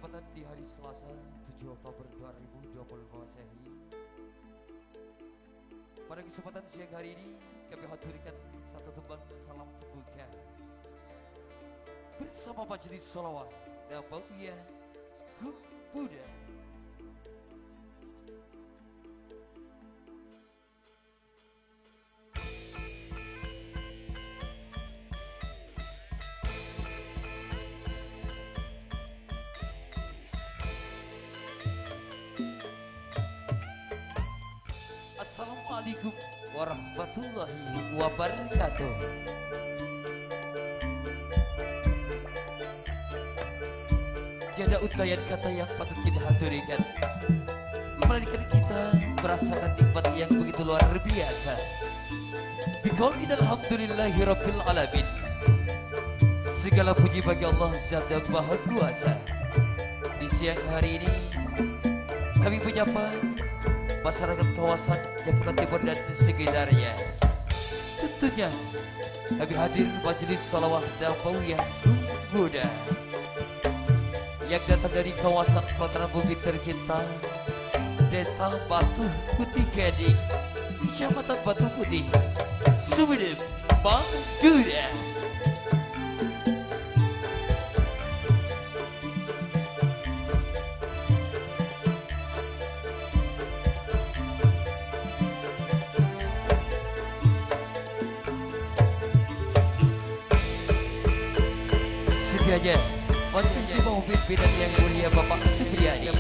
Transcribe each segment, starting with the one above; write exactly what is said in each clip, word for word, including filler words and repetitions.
Kesempatan di hari Selasa, tujuh Oktober dua ribu dua puluh lima Masehi. Pada kesempatan siang hari ini, kami haturkan satu tembang salam pembuka bersama Majelis Sholawat Nabawiyah Gung Buda. Assalamualaikum warahmatullahi wabarakatuh. Tiada untayan kata yang patut kita haturkan, melainkan kita merasakan nikmat yang begitu luar biasa. Biqauli alhamdulillahi rabbil alamin. Segala puji bagi Allah Zat yang Maha Kuasa. Di siang hari ini, kami menyapa masyarakat kawasan Jabodetabek Timur dan sekitarnya. Tentunya, kami hadir Majelis Sholawat Nabawiyah Gung Buda yang datang dari kawasan pelataran bumi tercinta, Desa Batu Putih Gading, Kecamatan Batu Putih, Sumenep, Madura. Sedianya masih di bawah pimpinan yang mulia Bapak Supriyadi.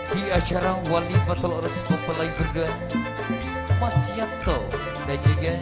Di acara walimatul urus mempelai berdua, Mas Yanto dan juga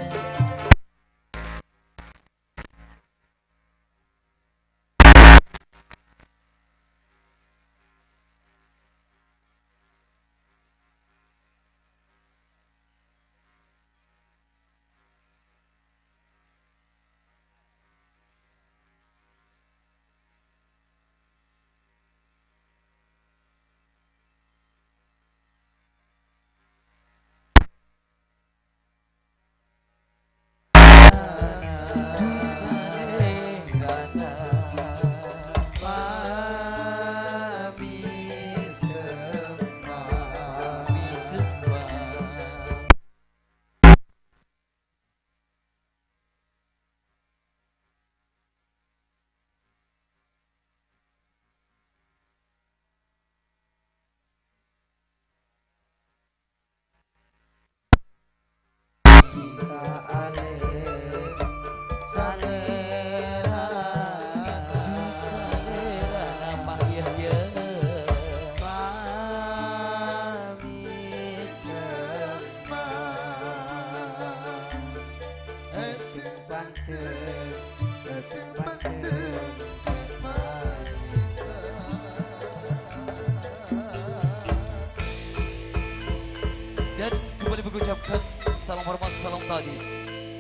Dan kembali mengucapkan salam hormat, salam tadi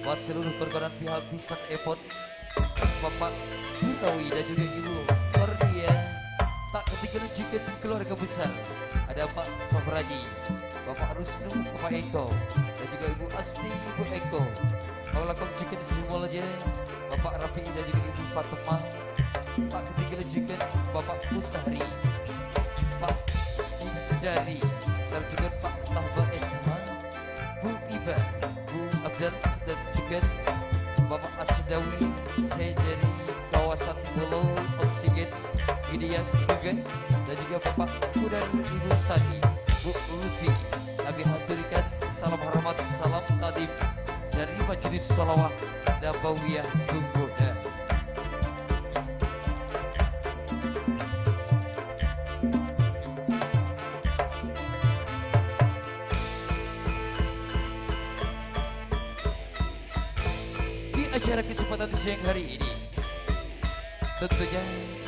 buat seluruh korban pihak bisan epon, Bapak Birawi dan juga Ibu Kordia. Tak ketinggalan juga keluarga besar. Ada Pak Safraji, Bapak Rusnu, Bapak Eko, dan juga Ibu Asti, Ibu Eko. Kami lakon juga semuanya, Bapak Rafi dan juga Ibu Fatma. Tak ketinggalan juga Bapak Musari, Pak Indari, dan juga Pak Sahba Esma, Bu Iba, Bu Abdal, dan juga Bapak Asdawi, saya dari kawasan Bolo Oksigen, Gideon juga, dan juga Bapak Kudan Ibu Sani, Bu Lutfi. Kami haturkan salam hormat, salam takdim dari Majelis Sholawat Nabawiyah Gung Buda. Acara kesempatan siang hari ini. Tentunya,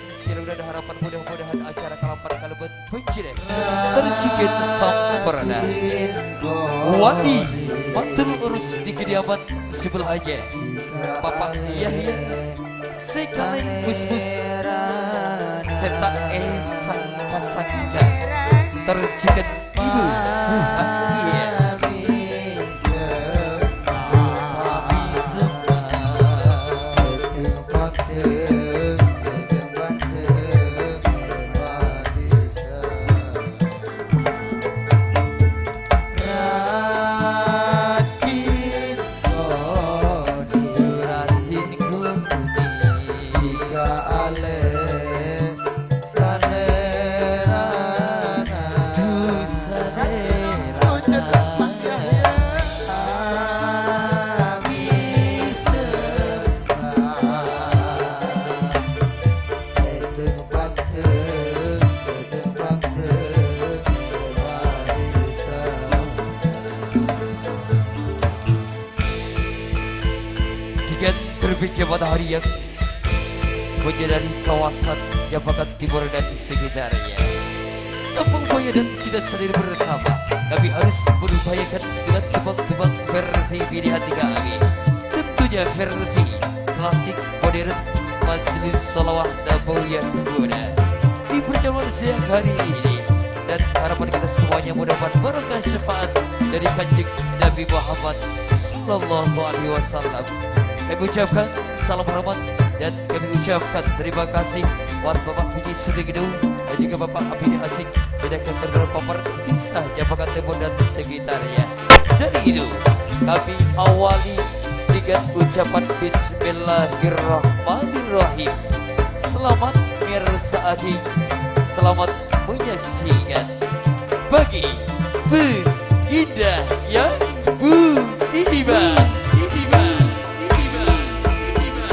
selalu ada harapan mudah-mudahan acara kalapan kalebet panjhennengan terjhikèn samporna. Wali matur urus di kediaman sebelah aja. Bapak Yahya, sè kalèng busbus, sè ta' èsangka-sangka. Terjhikèn Ibu Bahagia. Salerana. Du salerana. Kami sembah. Edeng bangkeng, edeng bangkeng, Dikèn terbitnya matahari yang menjinari kawasan Japakan Timur dan sekitarnya. Kampung Baya dan kita sendiri bersama, kami harus mengupayakan dengan tembang-tembang versi pilihan kami. Tentunya versi klasik modern Majelis Sholawat Nabawiyah Buda. Di pertemuan siang hari ini, dan harapan kita semuanya mudah-mudahan barokah syafaat dari Kanjeng Nabi Muhammad sallallahu alaihi wasallam. Kami ucapkan salam hormat dan kami ucapkan terima kasih buat Bapak Bini Sutigdo dan juga Bapak Abini Asik, dan juga terhadap pemerintah Japakan Timur dan sekitarnya. Dari itu, kami awali dengan ucapan Bismillahirrahmanirrahim. Selamat mirsa'aghi, selamat menyaksikan. Bagi Baginda yang butiba, tiba, tiba, tiba, tiba.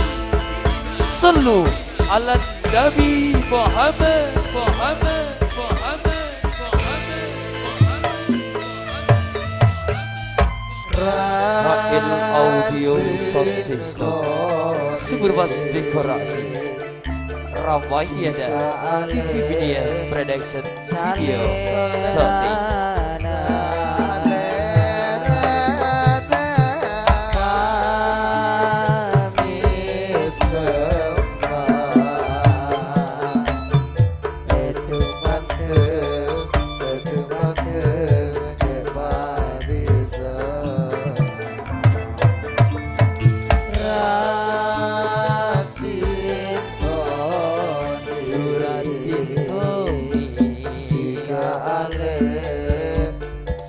Sallu ala Nabi Muhammad, Muhammad, Muhammad, Muhammad, Muhammad, Muhammad. H L Audio Sound System. Sumber Mas Dekorasi. Ramayana T V Media Production Video Shooting.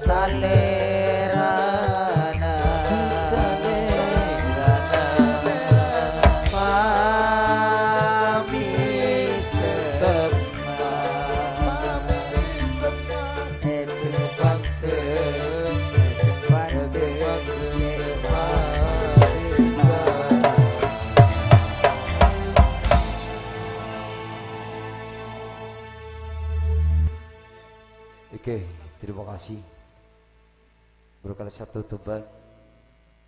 Salerana, salerana. Pami sesep. Oke, terima kasih. Berkala satu tembang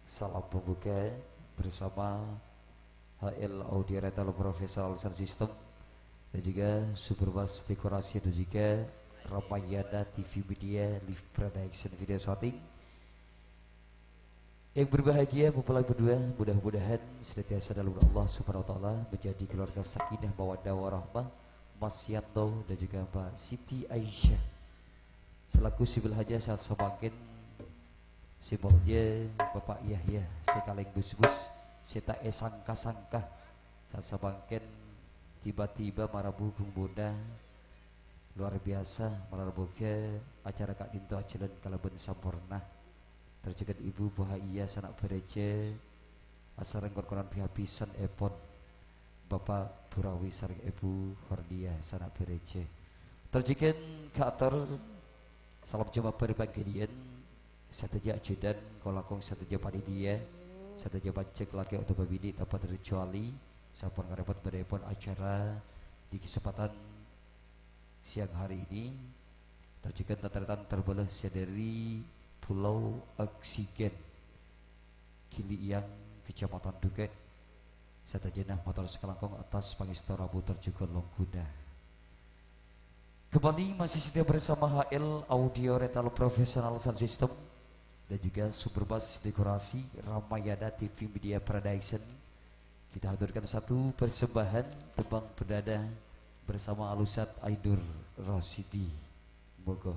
salam pembuka bersama H L Audio Rental Professional Sound System dan juga Super Bass Dekorasi dan juga Ramayana T V Media Live Production Video Shooting. Yang berbahagia mempelai berdua, mudah-mudahan senantiasa dalam Allah Subhanahu wa Ta'ala menjadi keluarga sakinah mawaddah warahmah, Mas Yanto dan juga Mbak Siti Aisyah. Selaku sibil haja saat samangkèn, sè molja Bapak Yahya, sè kalèng bus-bus, sè ta' èsangka-sangka, saat samangkèn tiba-tiba marabu ghun bhuna luar biasa, marabu ka acara ka'dinto ajhâlân kalabân samporna. Terjhikèn Ibu Bahagia Sana' Bhârâjâ, asareng kor-koran bhâbhâsân èpon Bapak Burawi sareng Ibu Hordiah Sana' Bhârâjâ. Terjhikèn kaator salam jemah bhâr pangghâdhiyân sadhâjâ ajudan, kolakong sadhâjâ panitia, sadhâjâ panjhâk lakè otabâ binè' tanpa terkecuali, sampon ngarèpot bâdâèpon acara di kesempatan siang hari ini, terjhikèn tan-tarètan terbeleh sè dâri Pulau Oksigen, Gili Iyang, Kecamatan Duke. Sadhâjâna mator sakalangkong atas pangèsto rabu tor jhughân longghuwânna. Kembali masih setia bersama H L Audio Rental Professional Sound System dan juga Super Bass Dekorasi Ramayana T V Media Production. Kita haturkan satu persembahan tembhâng perdana bersama Al Ustadz Ainur Rasidi. Monggo.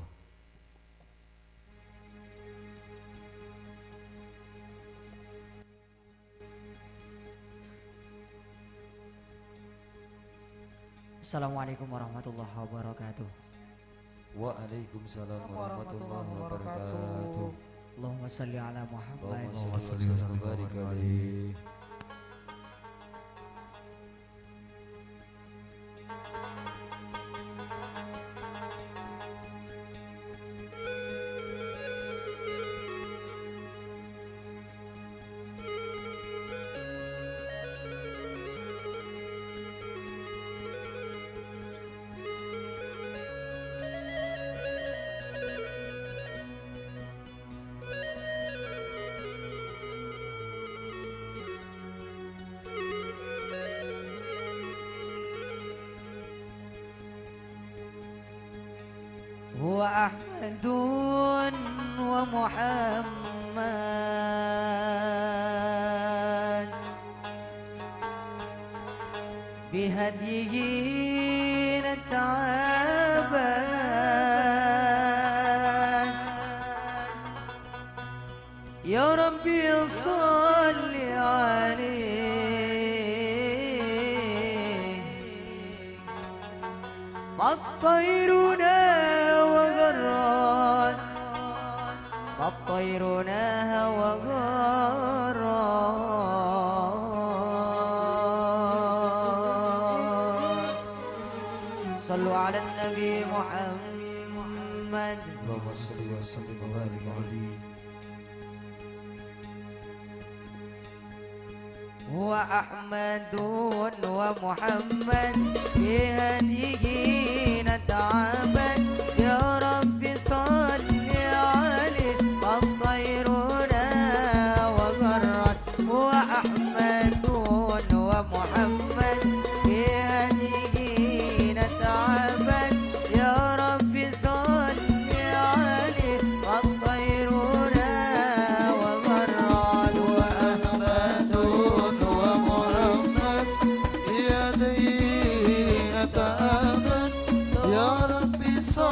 Assalamualaikum warahmatullahi wabarakatuh. Waalaikumsalam warahmatullahi wabarakatuh. Allahumma shalli ala Muhammad. Allahumma shalli wa sallim wa barik alaih. هو أحمد ومحمد بهديه نتعبد. يا ربي صل عليه فالطير نهى وغرد، فالطير نهى وغرد. صلوا على النبي محمد. اللهم صل وسلم وبارك عليه. هو أحمد ومحمد بهديه نتعبد. يا رب صل عليه فالطير نهى وغرد. هو أحمد ومحمد بهديه نتعبد. يا رب صل عليه فالطير نهى وغرد. وأحمد ومحمد بهديه نتعبد. يا رب صل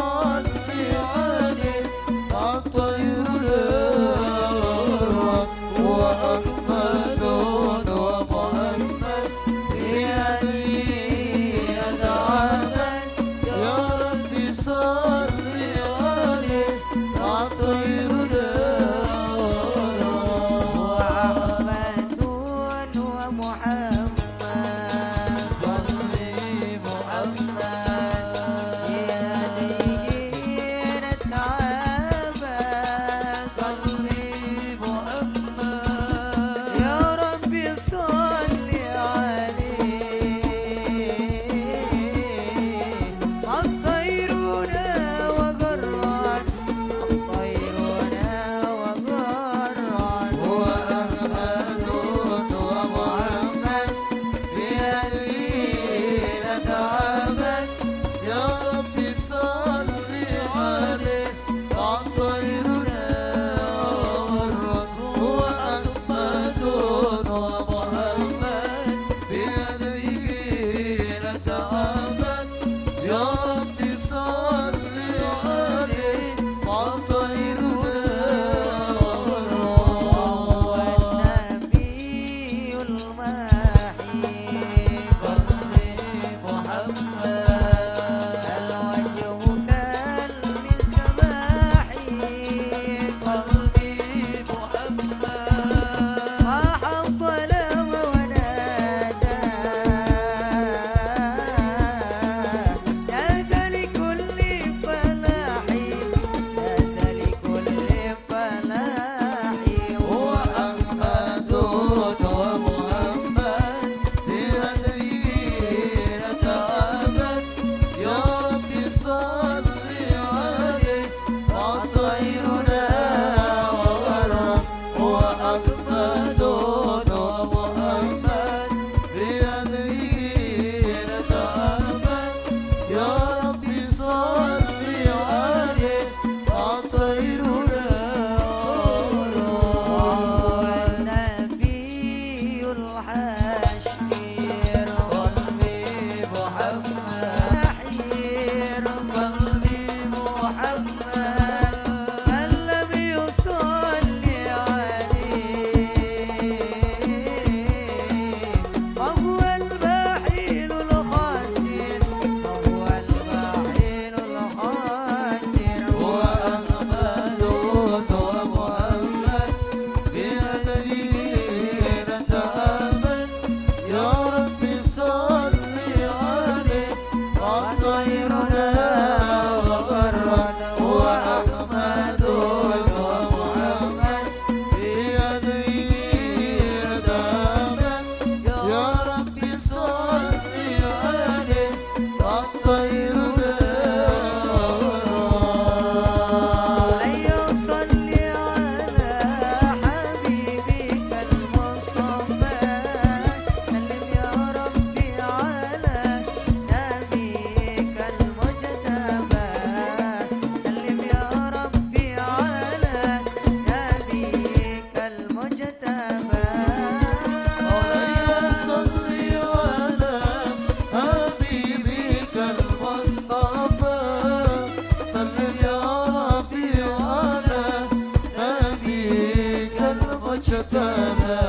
المجتبى،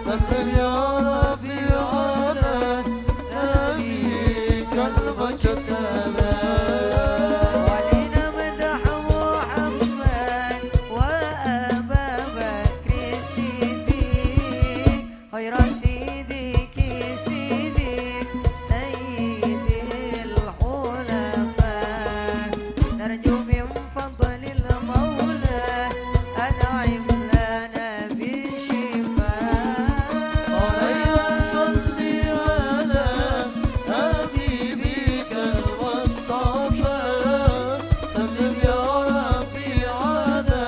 صل يا ربي على نبيك المجتبى. ولنمدح محمد وأبا بكر الصديق، خير صديق صديق سيد الخلفاء. نرجو من فضل المولى أنعم لنا بالشفاء. مولاي صل على حبيبك المصطفى، سلم يا ربي على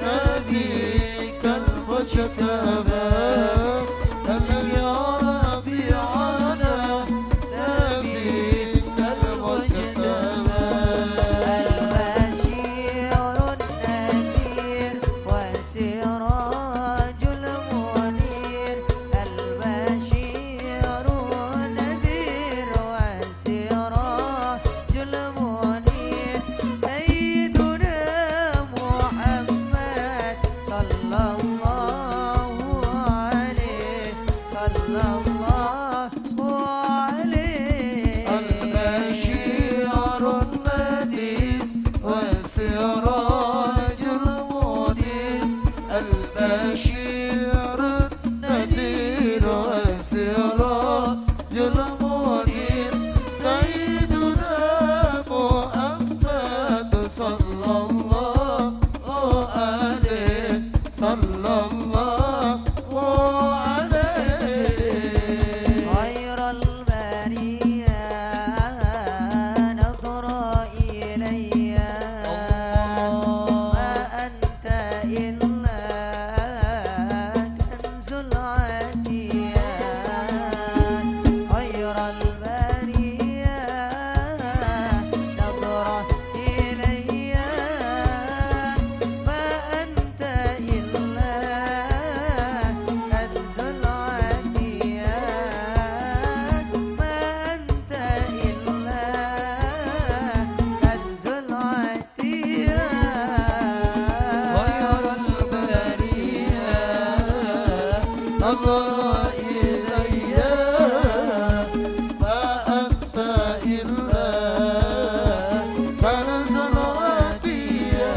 نبيك المجتبى، سلم يا ربي على نبيك المجتبى. البشير النذير والسراج المنير، البشير النذير والسراج المنير، سيدنا محمد صلى الله عليه، صلى الله عليه. البشير النذير والسراج المنير، البشير النذير والسراج المنير، سيدنا محمد صلى الله عليه، صلى الله عليه. خير البرية نظر إلي، الله. ما أنت إلا كنز العطية، خير البرية نظرة إلي، ما أنت إلا كنز العطية، ما أنت إلا كنز العطية. خير البرية نظر إلي، ما أنت إلا كنز العطية.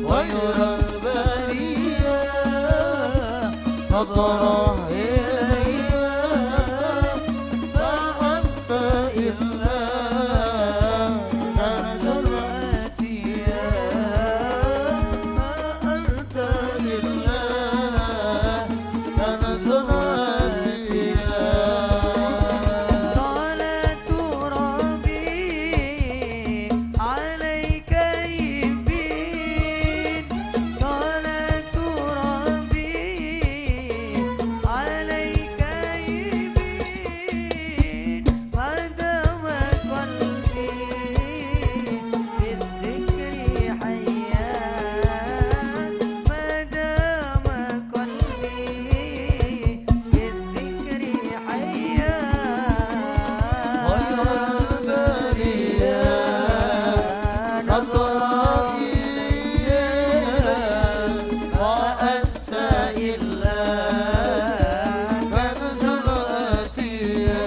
خير البرية نظر إلي، ما أنت إلا كنز العطية، ما أنت إلا كنز العطية. صلاة ربي عليك يبين، صلاة ربي عليك يبين، ما دام قلبي بالذكر حيا، ما دام قلبي بالذكر حيا. خير البرية نظر إلي، ما أنت إلا كنز العطية.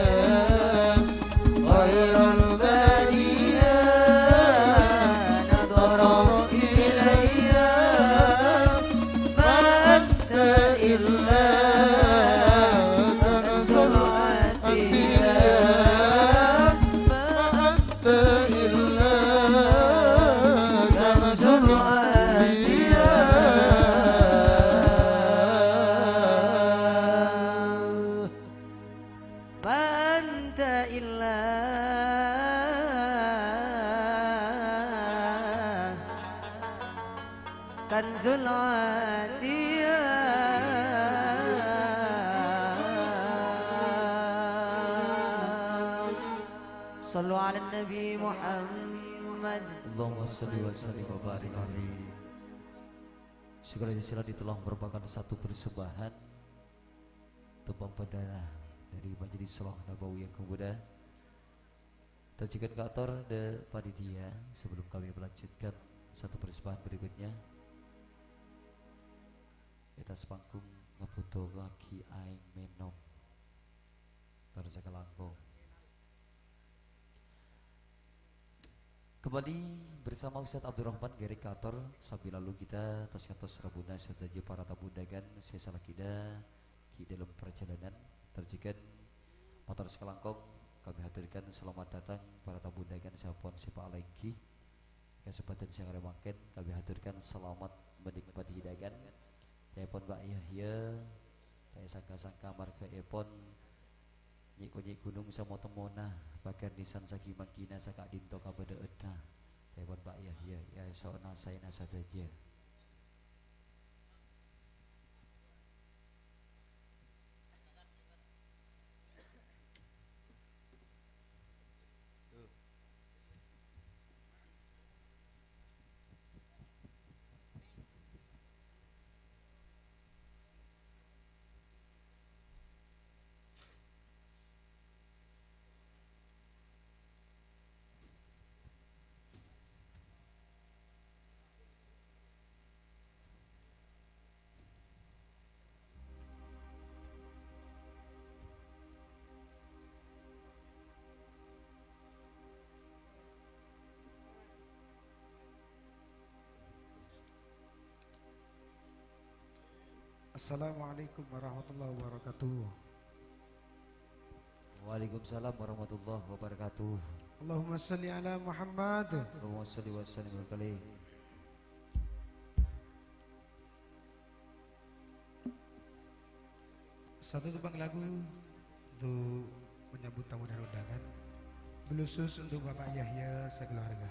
خير البرية نظر إلي، ما أنت إلا كنز العطية، ما أنت إلا كنز العطية. ما أنت إلا كنز العطية. صلوا على النبي محمد. Allahumma shalli wa sallim wa barik alaihi. Segala sila itulah merupakan satu persembahan tepang padana dari Majelis Shalawat Nabawi yang kemuda. Dan juga ke ator de panitia, sebelum kami melanjutkan satu persembahan berikutnya, Atas panggung ngebhudhokaghi aèng mènom. Tor sakalangkong. Kembali bersama Ustadz Abdurrahman Gerik Kator, sambil lalu kita tos-kantos rabbuna sadhâjâ para tamu undangan sè salagina ghi' dâlem parjhâlânan. Tor jhughân mator sakalangkong kami haturkan selamat datang para tamu undangan sè ampon sè paènggi. Kasempadhân sè ngarè mangkèn, kami haturkan selamat menikmati hidangan. Ca'èpon Pak Yahya, ta' èsangka-sangka marghâèpon nyè'-konyè' ghunong samo temmona, paghârnisan saghi mangkèna saka'dinto kabâdâ'ânna. Ca'èpon Pak Yahya, èaso'na saèna sadhâjâ. Assalamualaikum warahmatullahi wabarakatuh. Waalaikumsalam warahmatullahi wabarakatuh. Allahumma shalli ala Muhammad. Allahumma shalli wa sallim wa barik alaih. Satu tembang lagu untuk menyambut tamu dan undangan. Khusus untuk Bapak Yahya sekeluarga.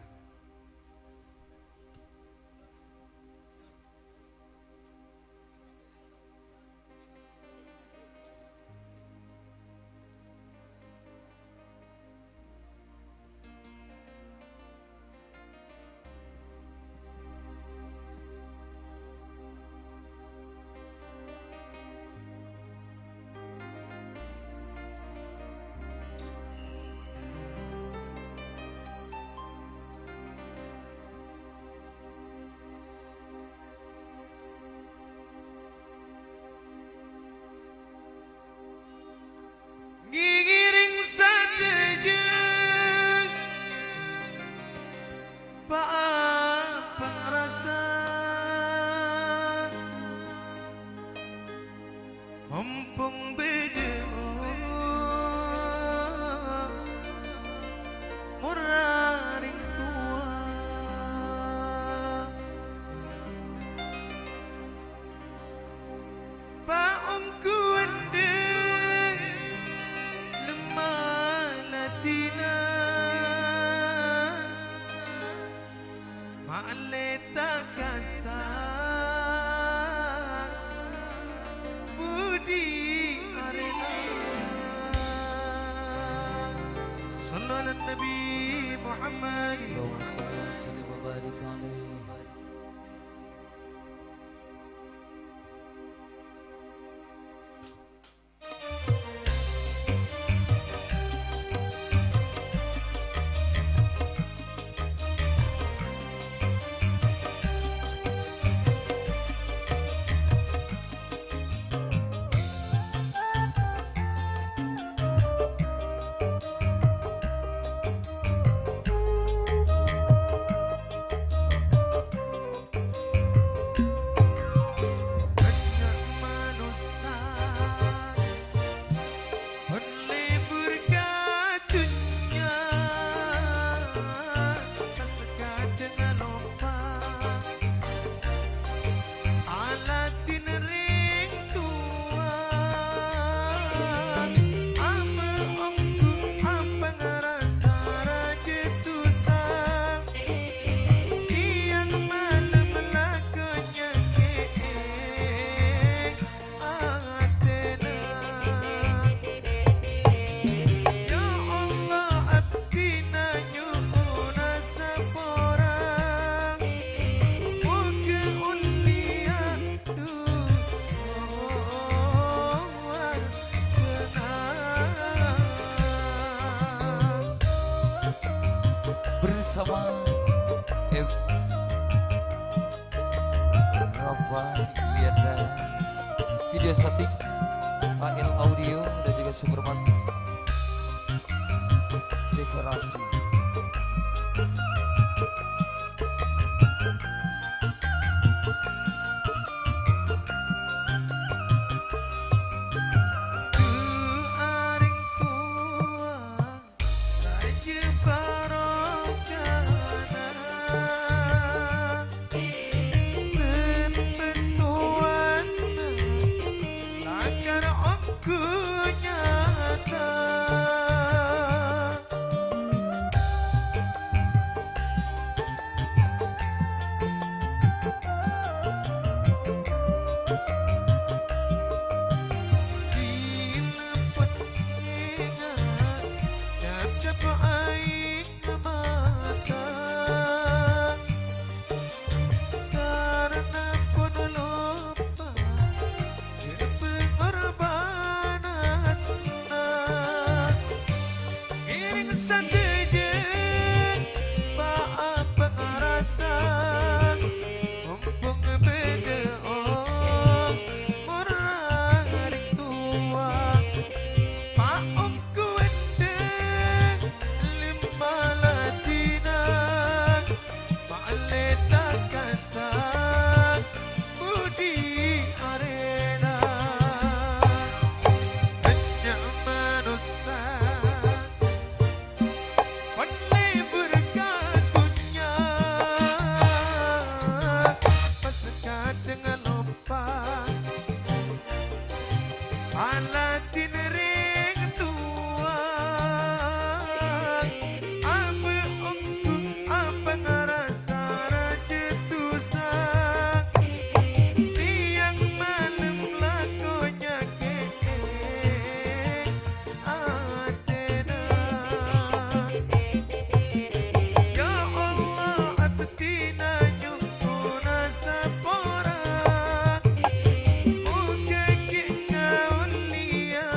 Ngèrèng sadhâjâ pa-apa rasa, mompong bâdâ omor rèng towa. Pa-ongghuwân dhing lemma ladhinna, ma'lè ta' kasta budi arèna. Shallu ala Nabi Muhammad. Allahumma shalli wa sallim wa barik alaih. Bânnya' manossa bân lebur ka dhunnya, pas kadhâng loppa aladhin rèng towa. Ama ongghu apangrasa rajâ dusa, siang malem lako nyakè'è atèna. Ya Allah, abdhina nyo'ona sapora, mogâ ollèya dusa wal kenang. Bersama M Rafa Wianda. Video setting, A L Audio, dan juga Supermas Dekorasi. Rajâ barokana bâbâs towana, lakar ongghu nyata. Dina pon enga' nyacap aèng mata, karna pon loppa pengorbananna. Ngèrèng sadhâjâ pa-apa ngarasa, mumpung bâdâ omor rèng towa. Pa-ongghu èndhâ lèma ladhinna, ma'lè ta' kasta budi arèna. Bânnya' manossa pon lebur ka dhunnya, pas kadhâng loppa aladhin rèng towa. Apa ongghu apa ngarasa rajâ dhusa, sèyang malem lako nyakè'è atèna. Ya Allah, abdhina nyo'ona sapora, mogâ ghi' kauliyâ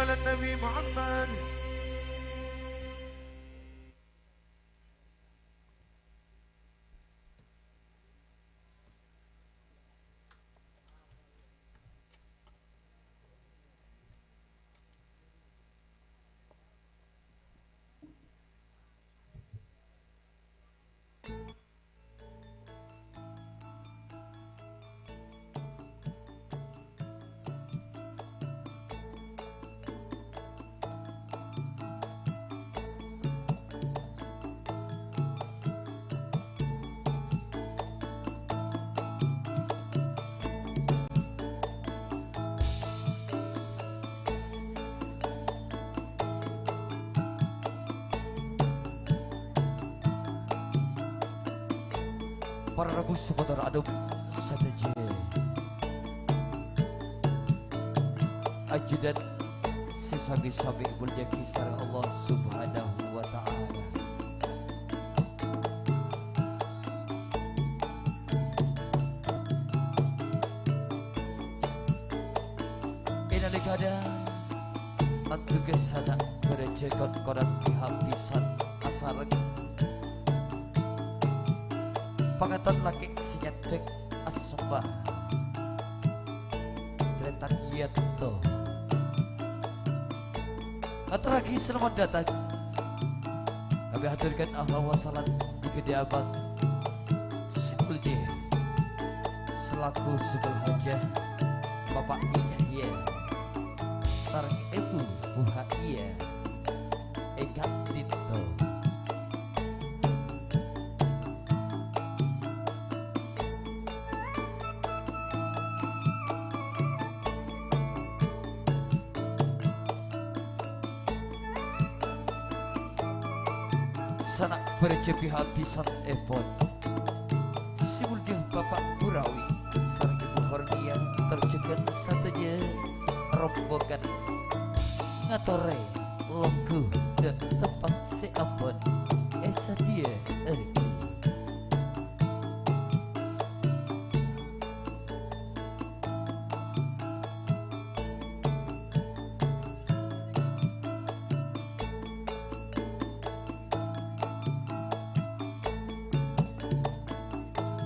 Nabi Muhammad. Para rabu sapotra anom sadhâjâ. Ajunan sè sami-sami èmoljâ'aghi sareng Allah Subhanahu wa Ta'ala. È nalèkana tanto ka sana bârâjâ kon-konan bhâi-bhâi asareng. Pangaton lakè' sè nyandhâng asomba. Tarètan Yanto. Ngatorraghi salamet dâteng. Kaulâ aturkan ahlan wa sahlan dhâri Abang Sipulje selaku sè bâlâjâ Bapak Yahya sareng Ibu Buhaiya è ka'dinto. Sana' bârâjâ bhâi-bhâi èpon. Sè moljâ Bapak Burawi sareng Ibu Hornia tor jhughân sadhâjâ rombongan ngatorè longghu dâ' tempat sè ampon èsadhiyâ'aghi.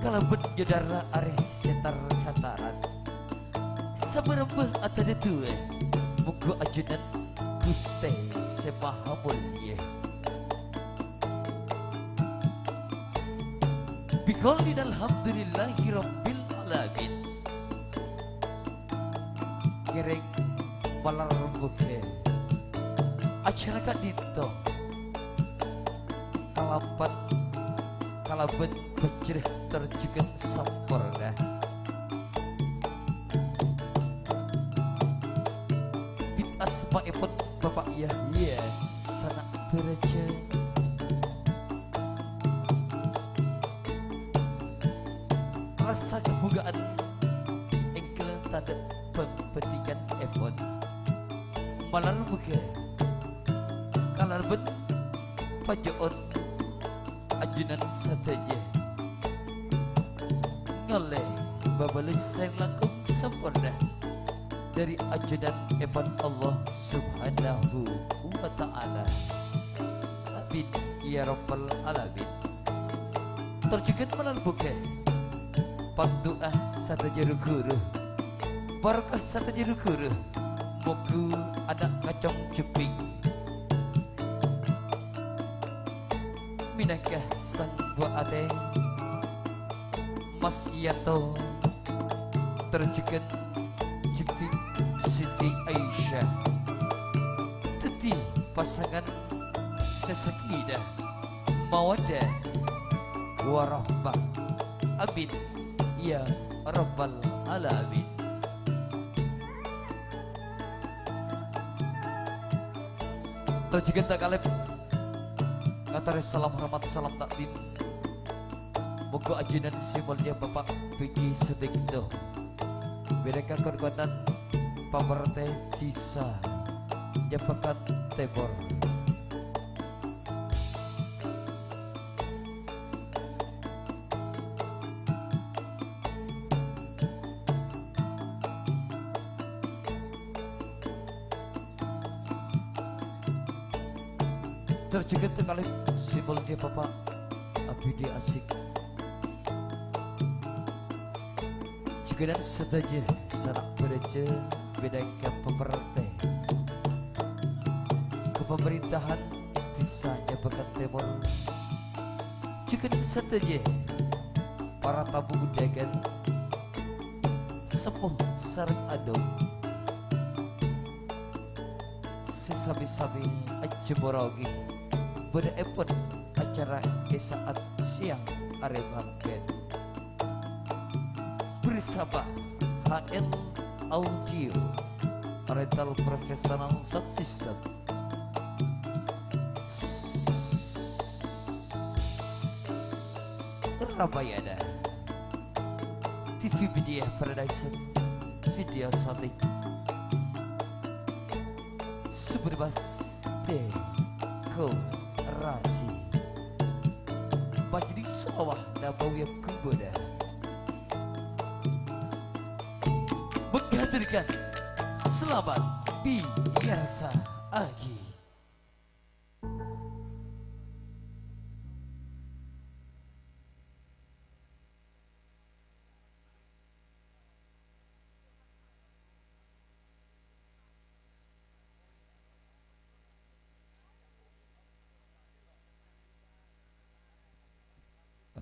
Kalabân nyadhârâ arè sè tar-kataran, sabâ-rembâ atadâ duwâ, mongghu ajunan Ghustè sè Maha Molja. Biqaulin alhamdulillahi rabbil alamin. Ngèrèng malar bughi. Ajhâna ka'dinto. Kalampan kalabân bhâjhrâ tor jhughân samporna. Bit asmaèpon Bapak Yahya sana' bârâjâ. Rassa kabhungaan èngghâl tadâ' pangbhândhingan èpon. Malar bughi kalabân pajo'on ajunan sadhâjâ. Ngaollè bâbâles sè langkong samporna dâri ajunan èpon Allah Subhanahu wa Ta'ala. Amin, ya Rabbal Alamin. Tor jhughân malar bughi. Pandu'a sadhâjâ ru-ghuru. Barokah sadhâjâ ru-ghuru. Mongghu ana' kacong jhebbhing. Mènangka sang bhuwâ atè. Mas Yanto. Tor jhughân jhebbhing Siti Aisyah. Dhâddhi pasangan sè sakinah. Mawaddah warahmah. Amin, ya Rabbal Alamin. Tor jhughân ta' kalèp ngatorè salam hormat, salam takdim. Mongghu ajunan sè molja Bapak Peggy Sudingdo. Bhâreng ka kon-konan pamarèntah dhisa Nyampakan Tèmor. Tor jhughân takalè sè molja Bapa' Abidi Asyik. Jhughân sadhâjâ sè na' bârâjâ bidhâ ka pamarènta, ka pamarintahan Dhisa Nyabakan Tèmor. Jhughân sadhâjâ para tamu undangan, seppo sareng anom. Sè sami-sami ajhâmoroaghi bâdâèpon acara è sa'at sèyang arè mangkèn. Bersama H L Audio, Rental Professional Sound System. Ramayana, T V Media Production, Video Shooting, Sumber Bass, Dekorasi, Majelis Sholawah Nabawiyah Kumbada menghadirkan Selamat Piyarsa'aghi.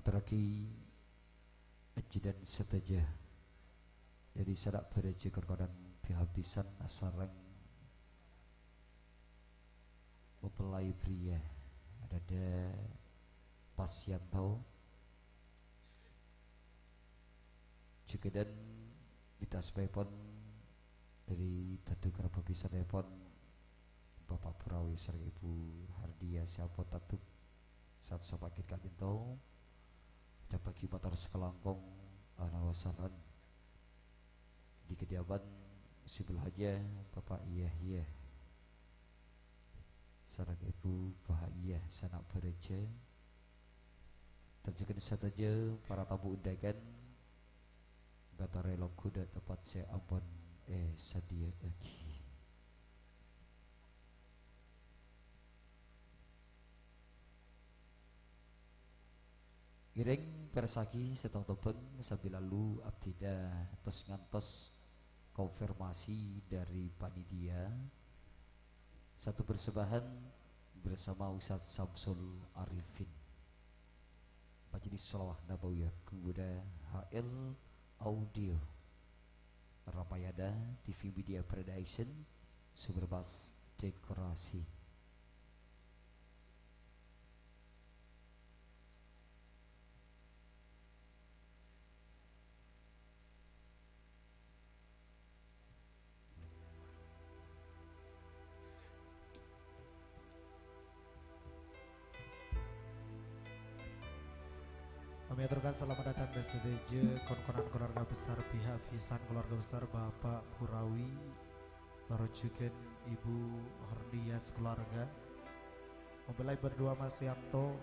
Atorraghi ajunan sadhâjâ dâri sè na' bârâjâ kon-konan bhâbhâsan asareng mempelai pria, adhâdhâ Pasyanto. Jhughân ditaspèpon dâri tadhung karabhâbhâsanèpon Bapa' Purawi sareng Ibu Hardia sè ampon tadhung sa'at sapakèt ka'dinto. Dhâbâghi mator sakalangkong, ahlan wa sahlan. Di kediaman sebelah aja, Bapak Yahya sareng Ibu Bahagia sè na' bârâjâ. Tor jhughân sadhâjâ para tamu undangan, ngatorè longghu dâ' tempat sè ampon èsadhiyâ'aghi. Ngèrèng pèrsa'aghi sèttong tembhâng, sambi lalu abdhina tos-ngantos konfirmasi dâri panitia. Satu persembahan bersama Ustadz Samsul Arifin. Majelis Sholawah Nabawiyah Kumbada H L Audio. Ramayana T V Media Production, Sumber Bass Dekorasi. Kami aturkan selamat datang dâ' sadhâjâ kon-konan keluarga besar pihak bhisan keluarga besar Bapak Purawi, tor jhughân Ibu Hordia sekeluarga, mempelai berdua Mas Yanto.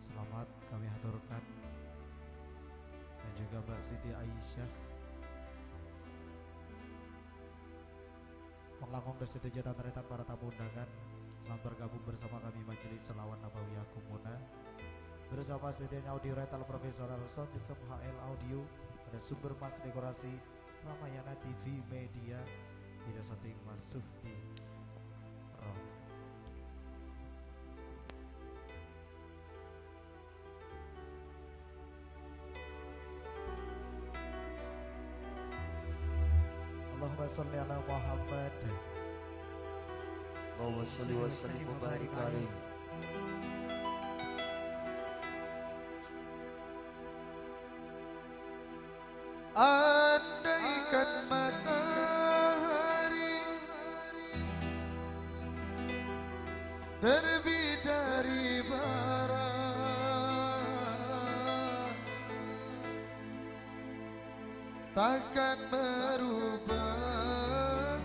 Selamat kami aturkan, dan juga Mbak Siti Aisyah. Pon langkong dâ' sadhâjâ tan-tarètan para tamu undangan, selamat bergabung bersama kami Majelis Sholawat Nabawiyah Kumbada. Bersama sedianya audio rental profesional sound system H L Audio, ada sumber mas dekorasi Ramayana T V Media, video syuting Mas Sufdi. Ro. Allahumma sholli ala Muhammad. Allahumma sholli wa sallim wa barik alaih. Andaikan matahari terbit dari barat, takkan merubah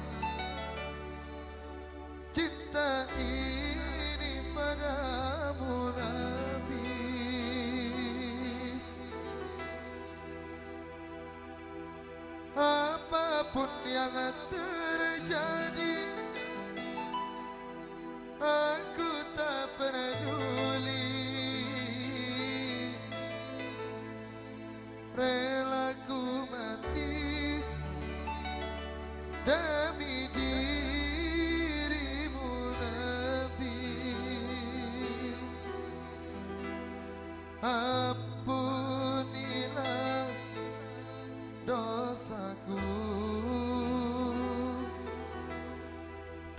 cinta ini padamu, Nabi. Apapun yang terjadi,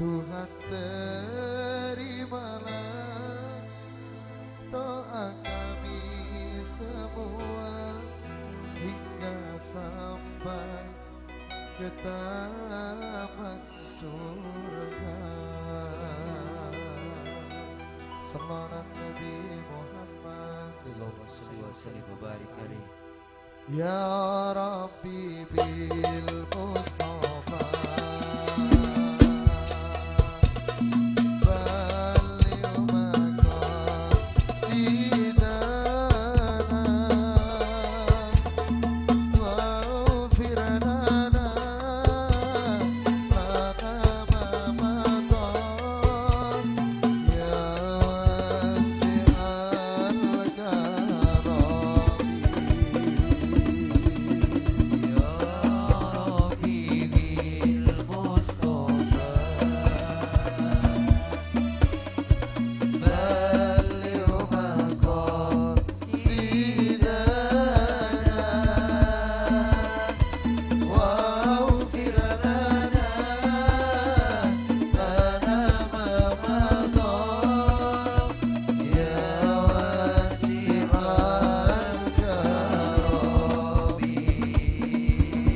Tuhan, terimalah doa kami semua hingga sampai ke taman surga. Sallallahu ala Nabi Muhammad. Allahumma shalli wa sallim wa barik alaih. Ya Rabbi bil Mustafa, balligh maqasidana, waghfir lana ma madha, ya wasi'al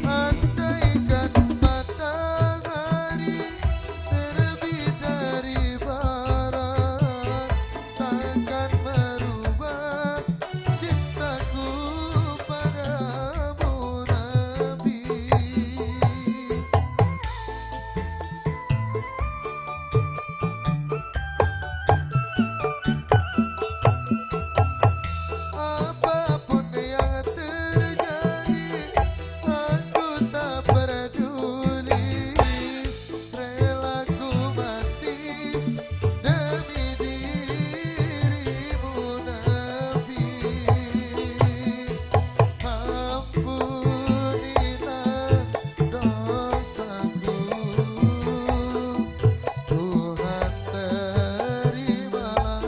Andaikan matahari terbit dari barat, takkan merubah cintaku padamu, Nabi. Apapun yang terjadi, aku tak peduli. Rela ku mati demi dirimu, Nabi. Ampunilah dosaku. Tuhan, terimalah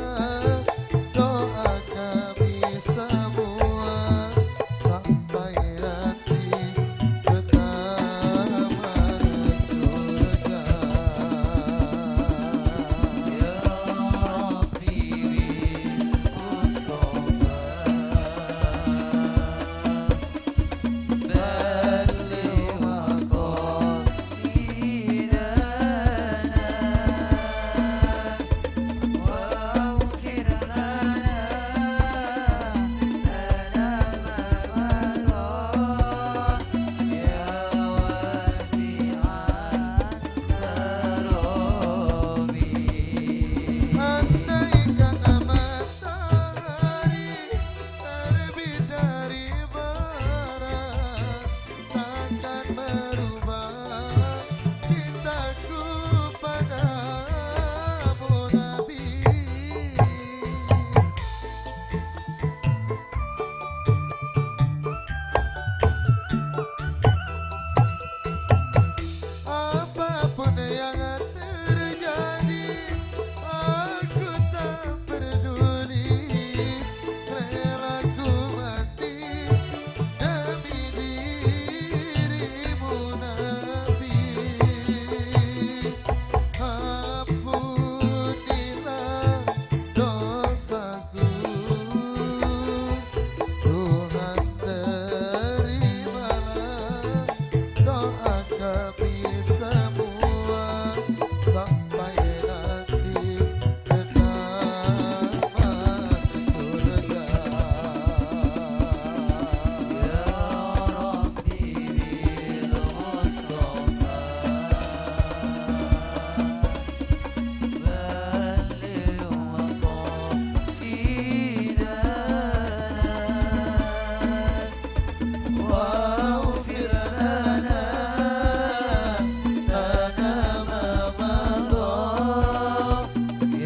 doa kami semua sampai nanti ke taman surga. Ya Rabbi bil Mustafa. Andaikan matahari terbit dari barat, takkan merubah cintaku padamu, Nabi. Apapun yang terjadi, aku tak peduli. Rela ku mati demi dirimu, Nabi. Ampunilah dosaku. Tuhan, terimalah doa kami semua sampai nanti ke taman surga. Ya Rabbi bil Mustafa, balligh maqasidana. واغفر لنا لنا ما مضى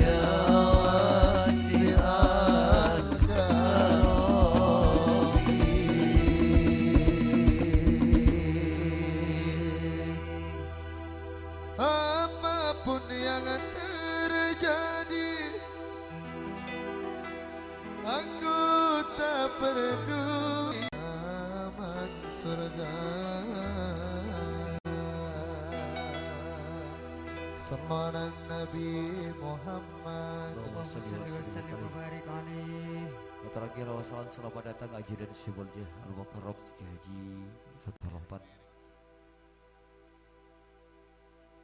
يا واسع الكرم. Apapun yang terjadi, aku tak peduli. Taman surga. Sallu ala Nabi Muhammad. Allahumma shalli wa sallim wa barik alaih. Ngaturake rawuh salam selamat datang ajunan sè molja Al-Mukarram Kiai Haji Fathur Rahman.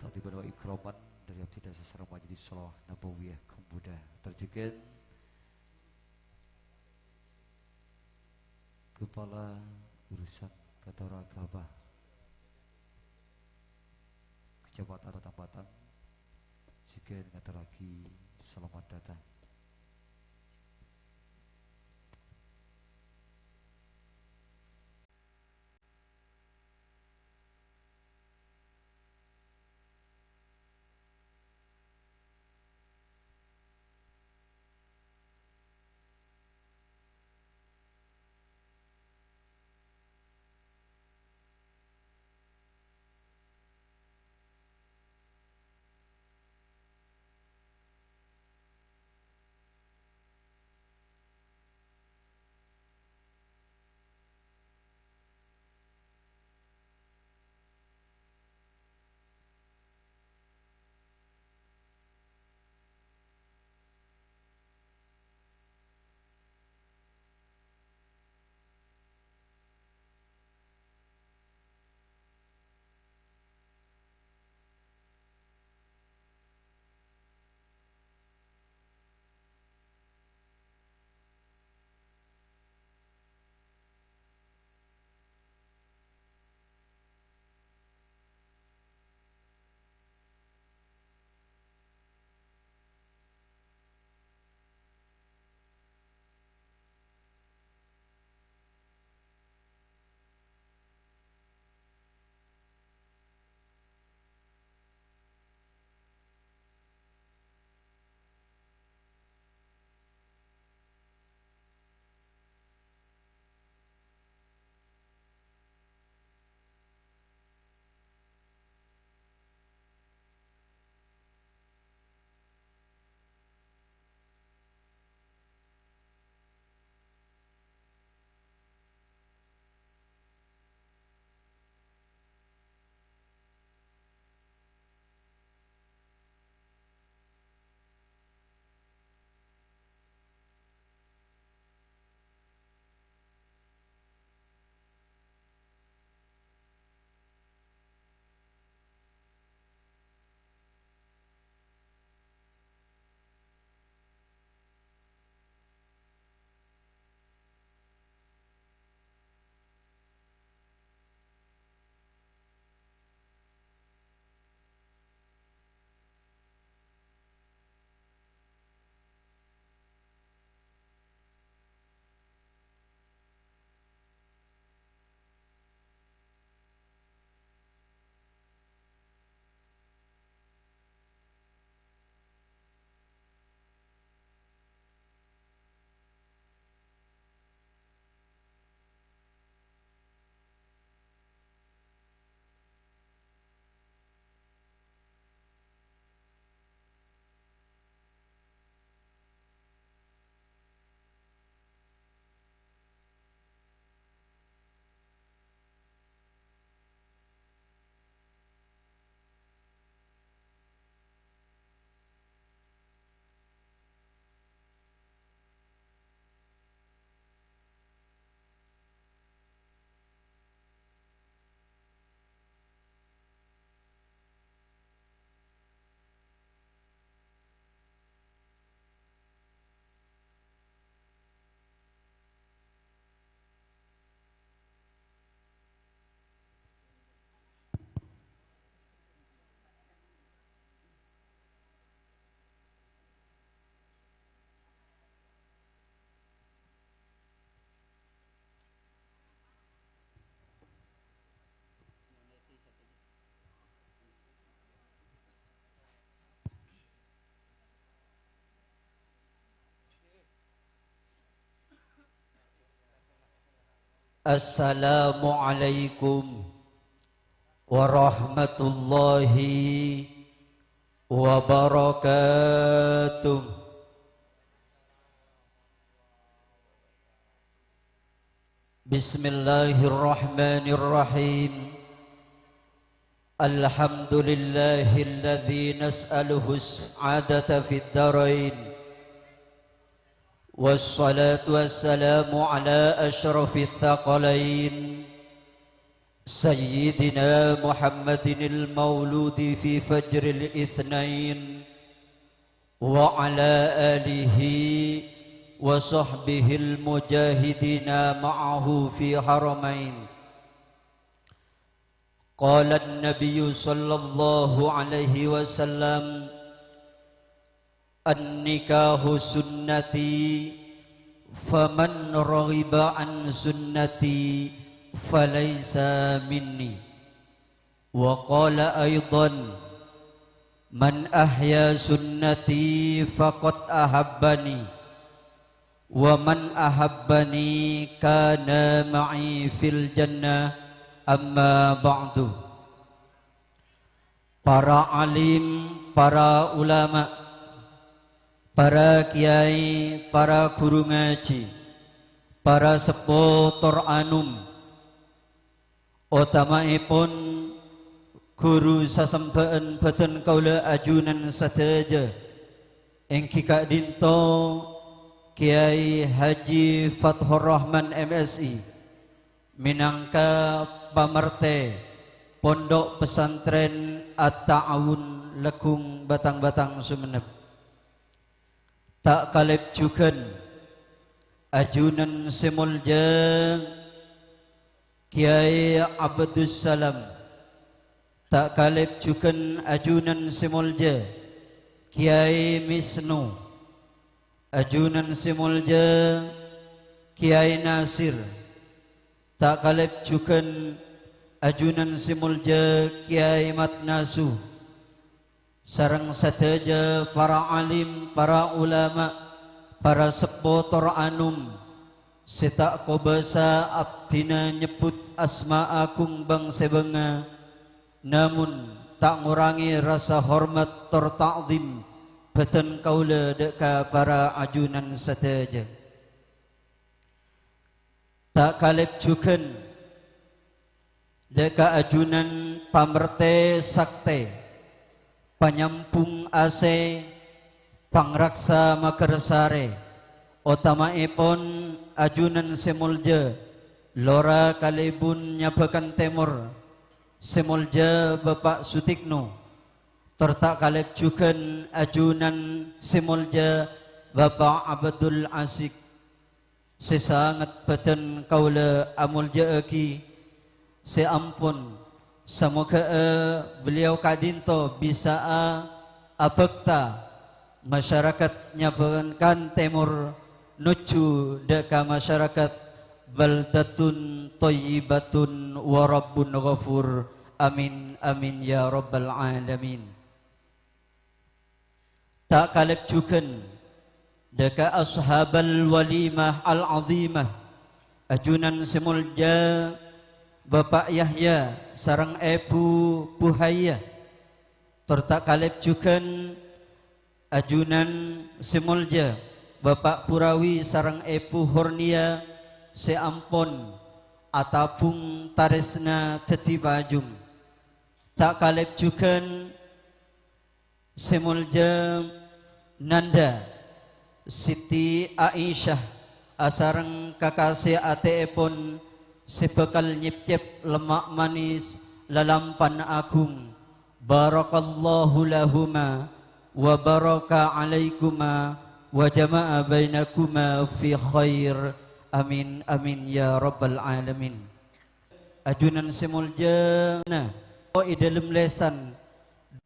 Ta'dhiman wa ikraman dhâri abdhina sareng Majelis Shalawah Nabawiyah Kembuda. Ator jhughân Kepala Urusan Kantor Agama Kecamatan Batang Batang, jhughân ngaturake selamat datang. Assalamualaikum warahmatullahi wabarakatuh. Bismillahirrahmanirrahim. الحمد لله الذي نسأله السعادة في الدارين، والصلاة والسلام على أشرف الثقلين سيدنا محمد المولود في فجر الاثنين، وعلى آله وصحبه المجاهدين معه في حرمين. قال النبي صلى الله عليه وسلم: "النكاح سنتي، فمن رغب عن سنتي فليس مني." وقال أيضا: "من أحيا سنتي فقد أحبني، ومن أحبني كان معي في الجنة، أما بعد." Para alim, para ulama, para kèyaè, para ghuru ngajhi, para seppo tor anom, otama'èpon ghuru sasembhâ'ân bhâdhân kaulâ ajunan sadhâjâ, èngghi ka'dinto Kèyaè Haji Fathur Rahman, M Si, mènangka pamertè Pondok Pesantren At-Ta'awun Leggung Batang-Batang Songennep. Ta' kalèp jhughân, ajunan sè molja Kèyaè Abdussalam. Ta' kalèp jhughân, ajunan sè molja Kèyaè Misnu. Ajunan sè molja Kèyaè Nasir. Ta' kalèp jhughân, ajunan sè molja Kèyaè Matnasu, sareng sadhâjâ para alim, para ulama, para seppo tor anom, sè ta' kobâsa abdhina nyebbhut asma agung bâng-sèbângnga, namong ta' ngorangè rasa hormat tor ta'zim bhâdhân kaulâ dhâ' ka para ajunan sadhâjâ. Ta' kalèp jhughân, dhâ' ka ajunan pamertè saktè, panyambhung asè, pangraksa maghârsarè, otama'èpon ajunan sè molja Lora Kalèbun Nyabâkan Tèmor, sè molja Bapa' Sutikno, tor ta' kalèp jhughân ajunan sè molja Bapa' Abdul Asik. Sè sanget bhâdhân kaulâ amolja'aghi, sè ampon, samoghâ'â beliau ka'dinto bisa'a abhâkta masyarakat Nyabâkan Tèmor nojjhu dhâ' ka masyarakat baldatun thayyibatun wa rabbun ghafur. Amin, amin, ya rabbal alamin. Ta' kalèp jhughân, dhâ' ka ashabal walimah al-azimah, ajunan sè molja Bapa' Yahya sareng Èbhu Buhaya. Tor ta' kalèp jhughân, ajunan sè molja Bapa' Burawi sareng Èbhu Hornia sè ampon atabung tarèsna dhâddhi pajung. Ta' kalèp jhughân, sè molja Nanda, Siti Aisyah, asareng kakasè atèèpon sè bhâkal nyepcep lemma' manès lalampan agung. Barakallahu lahuma wa baraka alaikuma wa jama'a bainakuma fi khair. Amin, amin, ya rabbal alamin. Ajunan sè molja, na, è dhâlem lèsan,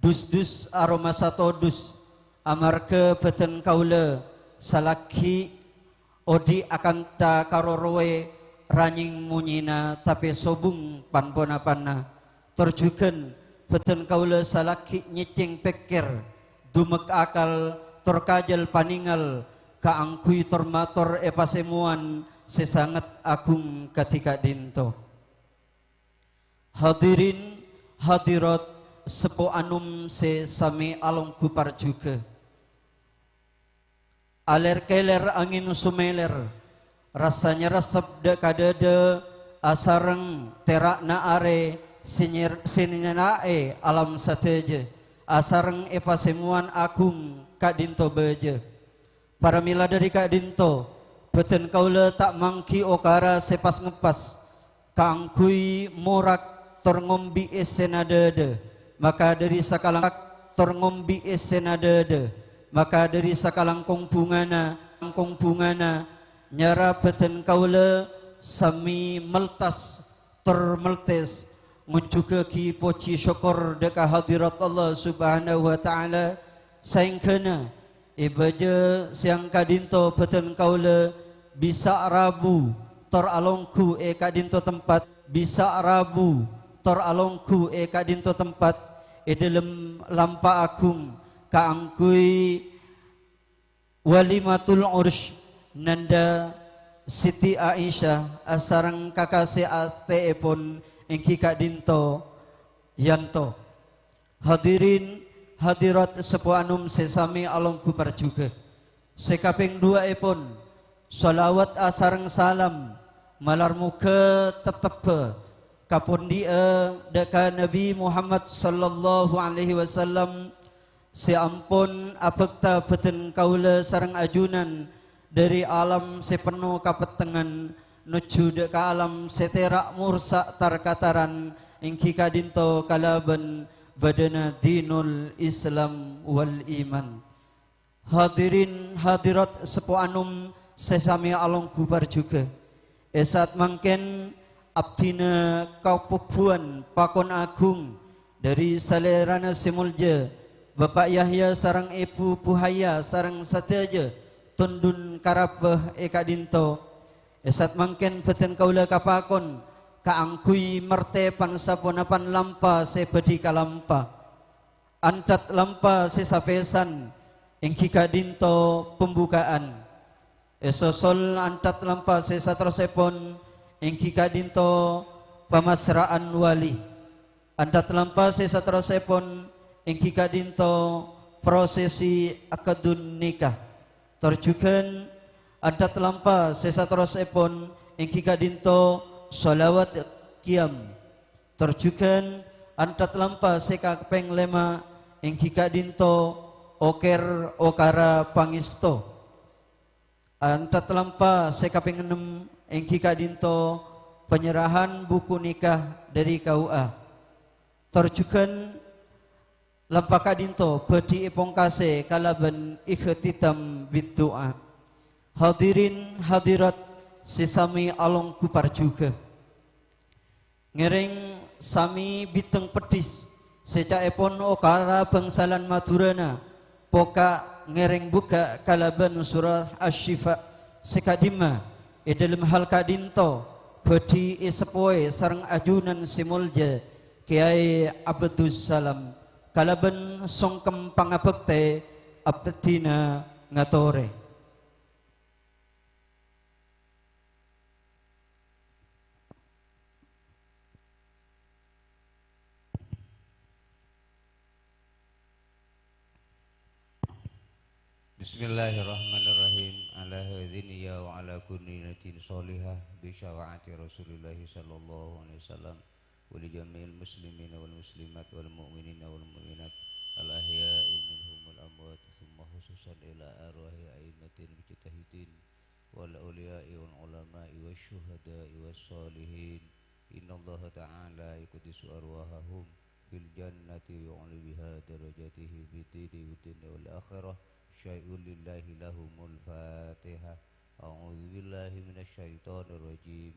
dus-dus aromasa todus, amarghâ bhâdhân kaulâ salaghi' odi' akanta karorowè ranyèng monyèna, tapè sobung pan-ponapanna. Tor jhughân bhâdhân kaulâ salaghi' nyèccèng pèkkèr, dumèk akal, tor kajâl panèngal kaangghuy tor-mator è pasèmowan sè sanget agung kadhi ka'dinto. Hadirin hadirat seppo anom sè samè alongghu parjhughâ. Alèr-kèlèr angèn somèlèr, rassa nyaressep dhâ' ka dhâdhâ asareng tèra'na arè sè nyer-, sè nyenna'è alam sadhâjâ, asareng èpasèmowan aghung ka'dinto bâjâ. Paramèla dhâri ka'dinto, bhâdhân kaulâ ta' mangghi okara sè pas-ngeppas, kaangghuy morak tor ngombi essèna dhâdhâ, maka dhâri sakalang-, tor ngombi essèna dhâdhâ, maka dhâri sakalangkong bhungana, langkong bhungana, nyara bhâdhân kaulâ samè meltas tor meltes, ngonjhughâghi pojhi sokkor dhâ' ka hadirat Allah Subhanahu wa Ta'ala, saèngghâna è bâjâ sèyang ka'dinto bhâdhân kaulâ bisa rabu tor alongghu è ka'dinto tempat, bisa rabu tor alongghu è ka'dinto tempat, è dhâlem lampa aghung kaangghuy Walimatul Ursy, nandhâ Siti Aisyah asareng kakasè atèèpon èngghi ka'dinto yanto. Hadirin hadirat seppo anom sè samè alongghu parjhughâ. Sè kapèng duwâ'èpon, shalawat asareng salam malar moghâ teptebbhâ kapondi'â dhâ' ka Nabi Muhammad sallallahu alaihi wasallam, sè ampon abhâkta bhâdhân kaulâ sareng ajunan dhâri alam sè penno kapettengngan nojjhu dhâ' ka alam sè tèra' morsa' tar-kataran, èngghi ka'dinto kalabân bâdâna dinul Islam wal iman. Hadirin hadirat seppo anom sè samè alongghu parjhughâ. È sa'at mangkèn abdhina kapobbhuwân pakon aghung dhâri salèrana sè molja, Bapa' Yahya sareng Èbhu Buhaya sareng sadhâjâ tondhun karabhâ è ka'dinto. È sa'at mangkèn bhâdhân kaulâ kapakon kaangghuy martèpan saponapan lampa sè bhâdhi kalampa. Anthat lampa sè sapèsan èngghi ka'dinto pembukaan. Èsosol anthat lampa sè saterrossèpon èngghi ka'dinto pamasra'an wali. Anthat lampa sè saterrossèpon èngghi ka'dinto prosesi akadun nikah. Tor jhughân anthat lampa sè saterrossèpon èngghi ka'dinto shalawat qiyam. Tor jhughân anthat lampa sè kapèng lèma' èngghi ka'dinto okèr okara pangèsto. Anthat lampa sè kapèng ennem èngghi ka'dinto panyerrahan buku nikah dhâri K U A. Tor jhughân lampa ka'dinto bhâdhi èpongkasè kalabân ikhtitam bid du'a. Hadirin hadirat sè samè alongghu parjhughâ. Ngèrèng samè bidhâng peddhis sè ca'èpon okara bhângsalan Madhurâna, poka' ngèrèng bukka' kalabân Surah Asy-Syifa sè ka'dimma è dhâlem hal ka'dinto bhâdhi èseppowè sareng ajunan sè molja Kèyaè Abdussalam kalabân songkem pangabhâktè abdhina ngatorè. Bismillahirrahmanirrahim. Ala hadhihi niyya wa ala kulli niyatin shalihah bi syafa'ati Rasulillahi sallallahu alaihi wasallam wa li jami'il muslimina wal muslimat wal mu'minina wal mu'minat al ahya'i minhum wal amwat, thumma khususan ila arwahi a'immatil mujtahidin wal awliya'i wal ulama'i wasy syuhada'i was shalihin. Innallaha ta'ala yuqaddisu arwahahum fil jannati wa yu'li biha darajatihim fid dini wad dunya wal akhirah. Syai'un lillahi lahumul Fatihah. A'udzu billahi minasy syaithanir rajim.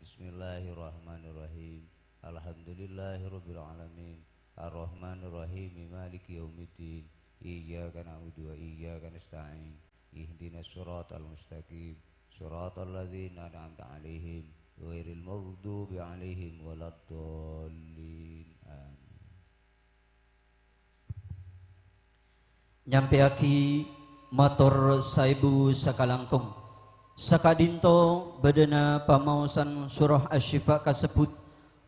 Bismillahirrahmanirrahim. Alhamdulillahi rabbil alamin. Arrahmanirrahim. Maliki yaumiddin. Iyyaka na'budu wa iyyaka nasta'in. Ihdinas siratal mustaqim. Siratal ladzina an'amta 'alaihim, ghairil maghdubi 'alaihim waladdallin. Amin. Nyampèyaghi mator saèbu sakalangkong. Saka'dinto bâdâna pamaosan surah Asy-Syifa kasebbhut,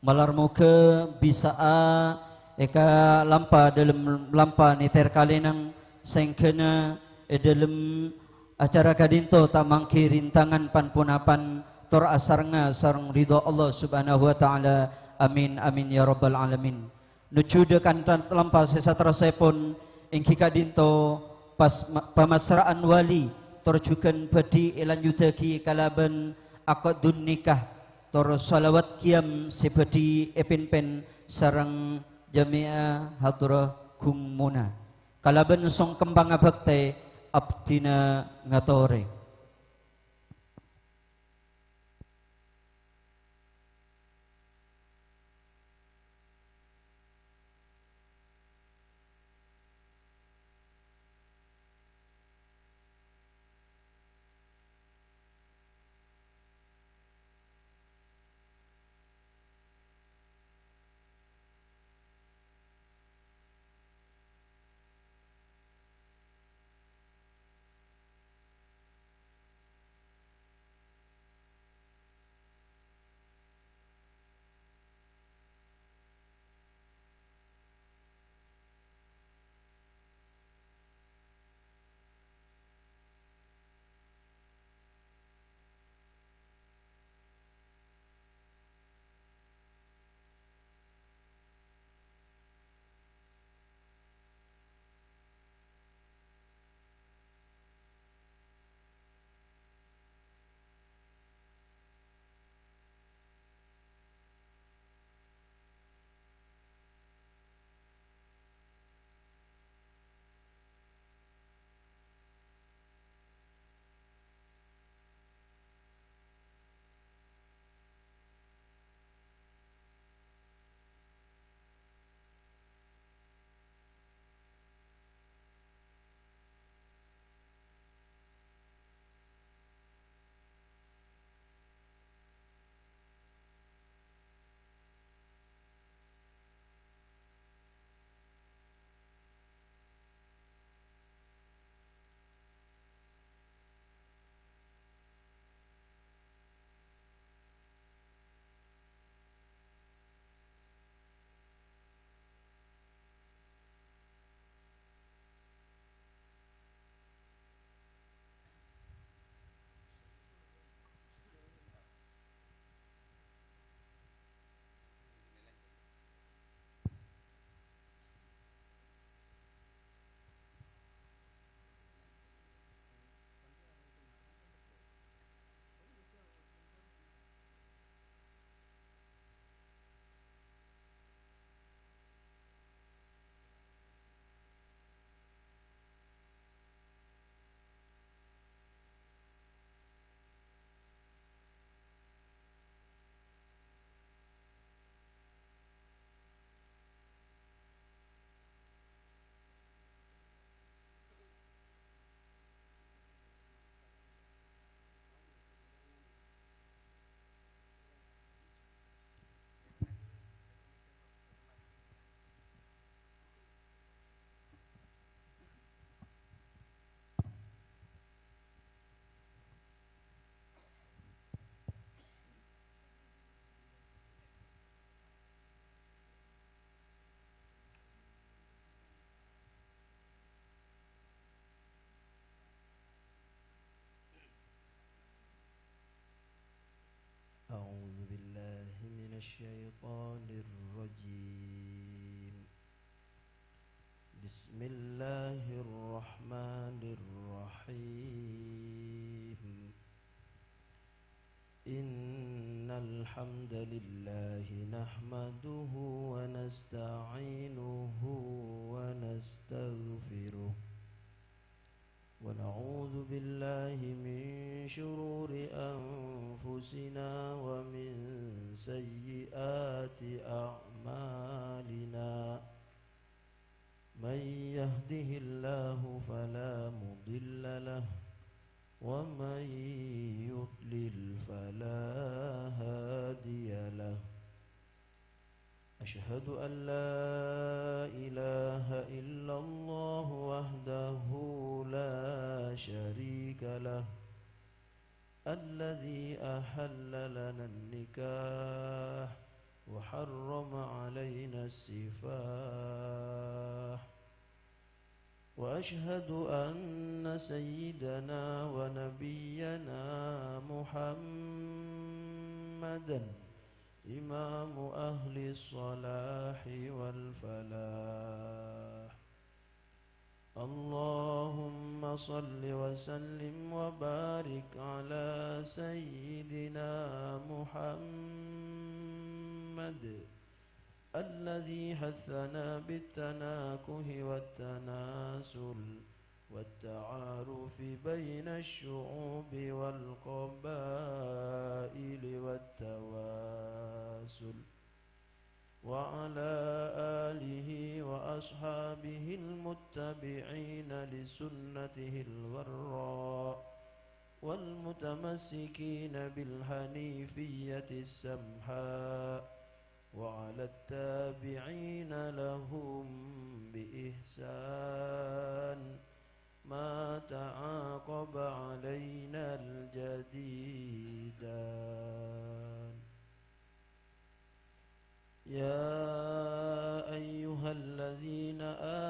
malar moghâ bisa'a èkalampa dhâlem lampa nèter kalènang, saèngghâna è dhâlem acara ka'dinto ta' mangghi rintangan pan-ponapan tor asarengnga sareng ridho Allah Subhanahu wa Ta'ala. Amin, amin, ya rabbal alamin. Nujjhu dhâ' kantha lampa sè saterrossèpon, èngghi ka'dinto pas-, pamasra'an wali, tor jhughân bhâdhi èlanjhuddhâghi kalabân aqdun nikah, tor shalawat qiyam sè bhâdhi èpènpèn sareng jamiah hadrah Gung Muna. Kalabân songkem pangabhâktè, abdhina ngatorè. أعوذ بالله من الشيطان الرجيم. بسم الله الرحمن الرحيم. إن الحمد لله نحمده ونستعينه ونستغفره، ونعوذ بالله من شرور أنفسنا ومن سيئات أعمالنا. من يهده الله فلا مضل له، ومن يضلل فلا هادي له. أشهد أن لا إله إلا الله وحده لا شريك له، الذي أحل لنا النكاح وحرم علينا السفاح. وأشهد أن سيدنا ونبينا محمدا إمام أهل الصلاح والفلاح. اللهم صل وسلم وبارك على سيدنا محمد الذي حثنا بالتناكه والتناسل والتعارف بين الشعوب والقبائل والتواصل، وعلى آله وأصحابه المتبعين لسنته الغراء والمتمسكين بالحنيفية السمحاء، وعلى التابعين لهم بإحسان ما تعاقب علينا الجديدان. يا أيها الذين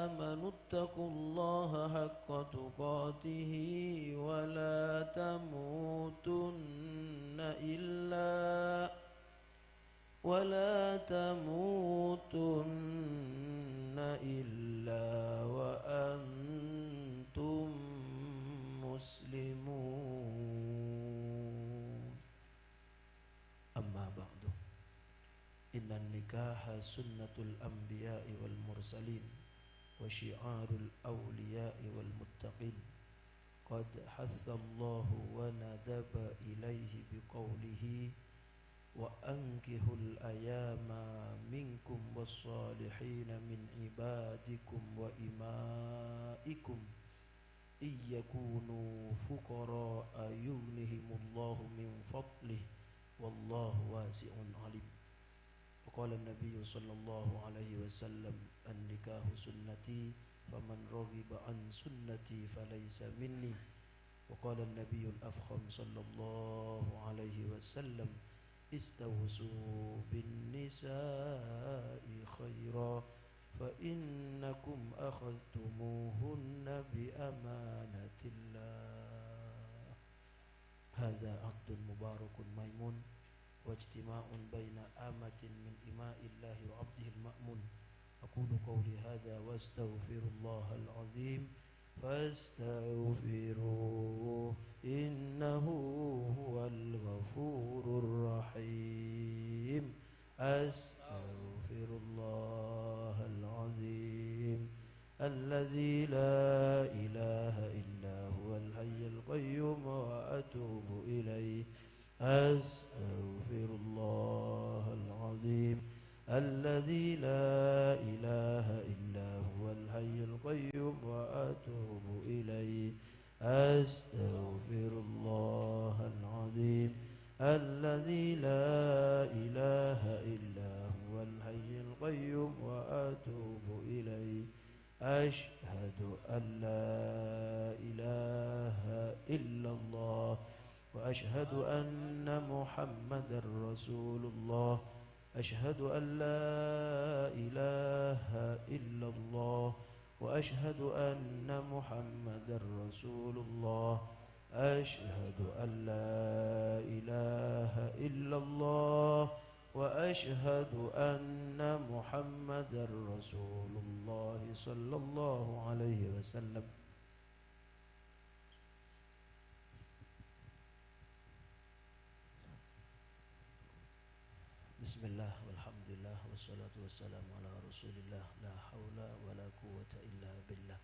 آمنوا اتقوا الله حق تقاته ولا تموتن إلا ولا تموتن إلا وأنتم مسلمون. أما بعد، إن النكاح سنة الأنبياء والمرسلين وشعار الأولياء والمتقين، قد حث الله وندب إليه بقوله: وأنكحوا الأيامى منكم والصالحين من عبادكم وإمائكم إن يكونوا فقراء يغنهم الله من فضله والله واسع عليم. وقال النبي صلى الله عليه وسلم: النكاح سنتي فمن رغب عن سنتي فليس مني. وقال النبي الأفخم صلى الله عليه وسلم: استوصوا بالنساء خيرا فإنكم أخذتموهن بأمانة الله. هذا عقد مبارك ميمون، واجتماع بين أمة من إماء الله وعبده المأمون. أقول قولي هذا وأستغفر الله العظيم فاستغفروه إنه هو الغفور الرحيم. أستغفر الله العظيم الذي لا إله إلا هو الحي القيوم وأتوب إليه. أستغفر الله العظيم الذي لا إله إلا هو الحي القيوم وأتوب إليه. أستغفر الله العظيم الذي لا إله إلا هو الحي القيوم وأتوب إليه. أشهد أن لا إله إلا الله وأشهد أن محمدا رسول الله. أشهد أن لا إله إلا الله وأشهد أن محمدا رسول الله. أشهد أن لا إله إلا الله وأشهد أن محمدا رسول الله صلى الله عليه وسلم. بسم الله والحمد لله والصلاة والسلام على رسول الله، لا حول ولا قوة إلا بالله.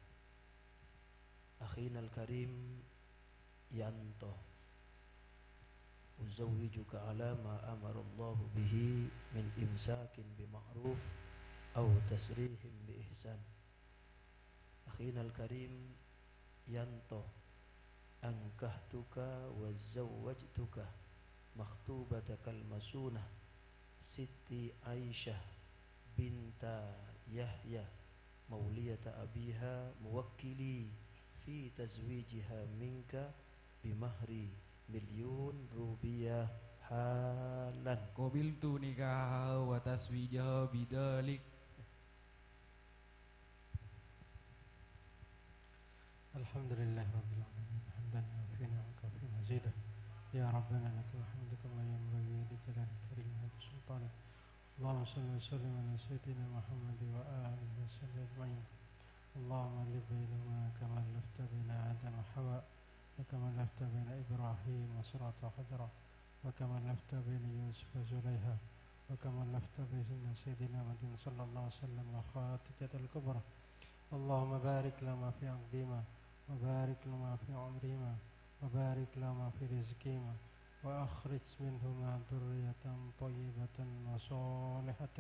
أخينا الكريم، yanto, أزوجك على ما أمر الله به من إمساك بمعروف أو تسريح بإحسان. أخينا الكريم، yanto, أنكحتك وزوجتك مخطوبتك المصونة ستي عائشة بنت يحيى مولية أبيها موكلي في تزويجها منك بمهر مليون روبية حالا. قبلت نكاحها وتزويجها بذلك. الحمد لله رب العالمين، حمدا يوافي نعمه ويكافئ مزيده. يا ربنا لك الحمد كما ينبغي لجلالك وكريمك وسلطانك. اللهم صل وسلم على سيدنا محمد وآله وصحبه أجمعين. اللهم ألف بينهما كما ألفت بين آدم وحواء، وكما ألفت بين إبراهيم وسارة وهاجر، وكما ألفت بين يوسف وزليخا، وكما ألفت بين سيدنا محمد صلى الله عليه وسلم وخديجة الكبرى. اللهم بارك لهما في عقدهما، وبارك لهما في عمرهما، وبارك لهما في رزقهما، وأخرج منهما ذرية طيبة وصالحة.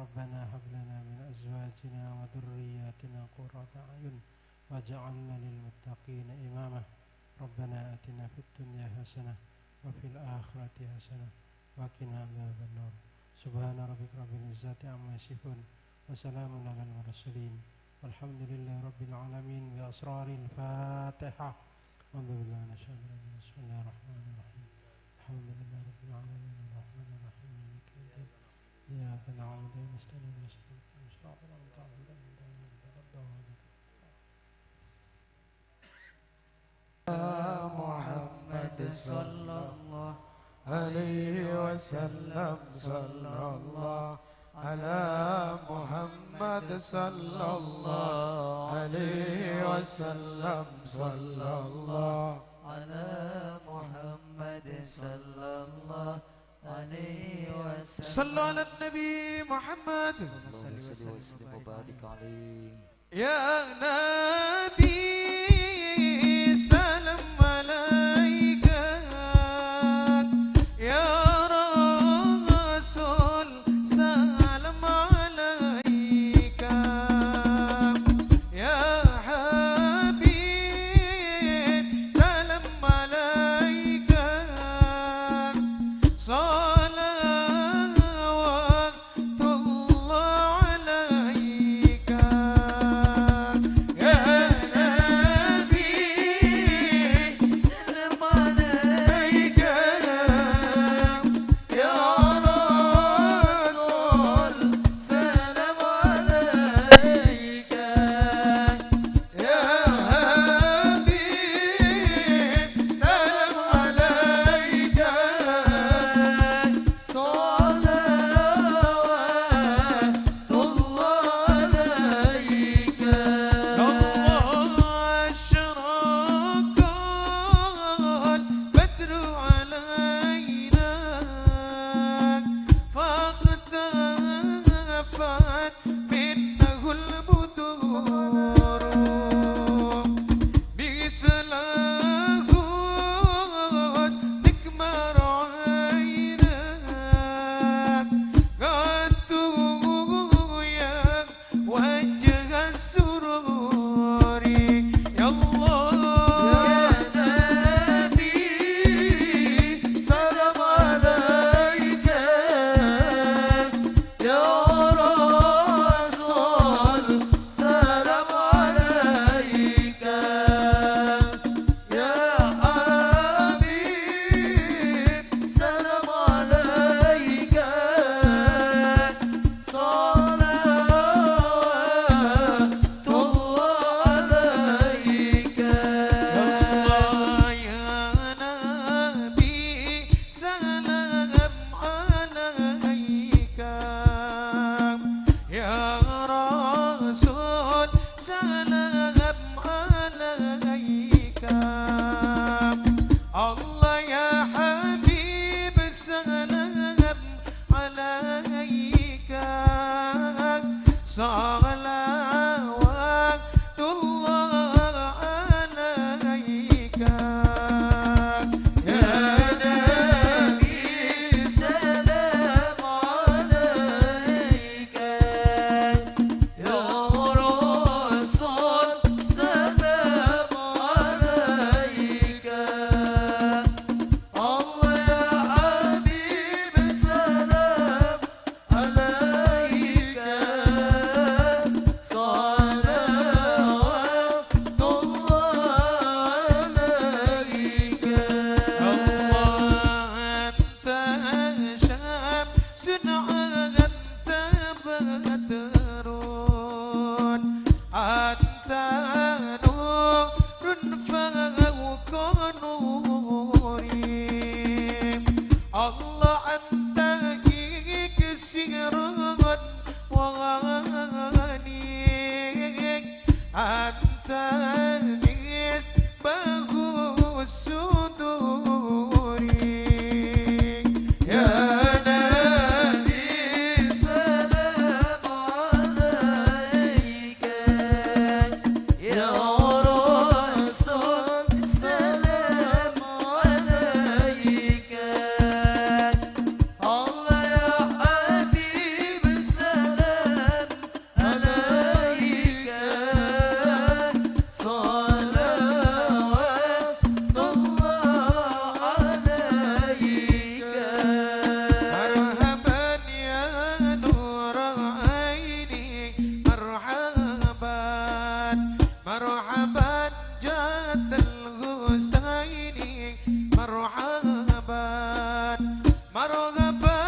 ربنا هب لنا من أزواجنا وذرياتنا قرة أعين واجعلنا للمتقين إماما. ربنا آتنا في الدنيا حسنة وفي الآخرة حسنة وقنا عذاب النار. سبحان ربك رب العزة عما يصفون، وسلام على المرسلين، والحمد لله رب العالمين. بأسرار الفاتحة. أعوذ بالله من الشيطان الرجيم. بسم الله الرحمن الرحيم. الحمد لله رب العالمين، الرحمن الرحيم، مالك يوم الدين. إياك نعبد وإياك نستعين، اهدنا الصراط المستقيم، صراط الذين أنعمت عليهم غير المغضوب عليهم ولا الضالين. محمد صلى الله عليه وسلم، صلى الله على محمد صلى الله عليه وسلم، صلى الله على محمد صلى الله عليه وسلم. صلوا على النبي محمد. اللهم صل وسلم وبارك عليه. يا نبي سلام عليك، يا رسول سلام عليك، يا حبيب سلام عليك، صلوات الله عليك يا نبي، سلام عليك يا رسول، سلام عليك. يا حبيب سلام عليك، صلوات الله عليك. الله أشرق البدر علينا فاختفت منه البدور مثل حسنك ما رأينا قط يا وجه السرور. يا الله يا نبي سلام عليك يا رسول سلام عليك يا حبيب سلام عليك صلوات الله عليك. يا الله يا نبي سلام عليك يا رسول سلام عليك. الله يا حبيب سلام عليك صلوات الله عليك يا نبي سلام عليك يا رسول سلام عليك. أنت مصباح الصدور. يا نبي سلام عليك، يا رسول سلام عليك، الله يا حبيب سلام عليك، صلوات الله عليك. مرحبا يا نور عيني، مرحبا، مرحبا جد الحسين، مرحبا. مرحبا،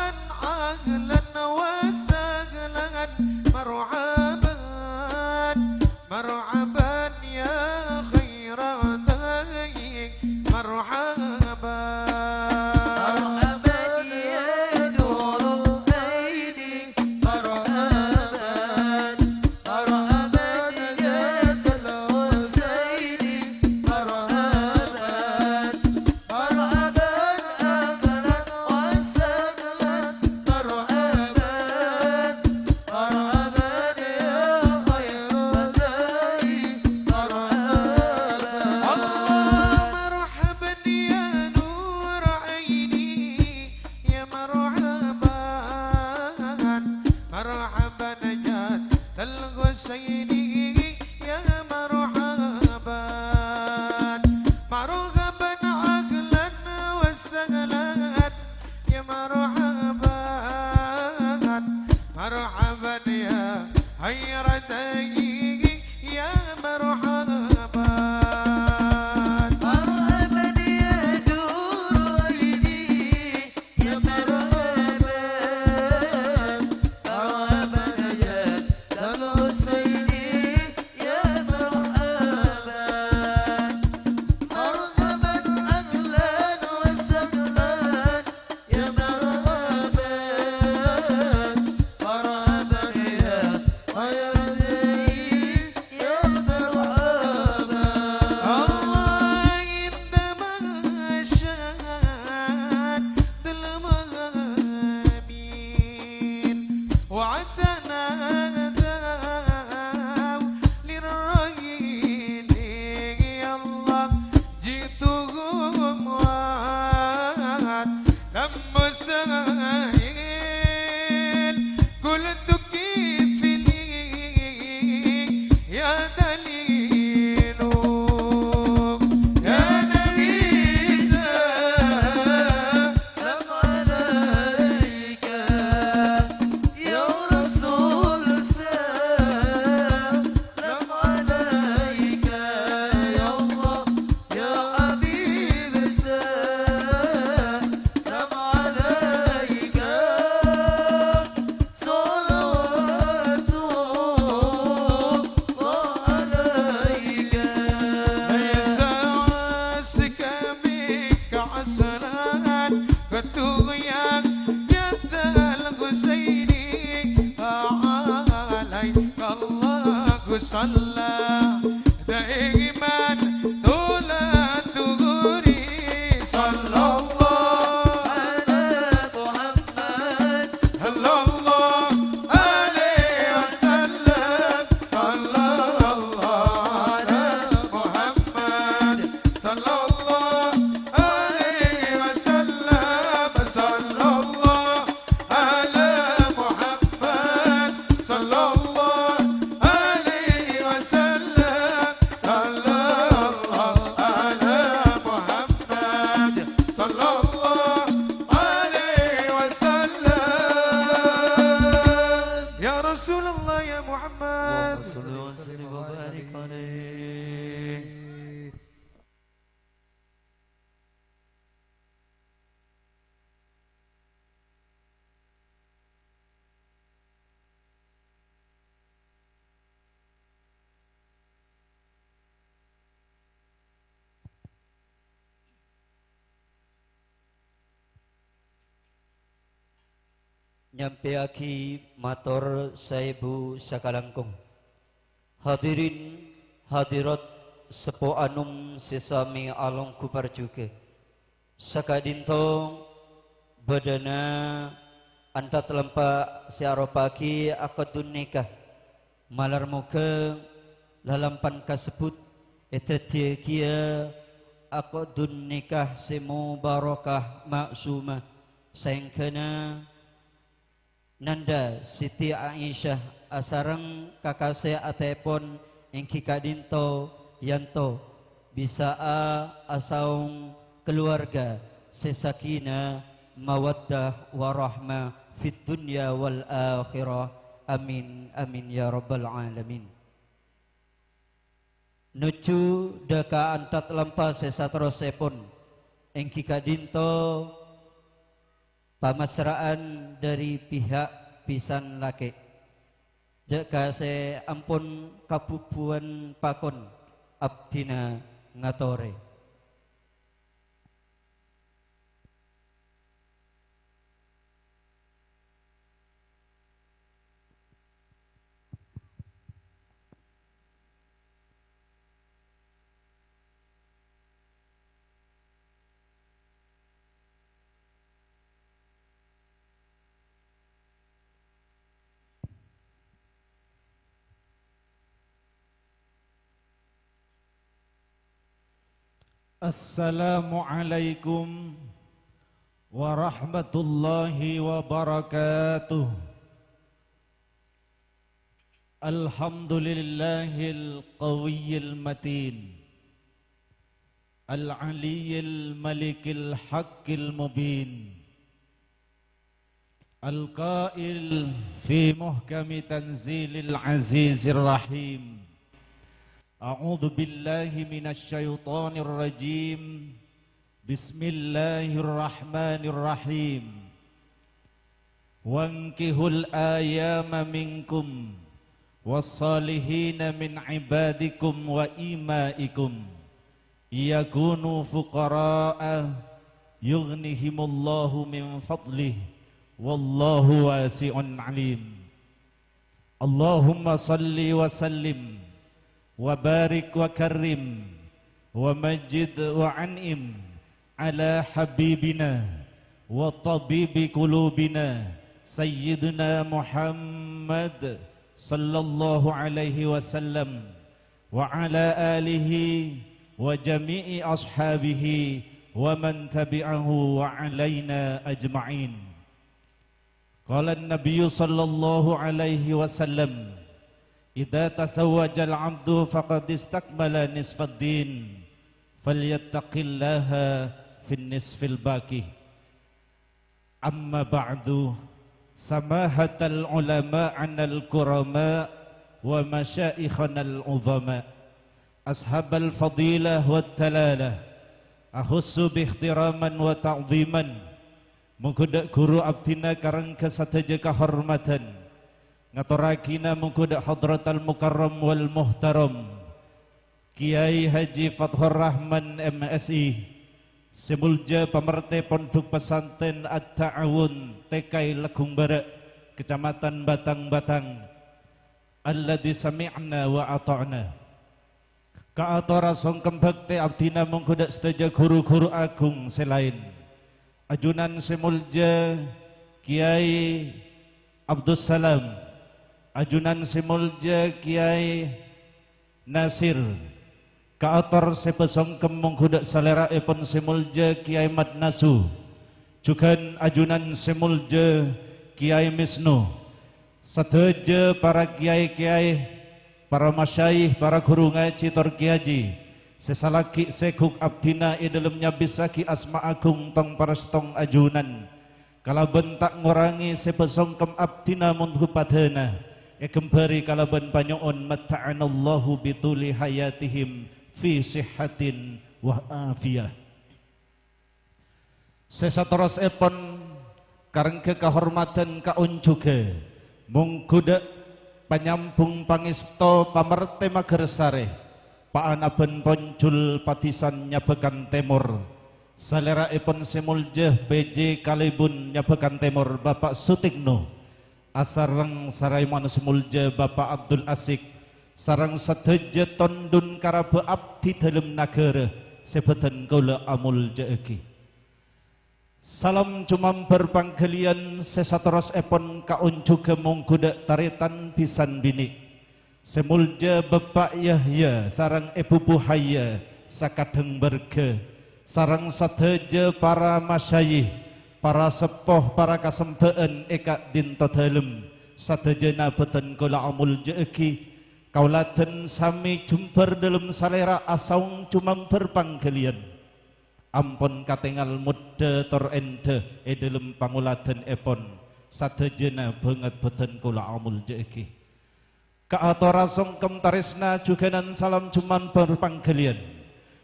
أهلا وسهلا، مرحبا، مرحبا يا خير داعي، مرحبا. مرحبا يا نور العين، مرحبا، مرحبا يا الحسين، مرحبا. مرحبا، أهلا وسهلا، مرحبا، مرحبا يا خير داعي، مرحبا. الله، مرحبا يا نور عيني، يا مرحبا، مرحبا جد الحسين، يا مرحبا، مرحبا أهلا وسهلا، يا مرحبا، مرحبا يا خير داعي، يا مرحبا. مرحبا يا نور عيني، يا مرحبا، مرحبا يا الحسين، يا مرحبا، مرحبا أهلا وسهلا، يا مرحبا، مرحبا يا خير داعي، يا مرحبا. الله، إنما شاء المهيمن وتنادوا للرحيل، يا الله، جئتهم وعد لم أسهل، قلت كيف لي يا دليل، يا نبي سلام عليك، يا رسول سلام عليك، يا الله يا حبيب سلام عليك، صلوات الله عليك. ليس عسك منك عسلان، قد يا جد الحسين، عليك الله صلى دائما طول الدهور. صلى الله على محمد، صلى الله عليه وسلم، صلى الله على محمد، صلى الله عليه وسلم، صلى الله على محمد، صلى الله عليه وسلم، صلى الله على محمد، صلى الله عليه وسلم. يا رسول الله يا محمد. اللهم صل وسلم وبارك عليه. Nyampèyaghi mator saèbu sakalangkong. Hadirin Hadirat seppo anom sè samè alongghu parjughâ. Saka'dinto bâdâna antat lempa' sè aropa'aghi akadun nikah. Malar moghâ lalampan kasebbhut èdhâddhiyâghiyâ akadun nikah sè mubarakah ma'sumah, saèngghâna nandhâ Siti Aisyah asareng kakasè atèèpon èngghi ka'dinto yanto bisa'a asaong kaluwarga sè sakinah, mawaddah, warahmah fid dunya wal akhirah. Amin, amin, ya rabbal alamin. Nojjhu dhâ' ka antat lempa sè saterrossèpon, èngghi ka'dinto pamasra'an dhâri pihak bhisan lakè'. Dhâ' ka sè ampon kabhubhuwân pakon, abdhina ngatorè. Assalamualaikum warahmatullahi wabarakatuh. Alhamdulillahil qawiyil matin. Al-aliyyil malikil haqqil mubin. Al-qail fi muhkami tanzilil azizir rahim. A'udzu billahi minasy syaithanir rajim. Bismillahirrahmanirrahim. Wankihul ayama minkum wassalihina min ibadikum wa imaikum, yakunu fuqara'a yughnihimullahu min fadlih, wallahu wasi'un alim. Allahumma salli wa sallim wa barik wa karrim wa majid wa an'im ala habibina wa tabibi qulubina sayyidina Muhammad sallallahu alaihi wasallam wa ala alihi wa jami'i ashabihi wa man tabi'ahu wa alaina ajma'in. Qala an-nabiyyu sallallahu alaihi wasallam, "Idza tazawwajal 'abdu faqad istakmala nisfad din, falyattaqillaha fin nisfil baqi." Amma ba'du, samahatal ulama'anal kurama wa masyaikhanal uzama, ashabal fadilah wad dalalah, akhussu bi ihtiraman wa ta'dhiman, Mongghu dha' ghuru abdhina karengghâ sadhâjâ kahormadhân. Ngatorraghina mongghu dha' Hadratal Mukarram wal Muhtaram, Kèyaè Haji Fathur Rahman, M Si, sè molja pamertè Pondhuk Pesantren At-Ta'awun T K I Leggung Bara', Kecamatan Batang-Batang, alladzi sami'na wa ata'na. Kaator asongkem bhâktè abdhina mongghu dha' sadhâjâ ghuru-ghuru aghung sè laèn. Ajunan sè molja Kèyaè Abdussalam, ajunan sè molja Kèyaè Nasir, kaator sè pasongkem mongghu dha' salèra'èpon sè molja Kèyaè Madnasu, jhughân ajunan sè molja Kèyaè Misnu, sadhâjâ para kèyaè-kèyaè, para masyayikh, para ghuru ngajhi tor kèyaji, sè salaghi' sèghuk abdhina è dhâlem nyabissaghi asma aghung tong-parastong ajunan, kalabân ta' ngorangè sè pasongkem abdhina mongghu padâna, èghembhâri kalabân panyo'on, matta'anallahu bituli hayatihim fi sihhatin wa afiyah. Sè saterrossèpon, karengghâ kahormadhân kaonjhugâ, mongghu dha' panyambhung pangèsto pamertè Magarsarè, paanabhân Ponjul Padhisan Nyabakan Tèmor, salèra'èpon sè molja P J Kalèbun Nyabakan Tèmor, Bapa' Sutikno, asareng sarèmon sè molja Bapa' Abdul Asik, sareng sadhâjâ tondhun karabhâ abdhi dhâlem naghârâ sè bhâdhân kaulâ amoljâ'aghi. Salam jumambar pangghâliyân sè saterrossèpon kaonjhugâ mongghu dâ' tarètan bhisan binè'. Sè moljâ Bapa' Yahya sareng Èbhu Buhaya sakadhâng bârghâ, sareng sadhâjâ para masyayikh, para seppo, para kasembhâ'ân è ka'dinto dhâlem, sadhâjâna bhâdhân kaulâ amoljâ'aghi. Kaulâ dhân samè jumbar dhâlem salèra asaong jumambar pangghâliyân. Ampon katèngal moddhâ tor èndhâ è dhâlem pangoladhânèpon, sadhâjâna bângèt bhâdhân kaulâ amoljâ'aghi. Kaatora songkem tarèsna jhughânan salam jumambar pangghâliyân.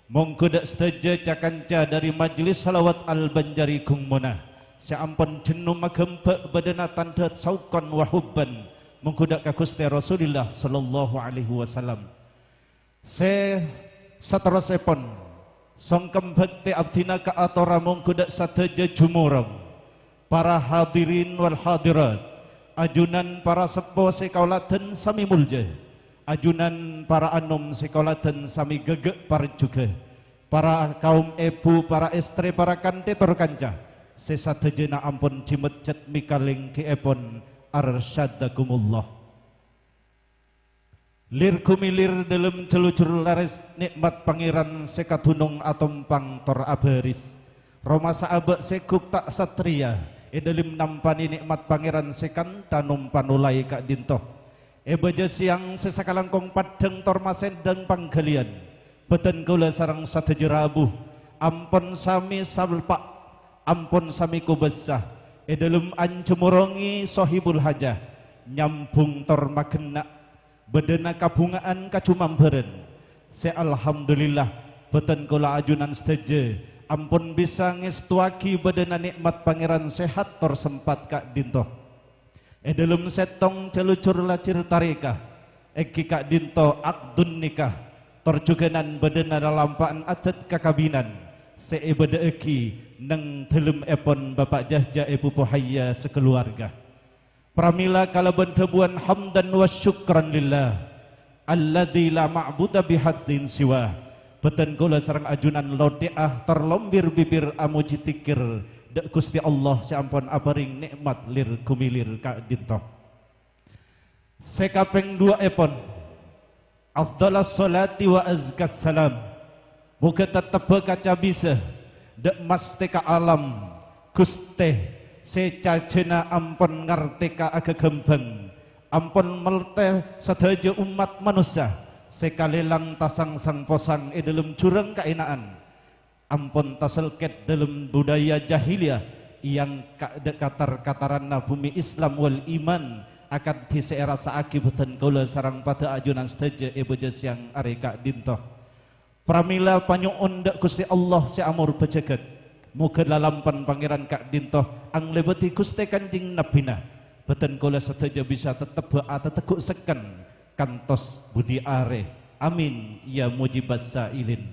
Mongghu dâ' sadhâjâ ca-kanca dhâri Majelis Shalawat Al-Banjari Gung Mona sè ampon jhenno maghâmbhâ' bâdâna tandhâ saokon wa hubban, mongghu dâ' ka Ghustè Rasulillah sallallahu alaihi wasallam. Sè saterrossèpon, songkem bhâktè abdhina kaatora mongghu dâ' sadhâjâ jumorong, para hadirin wal hadirat, ajunan para seppo sè kaulâ dhân samè moljâ, ajunan para anom sè kaulâ dhân samè ghâghâ' parjhughâ, para kaum èbhu, para èstrè, para kanthè tor kanca, sè sadhâjâna ampon dimèjjhât mèkalèngghièpon, arsyadakumullah. Lir-ghumilir dhâlem jhâlujhur larès nè'mat Pangèran sè kadhunong atompang tor abhâris. Roma saabâ' sè ghup ta' satrèya è dhâlem nampanè nè'mat Pangèran sè kantha nompa nolaè ka'dinto. È bâjâ sèyang sè sakalangkong paddhâng tor masèndhâng pangghâliyân, bhâdhân kaulâ sareng sadhâjâ rabu ampon samè salpa', ampon samè kobâsa è dhâlem anjhâmorongè sohibul hajah, nyambhung tor maghenna', bâdâna kabhunga'an kajumambhârân. Sè alhamdulillah, bhâdhân kaulâ ajunan sadhâjâ ampon bisa ngèstowaghi bâdâna nè'mat Pangèran sehat tor sempat ka'dinto. È dhâlem sèttong jhâlujhur lajhir tarèka, èngghi ka'dinto akdun nikah, tor jhughânan bâdâna lalampa'an adat kakabinan sè èbâdâ'aghi neng dhâlemmèpon Bapa' Jahja Èbhu Buhaya sakalowarga. Pramèla kalabân dhâbuwân hamdan wa syukran lillah, alladzi la ma'buda bihaqqin siwa. Bhâdhân kaulâ sareng ajunan lotè'a tor lombir bibir amojhi dikir dâ' Ghustè Allah sè ampon aparèng nè'mat lir-ghumilir ka'dinto. Sè kapèng duwâ'èpon, afdhalas sholati wa azkas salam. Moghâ tettebbhâ kaca bisa dâ' mastèka alam, Ghustè sè cajâna ampon ngartèka aghâghâmbhâng, ampon mèltè sadhâjâ ommat manossa sè kalèlang tasangsang posang è dhâlem jhurâng kaèna'an, ampon taselkèt dhâlem budaya jahiliyah, èangka' dâ' katar-kataranna bhumè Islam wal iman, akadhi sè èrassa'aghi bhâdhân kaulâ sareng padâ ajunan sadhâjâ è bâjâ sèyang arè ka'dinto. Pramèla panyo'on dâ' Ghustè Allah sè amor bhâjâgât, moghâ lalampan Pangèran ka'dinto anglèbâdhi Ghustè Kanjeng Nabbhina, bhâdhân kaulâ sadhâjâ bisa tettebbhâ atateggu' sekken kantos budi arè. Amin, ya mujibas sa'ilin.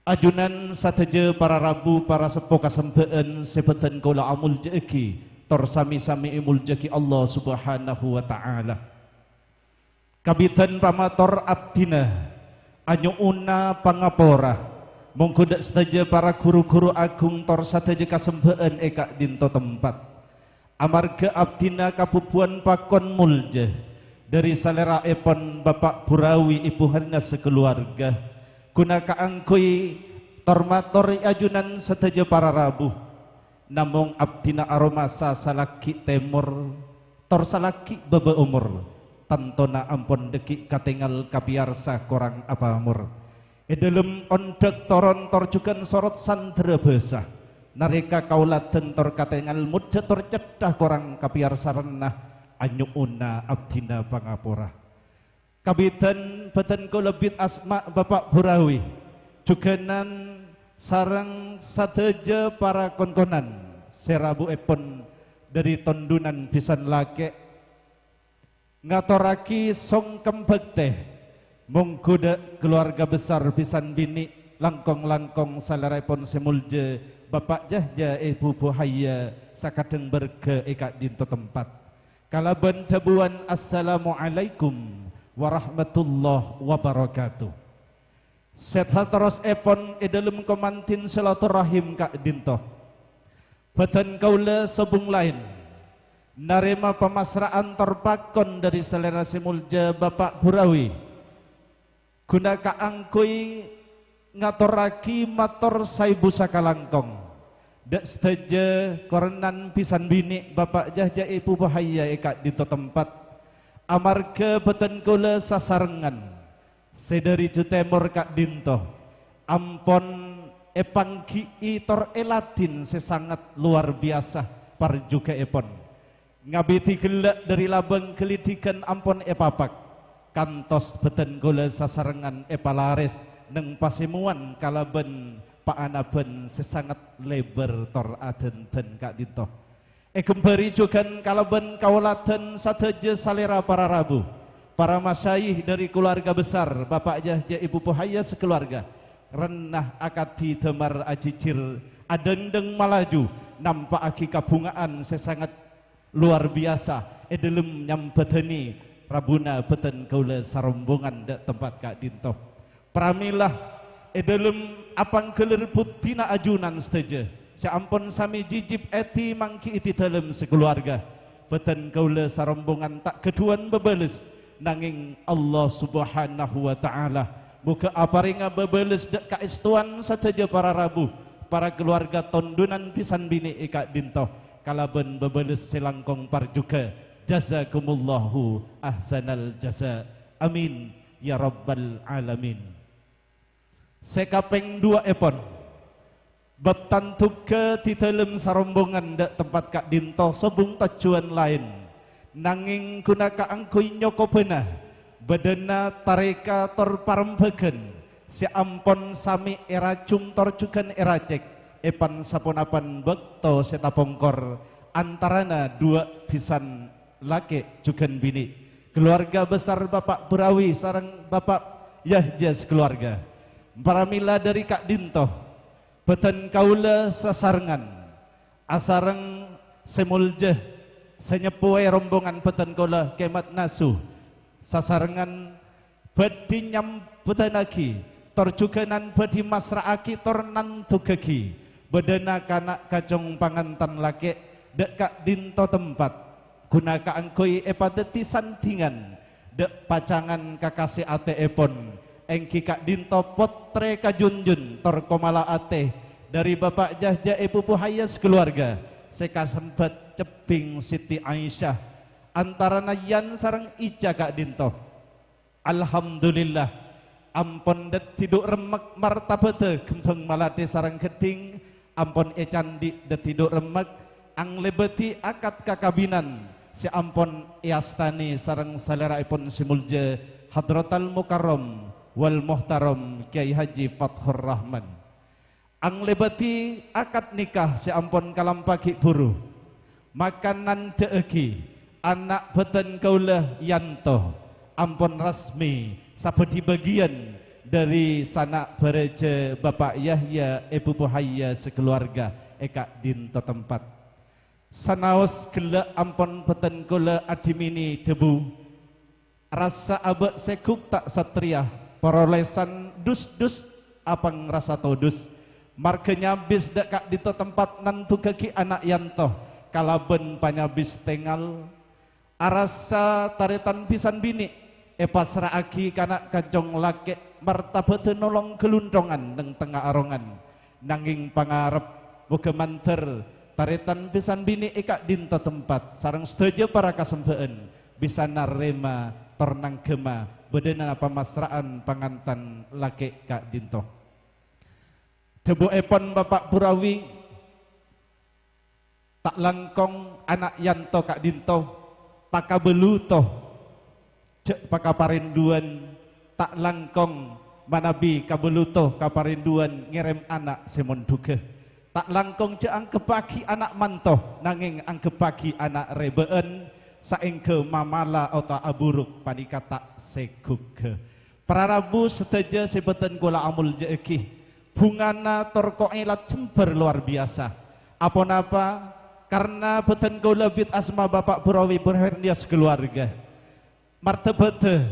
Ajunan sadhâjâ para rabu, para seppo kasembhâ'ân sè bhâdhân kaulâ amoljâ'aghi, tor samè-samè èmoljâ'aghi Allah Subhanahu wa Ta'ala. Kabidhân pamator abdhina anyo'ona pangapora, mongghu dâ' sadhâjâ para ghuru-ghuru aghung tor sadhâjâ kasembhâ'ân è ka'dinto tempat. Amarghâ abdhina kabubuwân pakon molja dhâri salèra'èpon Bapa' Burawi, Èbhu Hana sakalowarga, ghuna kaangghuy tor-mator è ajunan sadhâjâ para rabu. Namong abdhina aromasa salaghi' tèmor, tor salaghi' bâbâ omor, tantona ampon dhâggi' katèngal kapèyarsa korang apamor. È dhâlem ondhâk toron tor jhughân sorot sandhârâ bhâsa, narèka kaoladhân tor katèngal moddhâ tor cèttha korang kapèyarsa rènna, anyo'ona abdhina pangapora. Kabidhân bhâdhân kaulâ bit asma' Bapa' Burawi, jhughânan sareng sadhâjâ para konkonan sè rabuèpon dhâri tondhunan bhisan lakè', ngatorraghi songkem bhâktè, mongghu dâ' kalowarga besar bhisan binè', langkong-langkong salèra'èpon sè molja Bapa' Yahya Èbhu Buhaya sakadhâng bârghâ è ka'dinto tempat. Kalabân dhâbuwân, "Assalamualaikum warahmatullahi wabarakatuh. Sè saterrossèpon è dhâlem kamantan silaturahim ka'dinto. Bhâdhân kaulâ sobung laèn narèma pamasra'an tor pakon dhâri salèra sè molja Bapa' Burawi, ghuna kaangghuy ngatorraghi mator saèbu sakalangkong dhâ' sadhâjâ korènan bhisan binè' Bapa' Yahya Ibu Buhaya è ka'dinto tempat, amarghâ bhâdhân kaulâ sasarengngan sè dhâri Ju Tèmor ka'dinto ampon èpangghi'i tor èladhin sè sanget lowar biyasa parjhughâèpon. Ngabidhi ghellâ' dhâri labâng ghâlidhighân ampon èpapak, kantos bhâdhân kaulâ sasarengngan èpalarès neng pasèmowan kalabân paanabhân sè sanget lèbâr tor adhândhân ka'dinto. Èghâmbhâri jhughân kalabân kaoladhân sadhâjâ salèra para rabu, para masyayikh dhâri kalowarga besar Bapa' Yahya Ibu Buhaya sakalowarga, rènna akadhi dâmar ajhijhir, adhângdhâng malaju, nampa'aghi kabhunga'an sè sanget lowar biyasa è dhâlem nyambhâdhâni rabuna bhâdhân kaulâ sarombongan dhâ' tempat ka'dinto. Pramèla è dhâlem apangghâlâr buddhina ajunan sadhâjâ sè ampon samè jhijhib èdhi mangghi'i dhâlem sakalowarga, bhâdhân kaulâ sarombongan ta' ghâdhuwân bâbâles, nangèng Allah Subhanahu wa Ta'ala moghâ aparènga bâbâles dhâ' kaèstowan sadhâjâ para rabu, para kalowarga tondhunan bhisan binè' è ka'dinto, kalabân bâbâles sè langkong parjhughâ. Jazakumullahu ahsanal jaza. Amin, ya rabbal alamin. Sè kapèng duwâ'èpon, bâb tandhughâ dhâlem sarombongan dhâ' tempat ka'dinto sobung tojjhuwân laèn, nangèng ghuna kaangghuy nyokobhâna bâdâna tarèka tor parembhâghân sè ampon samè èrajhum tor jhughân èracèk è pan-saponapan bâkto sè tapongkor antarana duwâ' bhisan lakè' jhughân binè', kalowarga besar Bapa' Burawi sareng Bapa' Yahya sakalowarga. Pramèla dhâri ka'dinto, bhâdhân kaulâ sasarengngan asareng sè molja, sè nyeppowè rombongan bhâdhân kaulâ Kè Mat Nasu, sasarengngan bhâdhi nyambhâdhânnaghi, tor jhughânan bhâdhi massra'aghi tor nandhughâghi bâdâna kana' kacong pangantan lakè' dhâ' ka'dinto tempat, ghuna kaangghuy èpadhâddhi sandhingan dhâ' pacangan kakasè atèèpon, èngghi ka'dinto pottrè kajunjun tor komala atè dhâri Bapa' Yahya Ibu Buhaya sakalowarga sè kasembhât cebbhing Siti Aisyah, antarana Yan sareng Ica ka'dinto. Alhamdulillah, ampon dhâddhi dhu' remmek martabhâddhâ Ghembhâng Malathè sareng Ghedhing, ampon ècandhi' dhâddhi dhu' remmek, anglèbâdhi akad kakabinan sè ampon èastanè sareng salèraèpon sè molja Hadratal Mukarram wal Muhtaram Kyai Haji Fathur Rahman. Anglèbâdhi akad nikah sè ampon kalampaghi bhuru. Makanan jhâ'aghi, ana' bhâdhân kaulâ Yanto ampon rasmi sabâdhi bâgiyân dhâri sana' bârâjâ Bapa' Yahya Ibu Buhaya sakalowarga è ka'dinto tempat. Sanaos ghellâ' ampon bhâdhân kaulâ adhimènè dhâbu, rassa abâ' sèghuk ta' satrèya, parolèsan dus-dus apangrasa todus. Marghâ nyabis dhâ' ka'dinto tempat nandhughâghi ana' Yanto kalabân panyabis tèngal. Arassa tarètan bhisan binè' èpassra'aghi kana' kacong lakè' martabhâddhâ nolong ghâlunthongan neng tengnga arongan. Nangèng pangarep moghâ mandhâr tarètan bhisan binè' è ka'dinto tempat sareng sadhâjâ para kasembhâ'ân bisa narèma tor nangghâma bâdâna pamassra'an pangantan lakè' ka'dinto. Dhâbuèpon Bapa' Burawi, ta' langkong ana' Yanto ka'dinto pakabâluto, jhâ' pakaparèndhuwân, ta' langkong manabi kabâluto kaparèndhuwân ngèrèm ana' sè mondhughâ. Ta' langkong jhâ' angghebbhâghi ana' manto, nangèng angghebbhâghi ana' rèbâ'ân, saèngghâ mamala otabâ aburuk panèka ta' sèghugghâ. Para rabu sadhâjâ sè bhâdhân kaulâ amoljâ'aghi, bhungana tor ko'èlla jembhâr lowar biyasa. Aponapa? Karna bhâdhân kaulâ bit asma Bapa' Burawi Burherniyas kalowarga. Martabhâddhâ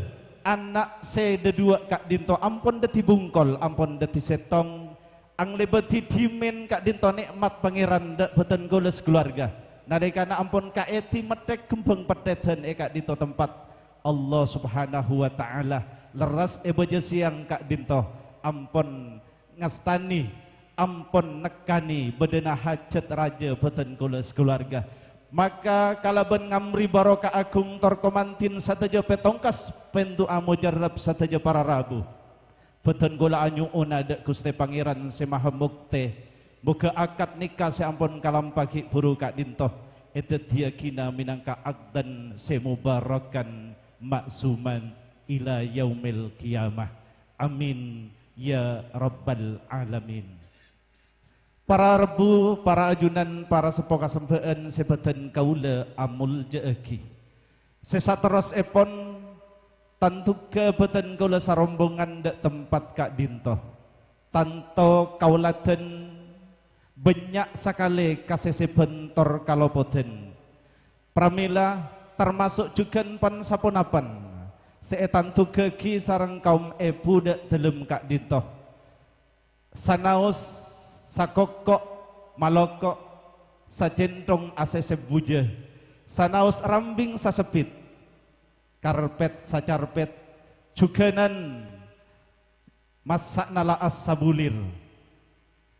Ana' sè dhâduwâ' ka'dinto ampon dhâddhi bungkol, ampon dhâddhi sèttong, anglèbâdhi dhimèn ka'dinto nè'mat Pangèran dhâ' bhâdhân kaulâ sakalowarga. Nalèkana ampon kaèdhi metthèk ghembhâng pettèdhân è ka'dinto tempat, Allah Subhanahu wa Ta'ala lerres è bâjâ sèyang ka'dinto ampon ngastanè, ampon nekkanè bâdâna hajhât rajâ bhâdhân kaulâ sakalowarga. Maka kalabân ngamrè barokah agung tor komandhin sadhâjâ pètongkas pèndu'a mojarrab sadhâjâ para rabu. Bhâdhân kaulâ anyo'ona dhâ' Ghustè Pangèran Sè Maha Moktè, moghâ akad nikah sè ampon kalampa ghi' bhuru ka'dinto èdhâddhiyâghina mènangka akdan sè mubarakan ma'suman ila yaumil qiyamah. Amin, ya rabbal alamin. Para rabu, para ajunan, para seppo kasembhâ'ân sè bhâdhân kaulâ amoljâ'aghi. Sè saterrossèpon, tantoghâ bhâdhân kaulâ sarombongan dhâ' tempat ka'dinto. Tanto kaulâ dhân bânnya' sakalè kasèsèbhân tor kalopodhân. Pramèla, tamaso' jhughân pan-saponapan sè ètantoghâghi sareng kaum èbhu dhâ' dhâlem ka'dinto. Sanaos sakoko', maloko', sacènthong asèsèp bujâ, sanaos rambing sasebbit, karpèt sacarpèt, jhughânan massa'na la'as sabulir.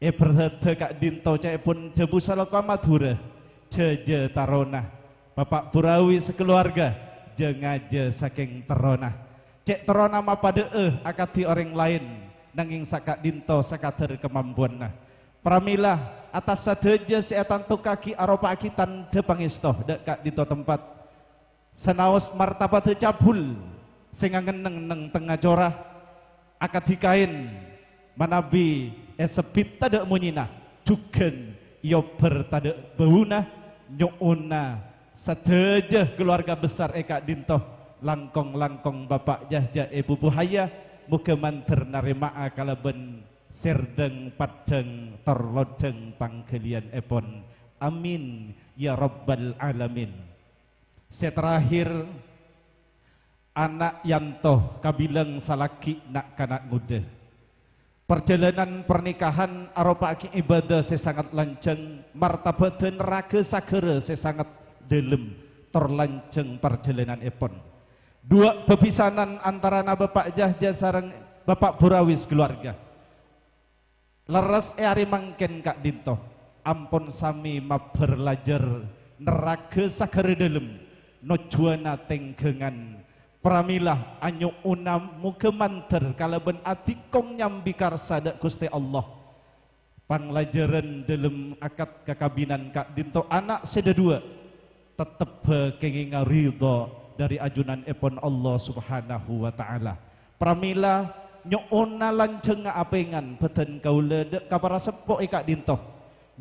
Èbhârdhâ ka'dinto ca'èpon jhâbu saloka Madhurâ, jhâjâ tarona. Bapa' burawi sakalowarga, jhâ-ngajhâ sakèng terrona. Cè' terrona mapadâ'â akadhi orèng laèn, nangèng saka'dinto sakadâr kamampowanna. Pramèla, atas sadhâjâ sè ètantoghâghi aropa'aghi tandhâ pangèsto dhâ' ka'dinto tempat. Sanaos martabaddhâ cabul sè ngangenneng neng tengnga cora, akadhi kaèn manabi èsebbit tadâ' monyèna, jhughân èobbhâr tadâ' bâuna, nyo'ona sadhâjâ kalowarga besar è ka'dinto, langkong-langkong Bapa' Yahya è Bubuhaya, moghâ mandhâr narèma'a kalabân sèrdhâng paddhâng tor lodhâng pangghâliyânèpon. Amin, ya rabbal alamin. Sè terakhir, ana' yanto kabilang salaghi' na'-kana' ngodâ. Parjhâlânan parnikahan aropa'aghi ibâdâ sè sanget lanjhâng, martabâddhân raghâ saghârâ sè sanget dhâlem, tor lanjhâng parjhâlânanèpon. Duwâ' bhâbhisanan antarana Bapa' Yahya sareng Bapa' Burawi sakalowarga. Lerres è arè mangkèn ka'dinto, ampon samè mabbhâr lajâr nerraghâ saghârâ dhâlem, nojjhuwâna tèngghângan. Pramèla anyo'ona moghâ mandhâr kalabân adhikong nyambi karsa dhâ' Ghustè Allah. Panglajârân dhâlem akad kakabinan ka'dinto ana' sè dhâduwâ'. Tettebbhâ kèngènga ridho dhâri ajunanèpon Allah Subhanahu wa Ta'ala. Pramèla nyo'ona lanjhângnga apèngan bhâdhân kaulâ dhâ' ka para seppo è ka'dinto.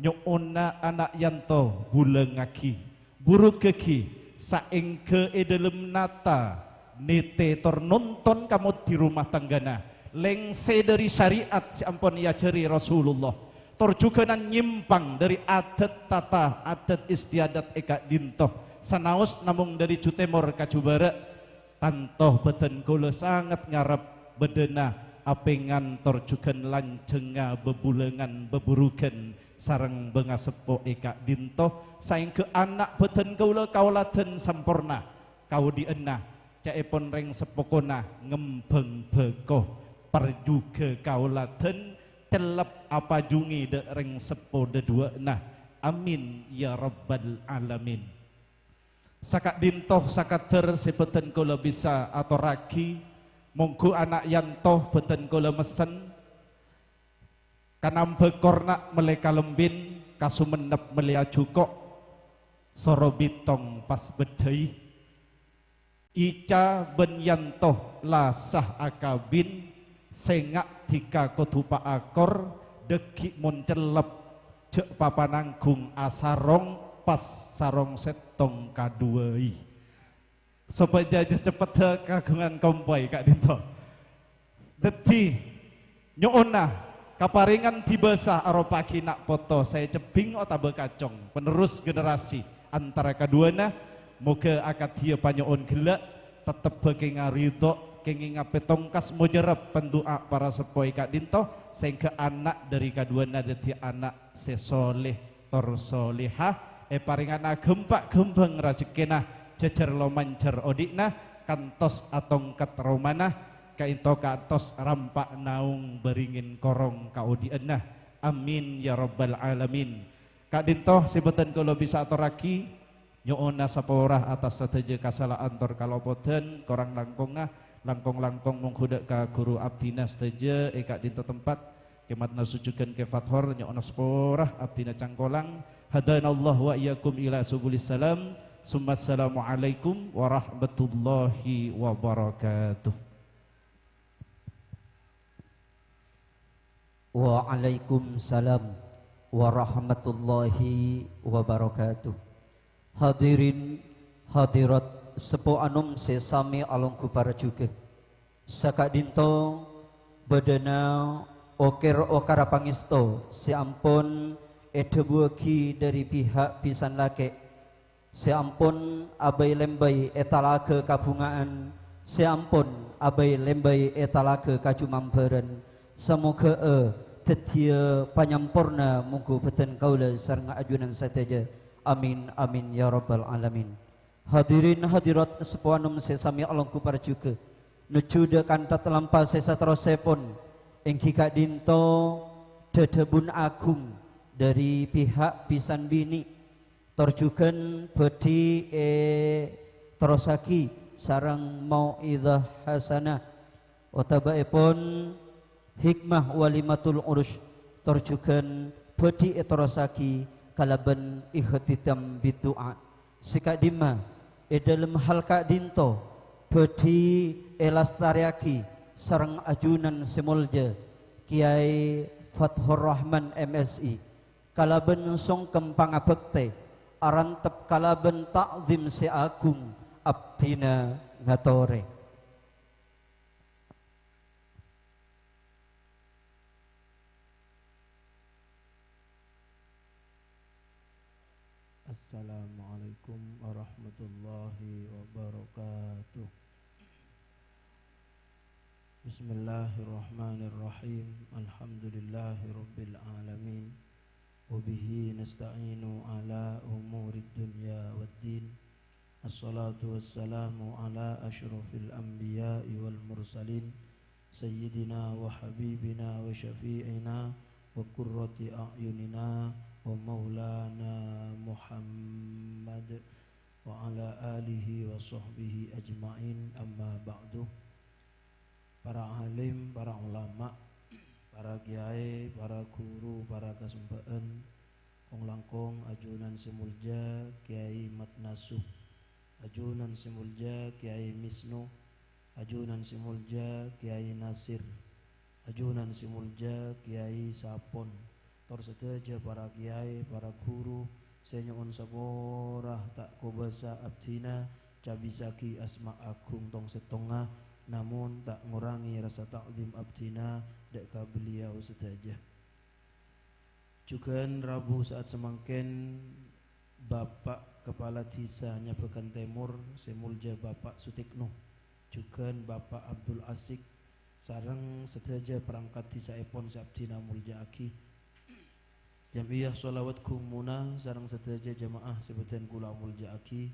Nyo'ona ana' yanto bulângngaghi, burughâghi, saèngghâ è dhâlem nata, nètè tor nonton kamoddhi rumah tanggana, lèngsè dhâri syariat sè ampon èajhâri Rasulullah. Tor jhughânan nyèmpang dhâri adat tata adat istiadat è ka'dinto, sanaos namong dhâri jhu tèmor ka jhu bârâ'. Tanto bhâdhân kaulâ sanget ngarep bâdâna apèngan tor jhughân lanjhângnga bhâbhulângan bhâburughân sareng bângaseppo è ka'dinto, saèngghâ ana' bhâdhân kaulâ kaoladhân samporna. Kaodi'ânna, ca'èpon rèng seppona ngembhâng bhâko, parjhughâ kaoladhân cellep apajhungè dhâ' rèng seppo dhâduwâ'na. Amin, ya rabbal alamin. Saka'dinto sakadhâr sè bhâdhân kaulâ bisa atorraghi, mongghu ana' yanto bhâdhân kaulâ messen, kanambhâ korna' mellè kalembin, kasomennep mellè ajhuko', soro bitong pas beddhâi. Ica bân yanto la sah akabin, sènga' dhika kodhu paakor, dhâggi' mon cellep, jhâ' papananggung asarong, pas sarong sèttong kaduwâi. Sopajâ jhâ' ceppetta kagungan kompoy ka'dinto. Dhâddhi, nyo'ona kaparèngan dibâsa aropa'aghi na' poto sè cebbhing otabâ kacong, penerus generasi antara kaduwâna, moghâ akadhiyâ panyo'on ghellâ', tettebbhâ kèngènga ridho, kèngèng apètongkas mojarab pendu'a para seppo è ka'dinto, sehingga ana' dhâri kaduwâna dhâddhi ana' sè soleh tor soleha, èparèngana ghâmpa'-ghâmbhâng rajhekkèna, jhâjhâr lomanjhâr odi'na, kantos atongket romana, ka'dinto kantos rampa' naong bâringèn korong kaodi'ânna. Amin ya rabbal alamin. Ka'dinto sè bhâdhân kaulâ bisa atorraghi, nyo'ona sapora atas sadhâjâ kasala'an tor kalopodhân, korang langkongnga, langkong-langkong mongghu dhâ' ka ghuru abdhina sadhâjâ è ka'dinto tempat, Kè Matna Sujjugan Kè Fathor, nyo'ona sapora abdhina cangkolang. Hadanallahu wa iyyakum ila subulis salam. Summa assalamualaikum warahmatullahi wabarakatuh. Waalaikumsalam warahmatullahi wabarakatuh. Hadirin hadirat seppo anom sè samè alongghu parjhughâ. Saka'dinto bâdâna okèr-okara pangèsto sè ampon èdhâbuwâghi dhâri pihak bhisan lakè', sè ampon abâi-lèmbâi è talaga kabhunga'an, sè ampon abâi-lèmbâi è talaga kajumambhârân. Samoghâ'â dhâddhiyâ panyamporna mongghu bhâdhân kaulâ sareng ajunan sadhâjâ. Amin, amin, ya rabbal alamin. Hadirin hadirat seppo anom sè samè alongghu parjhughâ. Nojjhu dhâ' kantha lampa sè saterrossèpon, èngghi ka'dinto dhâdhâbun aghung dhâri pihak bhisan binè', tor jhughân bhâdhi èterrossaghi sareng mau'izah hasanah. Otabâèpon hikmah walimatul urus tor jhughân bhâdhi èterrossaghi kalabân ikhtitam bidu'a. Sè ka'dimma è dhâlem hal ka'dinto bhâdhi èlastarèyaghi sareng ajunan sè molja Kèyaè Fathur Rahman, M Si, kalabân songkem pangabhâktè, arantep kalabân ta'zim sè aghung abdhina ngatorè. Assalamualaikum warahmatullahi wabarakatuh. Bismillahirrahmanirrahim. Alhamdulillahi rabbil alamin. Wa bihi nasta'inu ala umurid dunya waddin. Assalatu wassalamu ala asyrafil anbiya'i wal mursalin, sayyidina wa habibina wa syafi'ina wa qurrati a'yunina wa maulana Muhammad wa ala alihi wa sahbihi ajma'in, amma ba'du. Para alim, para ulama, para kèyaè, para ghuru, para kasembhâ'ân, kong-langkong ajunan sè molja Kèyaè Mat Nasuh, ajunan sè molja Kèyaè Misnu, ajunan sè molja Kèyaè Nasir, ajunan sè molja Kèyaè Sapon, tor sadhâjâ para kèyaè, para ghuru, sè nyo'on sapora ta' kobâsa abdhina cabisaghi asma aghung tong-sèttongnga, namong ta' ngorangè rasa ta'zim abdhina dhâ' ka beliau sadhâjâ. Jhughân rabu sa'at samangkèn, Bapa' Kapala Dhisa Nyabakan Tèmor sè molja Bapa' Sutikno, jhughân Bapa' Abdul Asik, sareng sadhâjâ parangkat dhisaèpon sè abdhina molja'aghi. Jam'iyah Shalawat Ghummunah sareng sadhâjâ jamaah sè bhâdhân kaulâ molja'aghi.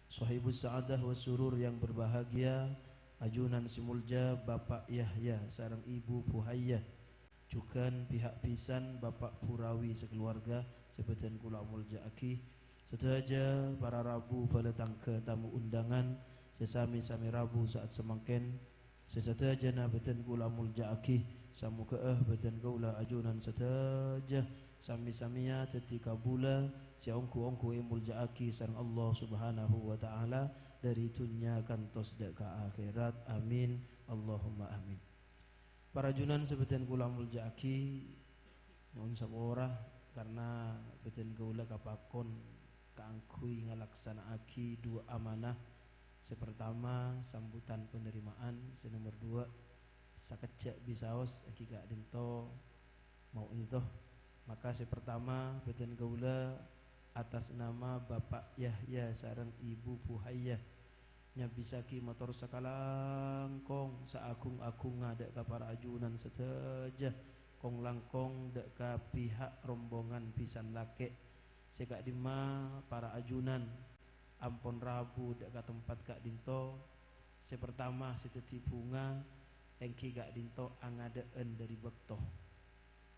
Shahibus Sa'adah was Surur yang berbahagia, ajunan sè molja Bapa' Yahya sareng Ibu Buhayyah. Jhughân pihak bhisan Bapa' Burawi sakaluwarga sè bhâdhân kaulâ molja'aghi. Sadhâjâ para rabu bhâlâ tangghâ tamu undangan sè sami-sami rabu sa'at samangkèn, sè sadhâjâna bhâdhân kaulâ molja'aghi. Samoghâ'â bhâdhân kaulâ ajunan sadhâjâ sami-samèya dhâddhi kabulâ sè ongghu-ongghu èmolja'aghi sareng Allah Subhanahu wa Ta'ala dhâri dhunnya kantos dhâ' ka akhèrat. Amin. Allahumma amin. Para ajunan sè bhâdhân kaulâ molja'aghi, nyo'on sapora karna bhâdhân kaulâ kapakon kaangghuy ngalaksana'aghi duwâ' amanah. Sè partama, sambutan penerimaan, sè nomer duwâ', sakejjhâ' bisaos èngghi ka'dinto mau'idhah. Maka sè partama, bhâdhân kaulâ atas nama Bapa' Yahya sareng Ibu Buhayyah Nyabisaghi mator sakalangkong saagung-agungnga dha' ka para ajunan sadhâjâ, kong-langkong dha' ka pihak rombongan bhisan lakè'. Sè ka'dimma para ajunan ampon rabu dha' ka tempat ka'dinto. Sè partama sè dhâddhi bhunga èngghi ka'dinto angadhâ'ân dhâri bâkto.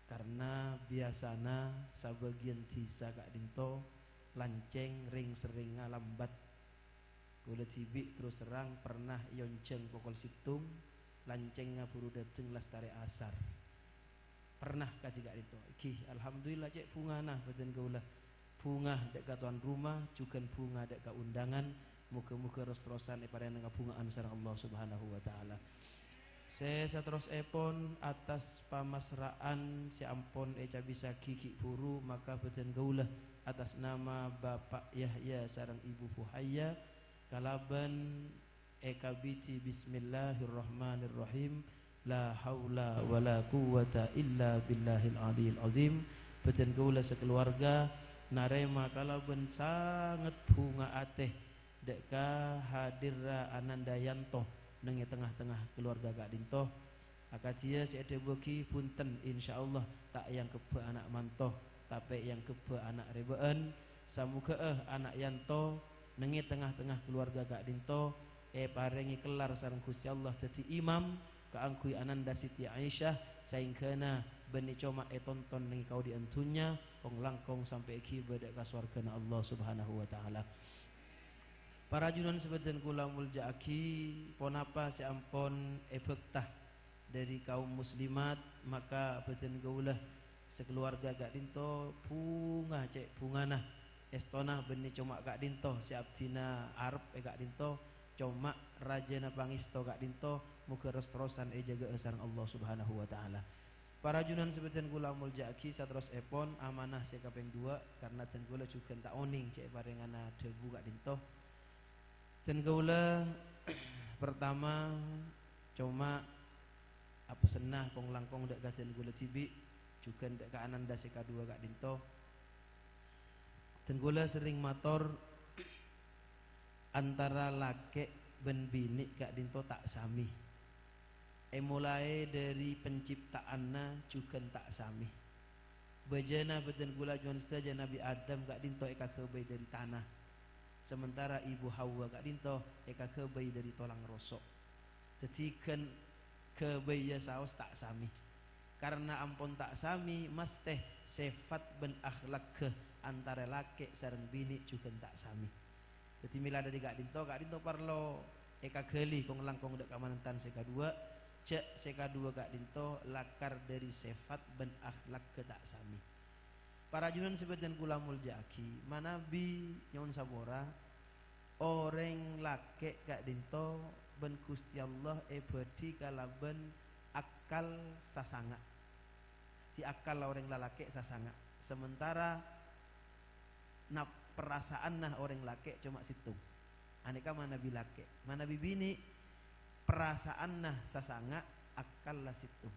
Karna biyasana sabâgiyân dhisa ka'dinto lancèng rèng-serrèngnga lambat. Kaulâ dhibi' terros terrang pernah èonjhâng pokol sèttong, lancèngnga buru dâteng lastarè asar. Pernah kajhi ka'dinto. Èngghi, alhamdulillah, cè' bhungana bhâdhân kaulâ. Bhunga dha' ka towan roma, jhughân bhunga dha' ka undangan. Moghâ-moghâ ros-terrosan èparèngana kabhunga'an sareng Allah Subhanahu wa Ta'ala. Sè saterrossèpon, atas pamasra'an sè ampon ècabisaghi ghi' bhuru, maka bhâdhân kaulâ atas nama Bapa' Yahya sareng Ibu Fuhayya kalabân èkabidhi bismillahirrahmanirrahim. La haula wa la quwwata illa billahil aliyil azim. Bhâdhân kaulâ sakaluwarga narèma kalabân sanget bhunga atè dha' ka hadirra Ananda Yanto neng è tengnga-tengnga kaluwarga ka'dinto. Akadhiyâ sè èdhâbuwaghi bhunten, insyaallah ta' èanggheppa ana' manto, tapè èanggheppa ana' rèbâ'ân. Samoghâ'â ana' Yanto neng è tengnga-tengnga kaluwarga ka'dinto èparèngè kellar sareng Ghustè Allah dhâddhi imam kaangghuy Ananda Siti Aisyah, saèngghâna bânnè coma ètonton neng è kaodi'ân dhunnya, kong-langkong sampè' èghibâ dha' ka sowarghâna Allah Subhanahu wa Ta'ala. Para ajunan sè bhâdhân kaulâ molja'aghi, ponapa sè ampon èbhâkta dhâri kaum muslimat, maka bhâdhân kaulâ sakaluwarga ka'dinto bhunga cè' bhungana. Èstona bânnè coma ka'dinto sè abdhina arep è ka'dinto, coma rajâna pangèsto ka'dinto, moghâ ros-terrosan èjâgâ'â sareng Allah Subhanahu wa Ta'ala. Para ajunan sè bhâdhân kaulâ molja'aghi, saterrossèpon amanah sè kapèng duwâ', karna dhân kaulâ jhughân ta' onèng cè' èparèngana dhâbu ka'dinto. Dhân kaulâ, partama, coma apèsenna kong-langkong dha' ka dhân kaulâ dhibi', jhughân dha' ka Ananda sè kaduwâ ka'dinto. Dhân kaulâ serrèng mator, antara lakè' bân binè' ka'dinto ta' samè. Èmolaè dhâri pencipta'anna jhughân ta' samè. Bâjâna bhâdhân kaulâ jhughân sadhâjâ Nabbhi Adam ka'dinto èkaghâbây dhâri tana, sementara Ibu Hawa ka'dinto èkaghâbây dhâri tolang roso'. Dhâddhi ghân ghâbâyya saos ta' samè. Karna ampon ta' samè, mastè sèfat bân akhlakghâ antara lakè' sareng binè' jhughân ta' samè. Dhâddhi mèla dhâri ka'dinto, ka'dinto parlo èkaghâli kong-langkong dha' ka manantan sè kaduwâ', jhâ' sè kaduwâ' ka'dinto lakar dhâri sèfat bân akhlakghâ ta' samè. Para ajunan sè bhâdhân kaulâ molja'aghi, manabi nyo'on sapora, orèng lakè' ka'dinto bân Ghustè Allah èbâdhi kalabân akal sasanga'. Dhâddhi akalla orèng lalakè' sasanga', sementara nap-, perasaanna orèng lakè' coma sèttong. Anèka manabi lakè'. Manabi binè', perasaanna sasanga', akalla sèttong.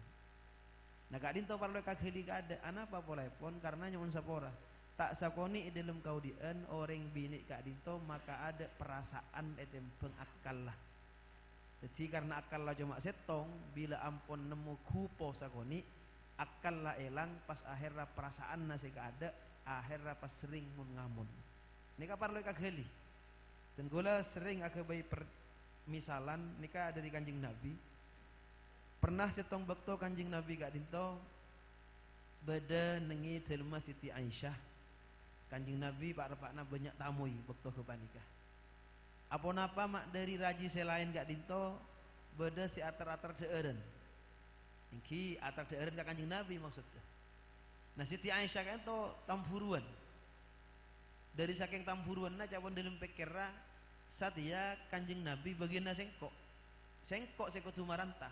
Nah, ka'dinto parlo èkaghâli kaadâ', anapa polèpon? Karna nyo'on sapora. Ta' sakonè' è dhâlem kaodi'ân orèng binè' ka'dinto makaadâ' perasaan ètèmbhâng akkalla. Dhâddhi, karna akkalla coma sèttong, bilâ ampon nemmo ghupo sakonè', akkalla èlang, pas ahèrra perasaanna sè kaadâ', ahèrra pas serrèng mon-ngamon. Nèka parlo èkaghâli. Dhân kaulâ serrèng aghâbây per-, misalan nèka dhâri Kanjeng Nabbhi. Pernah sèttong bâkto Kanjeng Nabbhi ka'dinto bâdâ neng è dhâlemma Siti Aisyah. Kanjeng Nabbhi pa'-reppa'na bânnya' tamoy bâkto ghâpanèka. Aponapa ma' dhâri rajhi sè laèn ka'dinto bâdâ sè ater-ater dhâ'ârân? Èngghi ater dhâ'ârân ka Kanjeng Nabbhi maksoddhâ. Nah, Siti Aisyah ka'dinto tambhuruwân. Dhâri sakèng tambhuruwânna, ca'èpon dhâlem pèkkèrra, satèya Kanjeng Nabbhi bâgiyânna sèngko'. Sèngko' sè kodhu maranta.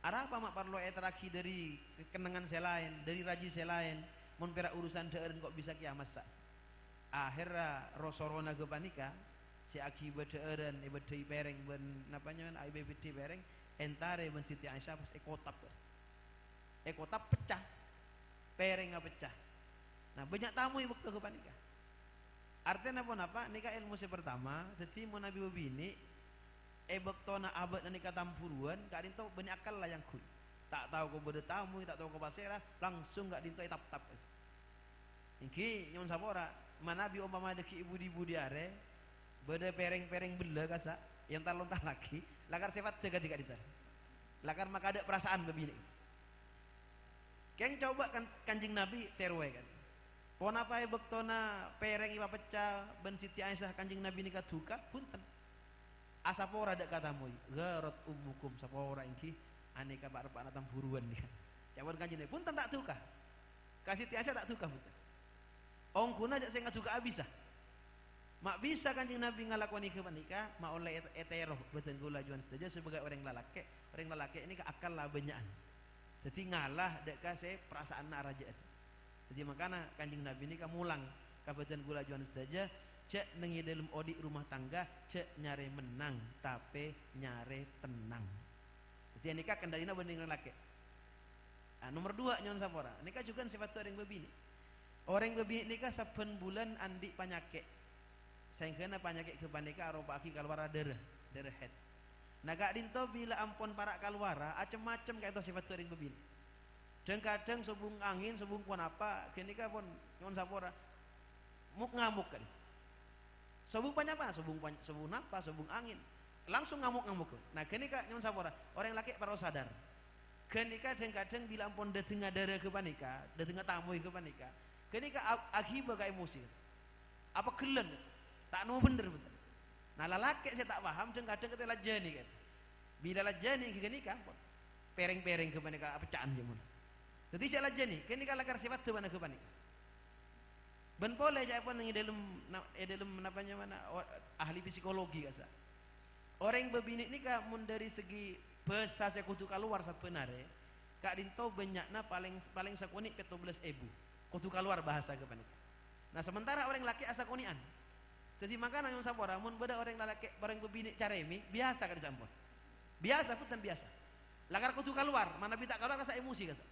Arapa ma' parlo èterraghi dhâri kennengngan sè laèn, dhâri rajhi sè laèn, mon pèra' urusan dhâ'ârân ko' bisa kèya massa'. Ahèrra ro-sorona ghâpanèka, sè aghibâ dhâ'ârân, èbâddhâi pèrèng bân, napa nyamana, èbâddhâi pèrèng, èntarè bân Siti Aisyah pas èkotap. Èkotap pecca. Pèrèngnga pecca. Nah, bânnya' tamoy bâkto ghâpanèka. Artèna ponapa? Nèka èlmo sè partama, dhâddhi mon nabi bâbinè', È bâktona abâ'na nèka tambhuruwân, ka'dinto bânnè akkalla èyangghuy. Ta' tao ka bâdâ tamoy, ta' tao ka pasèra, langsung ka'dinto ètaptap. Èngghi, nyo'on sapora, manabi ompama dhâggi' è budi-budi arè, bâdâ pèrèng-pèrèng bellâ kasa', èyontal-ontallaghi, lakar sèpaddhâ kadhi ka'dinto. Lakar makadâ' parasaan bâbinè'. Kèng coba kan Kanjeng Nabi tèrowè kan. Ponapa è bâktona pèrèng èpapecca bân Siti Aisyah Kanjeng Nabi nèka duka? Bhunten. Asapora dâ' ka tamoy, "Gharat ummukum," sapora èngghi anèka pa'-reppa'na tambhuruwân nèka. Ca'èpon Kanjeng Nabi, "Bhunten ta' duka." Ka Siti Aisyah ta' duka, bhunten. Ongghuna jhâ' sè ngaduka'a bisa. Ma' bisa Kanjeng Nabi ngalakonè ghâpanèka, ma' ollè èt-, ètèro bhâdhân kaulâ ajunan sadhâjâ sebagai orèng lalakè'. Orèng lalakè' nèka akkalla bânnya'an. Dhâddhi ngala dâ' ka sè parasaanna arajâ'ân. Dhâddhi mangkana Kanjeng Nabi nèka molang ka bhâdhân kaulâ ajunan sadhâjâ, jhâ' neng è dâlem odi' rumah tangga, jhâ' nyarè mennang, tapè nyarè tennang. Dhâddhi nèka kendalina bânnè orèng lakè'. Ah, nomer dua, nyo'on sapora. Nèka jhughân sèpaddhâ orèng bâbinè'. Orèng bâbinè' nèka sabbhân bulân andi' panyakè'. Saèngghâna panyakè' ghâpanèka aropa'aghi kalowarra dârâ, dârâ haid. Na, ka'dinto bilâ ampon para' kalowarra, acem-macem ka'dinto sèpaddhâ orèng bâbinè'. Dhâng-kadhâng sobung angèn, sobung ponapa, ghânèka pon nyo'on sapora. Mok-ngamok kan. Sobung panyapa? Sobung pan-, sobung napa? Sobung angèn. Langsung ngamok-ngamok. Na, ghânèka nyo'on sapora. Orèng lakè' parlo sadar. Ghânèka dhâng-kadhâng bilâ ampon dâteng dârâ ghâpanèka, dâteng tamoy ghâpanèka, ghânèka a-, aghibâ ka emosi. Apegghellân. Ta' nemmo bhendher, bhunten. Na, lalakè' sè ta' paham dhâng-kadhâng katè lajânè, kan. Bilâ lajânè ghânèka, ampon. Pèrèng-pèrèng ghâpanèka apecca'an, jhâ' mon. Dhâddhi jhâ' lajânè, ghânèka lakar sèpaddhâ bân ghâpanèka. Bân polè ca'èpon neng è dâlem na-, è dâlem napa nyamana, o-, ahli psikologi kasa'. Orèng bâbinè' nèka mon dâri segi bhâsa sè kodhu kalowar sabbhân arè, ka'dinto bânnya'na palèng, palèng sakonè' pètto bellâs èbu. Kodhu kalowar bhâsa ghâpanèka. Na, sementara orèng lakè' asakonè'an. Dhâddhi mangkana nyo'on sapora, mon bâdâ orèng lalakè', orèng bâbinè' carèmè, biyasa ka'dissa' ampon. Biyasa, bhunten biyasa. Lakar kodhu kalowar, manabi ta' kalowar kasa' emosi kasa'.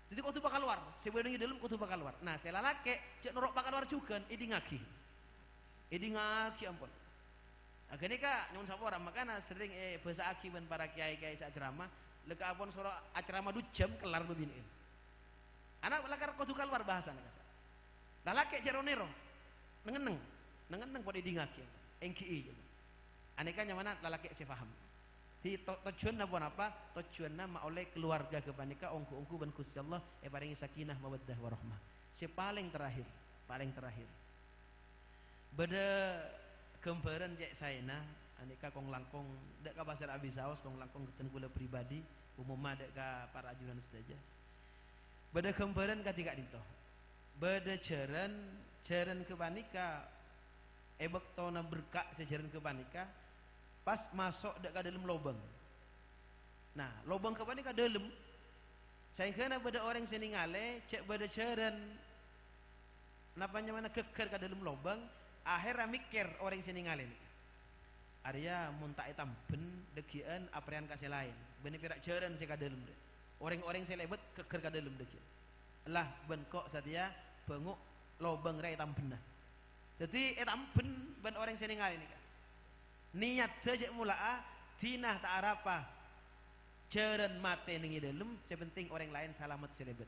Dhâddhi kodhu pakalowar, sè bâdâ è dâlem kodhu pakalowar. Na, sè lalakè' jhâ' noro' pakalowar jhughân, èdingngaghi. Èdingngaghi ampon. Nah, ghânèka nyo'on sapora, mangkana serrèng èbhâsa'aghi bân para kèyaè-kèyaè sè acaramah, lè ka ampon soro acaramah du jhâm kellar bâbinè'en. Ana' lakar kodhu kalowar bhâsana kasa'. Lalakè' jhâ' ro-nèro. Neng-enneng. Neng-enneng pon èdingngaghi. Ènggi'i. Anèka nyamana lalakè' sè paham. Di to-, tojjhuwânna ponapa? Tojjhuwânna maollè kaluwarga ghâpanèka ongghu-ongghu bân Ghustè Allah èparèngè sakinah mawaddah warahmah. Sè palèng terakhir, palèng terakhir. Bâdâ ghâmbhârân cè' saèna, anèka kong-langkong, dâ' ka pasèra abisaos, kong-langkong ghâddhân kaulâ pribadi, umumma dâ' ka para ajunan sadhâjâ. Bâdâ ghâmbhârân kadhi ka'dinto. Bâdâ jhârân, jhârân ghâpanèka è bâktona berka' sè jhârân ghâpanèka pas maso' dâ' ka dâlem lobâng. Nah, lobâng ghâpanèka dâlem. Saèngghâna bâdâ orèng sè nèngalè jhâ' bâdâ jhârân napa nyamana ghâgghâr ka dâlem lobâng, ahèrra mèkkèr orèng sè nèngalè nèka. Arèya mon ta' ètambhân, dhâggi'ân aprèyan ka sè laèn. Bânnè pèra' jhârân sè ka dâlem rè. Orèng-orèng sè lèbât ghâgghâr ka dâlem dhâggi'ân. Lah, bân ko' satèya bângo' lobâng rè ètambhâna. Dhâddhi ètambhân bân orèng sè nèngalè nèka. Niyaddhâ jhâ' mola'a, dina ta' arapa jhârân matè neng è dâlem, sè pentèng orèng laèn salamet sè lèbât.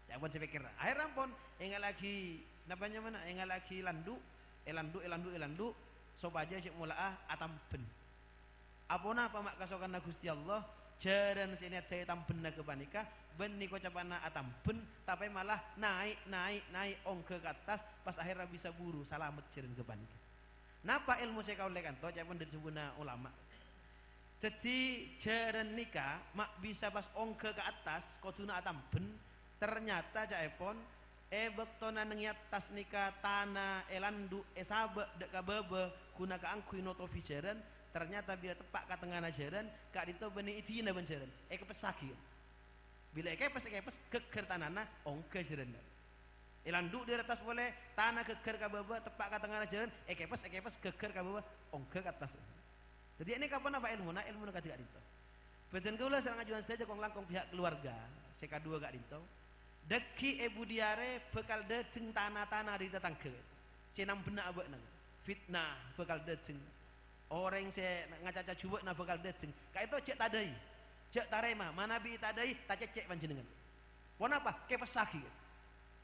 Ca'èpon sè pèkkèr. Ahèrra ampon, èngala'aghi, napa nyamana? Èngala'aghi landu', èlandu', èlandu', èlandu', sopajâ jhâ' mola'a atambhân. Aponapa ma' kasokanna Ghustè Allah, jhârân sè niyaddhâ ètambhâna ghâpanèka, bânnè koca'anna atambhân, tapè malah naè', naè', naè', ongghâ ka attas, pas ahèrra bisa buru salamet jhârân ghâpanèka. Napa èlmo sè kaollè kanto? Ca'èpon dâri sabuna ulama. Dhâddhi, jhârân nèka ma' bisa pas ongghâ ka attas, kodhuna atambhân. Ternyata, ca'èpon, è bâktona neng è attas nèka tana èlandu', èsabâ' dâ' ka bâbâ, ghuna kaangghuy notobi jhârân, ternyata bilâ teppa' ka tengngana jhârân, ka'dinto bânnè èdina bân jhârân, èkèpessaghi. Bilâ èkèpes, èkèpes, ghâgghâr tanana, ongghâ jhârânna. Èlandu' dâri attas polè, tana ghâgghâr ka bâbâ, teppa' ka tengngana jhârân, èkèpes, èkèpes, ghâgghâr ka bâbâ, ongghâ ka attas. Dhâddhi, ènèka ponapa èlmona? Èlmona kadhi ka'dinto. Bhâdhân kaulâ sareng ajunan sadhâjâ kong-langkong pihak kaluwarga sè kaduwâ ka'dinto, dhâggi' è budi arè bhâkal dâteng tana-tana dâri tatangghâ sè nambhâna abâ'na. Fitnah bhâkal dâteng. Orèng sè ngacaca jhubâ'na bhâkal dâteng. Ka'dinto jhâ' tadâi. Jhâ' tarèma. Manabi ètadâi, tacècè' panjhennengngan. Ponapa? Kèpessaghi.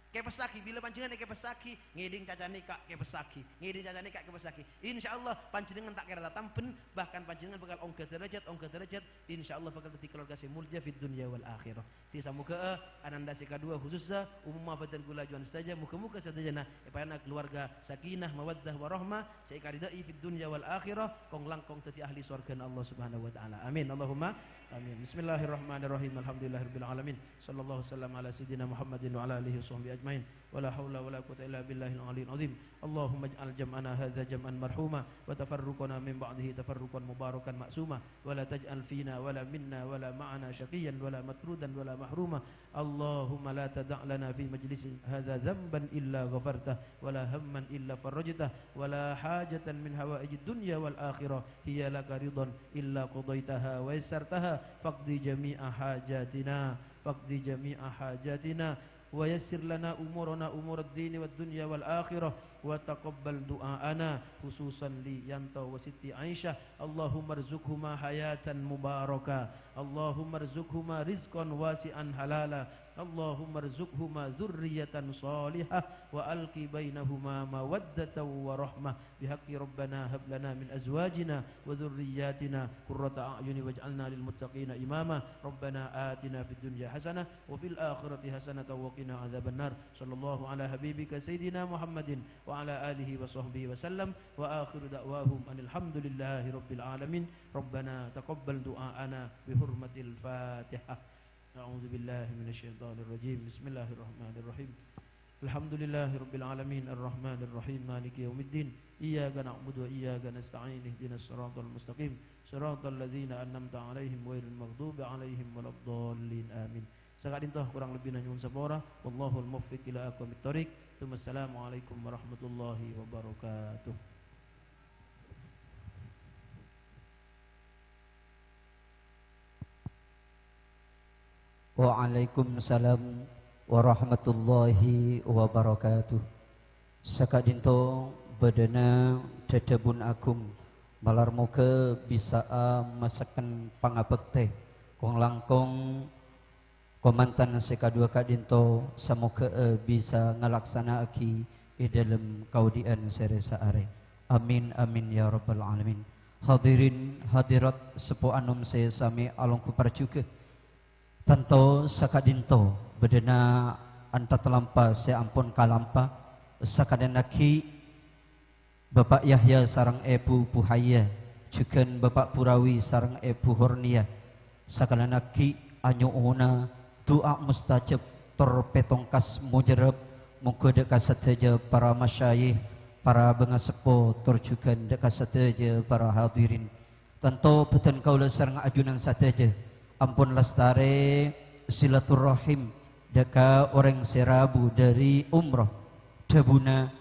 Kèpessaghi. Bilâ panjhennengngan èkèpessaghi, ngèdhing caca nèka kèpessaghi. Ngèdhing caca nèka kèpessaghi. Insyaallah, panjhennengngan ta' kèra tatambhân, bahkan panjhennengngan bhâkal ongghâ dârâjhât, ongghâ dârâjhât. Insyaallah bhâkal dhâddhi keluarga sè molja fid dunya wal akhirah. Dhâddhi, samoghâ'â ananda sè kaduwâ, khusussa umumma bhâdhân kaulâ ajunan sadhâjâ, moghâ-moghâ sadhâjâna èparèngana keluarga sakinah, mawaddah, warahmah, sè èkaridhâi fid dunya wal akhirah, kong-langkong dhâddhi ahli sowarghâna Allah Subhanahu wa Ta'ala. Amin. Allahumma amin. Bismillahirrahmanirrahim. Alhamdulillahirabbil alamin. Sallallahu wasallam ala sayyidina Muhammadin wa ala alihi wa sahbihi ajmain. Wa la haula wa la quwwata illa billahil aliyyil azim. Allahumma ij'al jam'ana hadza jam'an marhuma, wa tafarruqana min ba'dihi tafarruqan mubarakan ma'suma, wa la taj'al fina wa la minna wa la ma'ana syaqiyyan wa la matrudan wa la mahruma. Allahumma la tada' lana fi majlisina hadza dzanban illa ghafartah, wa la hamman illa farrajtah, wa la hajatan min hawaijid dunya wal akhirah hiya laka ridhan illa qadaitaha wa yassartaha, faqdi jami'a hajatina, faqdi jami'a hajatina, wa yassir lana umurana umurad dini wad dunya wal akhirah, wa taqabbal du'aana, khususan li Yanto wa Siti Aisyah. Allahumma rzuqhuma hayatan mubarakah. Allahumma rzuqhuma rizqan wasi'an halala. Allahumma rzuqhuma dzurriyyatan shalihah wa alqi bainahuma mawaddatan wa rahmah. Bihaqqi Rabbana hab lana min azwajina wa dzurriyyatina qurrata a'yuni waj'alna lil muttaqina imama. Rabbana atina fid dunya hasanah wa fil akhirati hasanatan wa qina adzabannar. Sallallahu ala habibika sayyidina Muhammadin wa ala alihi wa sahbihi wa sallam. Wa akhiru da'wahum anil hamdulillahi rabbil alamin. Rabbana taqabbal du'aana bi hurmatil Fatihah. A'udzubillahi minasyaitonirrajim. Bismillahirrahmanirrahim. Alhamdulillahirabbil alamin, arrahmanirrahim, maliki yaumiddin. Iyyaka na'budu wa iyyaka nasta'in, ihdinas siratal mustaqim, siratal ladzina an'amta 'alaihim ghairil maghdubi 'alaihim waladdallin. Amin. Saka'dinto korang lebbina nyo'on sapora. Wallahul muwaffiq ila aqwamit thoriq. Tsummassalamualaikum warahmatullahi wabarakatuh. Waalaikumsalam warahmatullahi wabarakatuh. Saka'dinto bâdâna dhâdhâbun agung, malar moghâ bisa'a masekken pangabhâktè, kong-langkong komantan sè kaduwâ ka'dinto, samoghâ'â bisa ngalaksana'aghi è dhâlem kaodi'ân sè rè-saarè. Amin, amin, ya rabbal alamin. Hadirin hadirat, seppo anom sè samè alongghu parjhughâ. Tanto saka'dinto bâdâna antalampa sè ampon kalampa, sakalèyan aghi' Bapa' Yahya sareng Èbhu Buhaya, jhughân Bapa' Burawi sareng Èbhu Hornia, sakalèyan aghi' anyo'ona du'a mustajab tor pètongkas mojerrep, mongghu dâ' ka sadhâjâ para masyayikh, para bângaseppo, tor jhughân dâ' ka sadhâjâ para hadirin. Tanto bhâdhân kaulâ sareng ajunan sadhâjâ ampon lastarè silaturrahim dâ' ka orèng sè rabu dhâri umroh. Dhâbuna,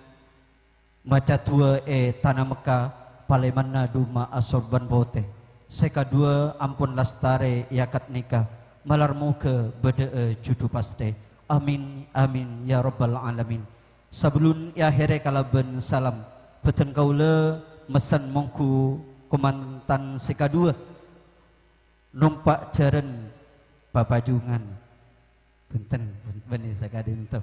maca du'a è tana Mekka, palèmanna dhuma asorban potè. Sè kaduwâ ampon lastarè è akad nika, malar moghâ bâdâ'â jhudhu pastè. Amin, amin, ya rabbal alamin. Sabellun èakhèrè kalabân salam, bhâdhân kaulâ messen mongghu kamantan sè kaduwâ nompa' jhârân papajungan. Bhunten, bân-, bânnè saka'dinto.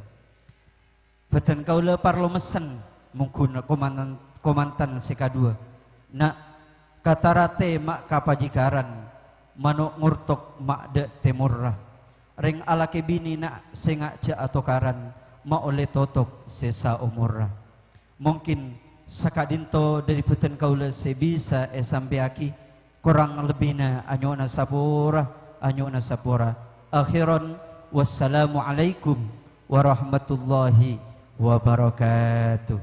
Bhâdhân kaulâ parlo messen mongghu na-, komantan-, komantan sè kaduwâ. Na', kataratè ma' ka pajikaran, mano' ngortok ma' dâ' tèmorra. Rèng alakè binè na' sènga' jhâ' atokaran, ma' ollè totok sè saomorra. Mungkin saka'dinto dhâri bhâdhân kaulâ sè bisa èsampèyaghi, korang lebbina anyo'ona sapora, anyo'ona sapora. Akhiran, wassalamualaikum warahmatullahi wabarakatuh.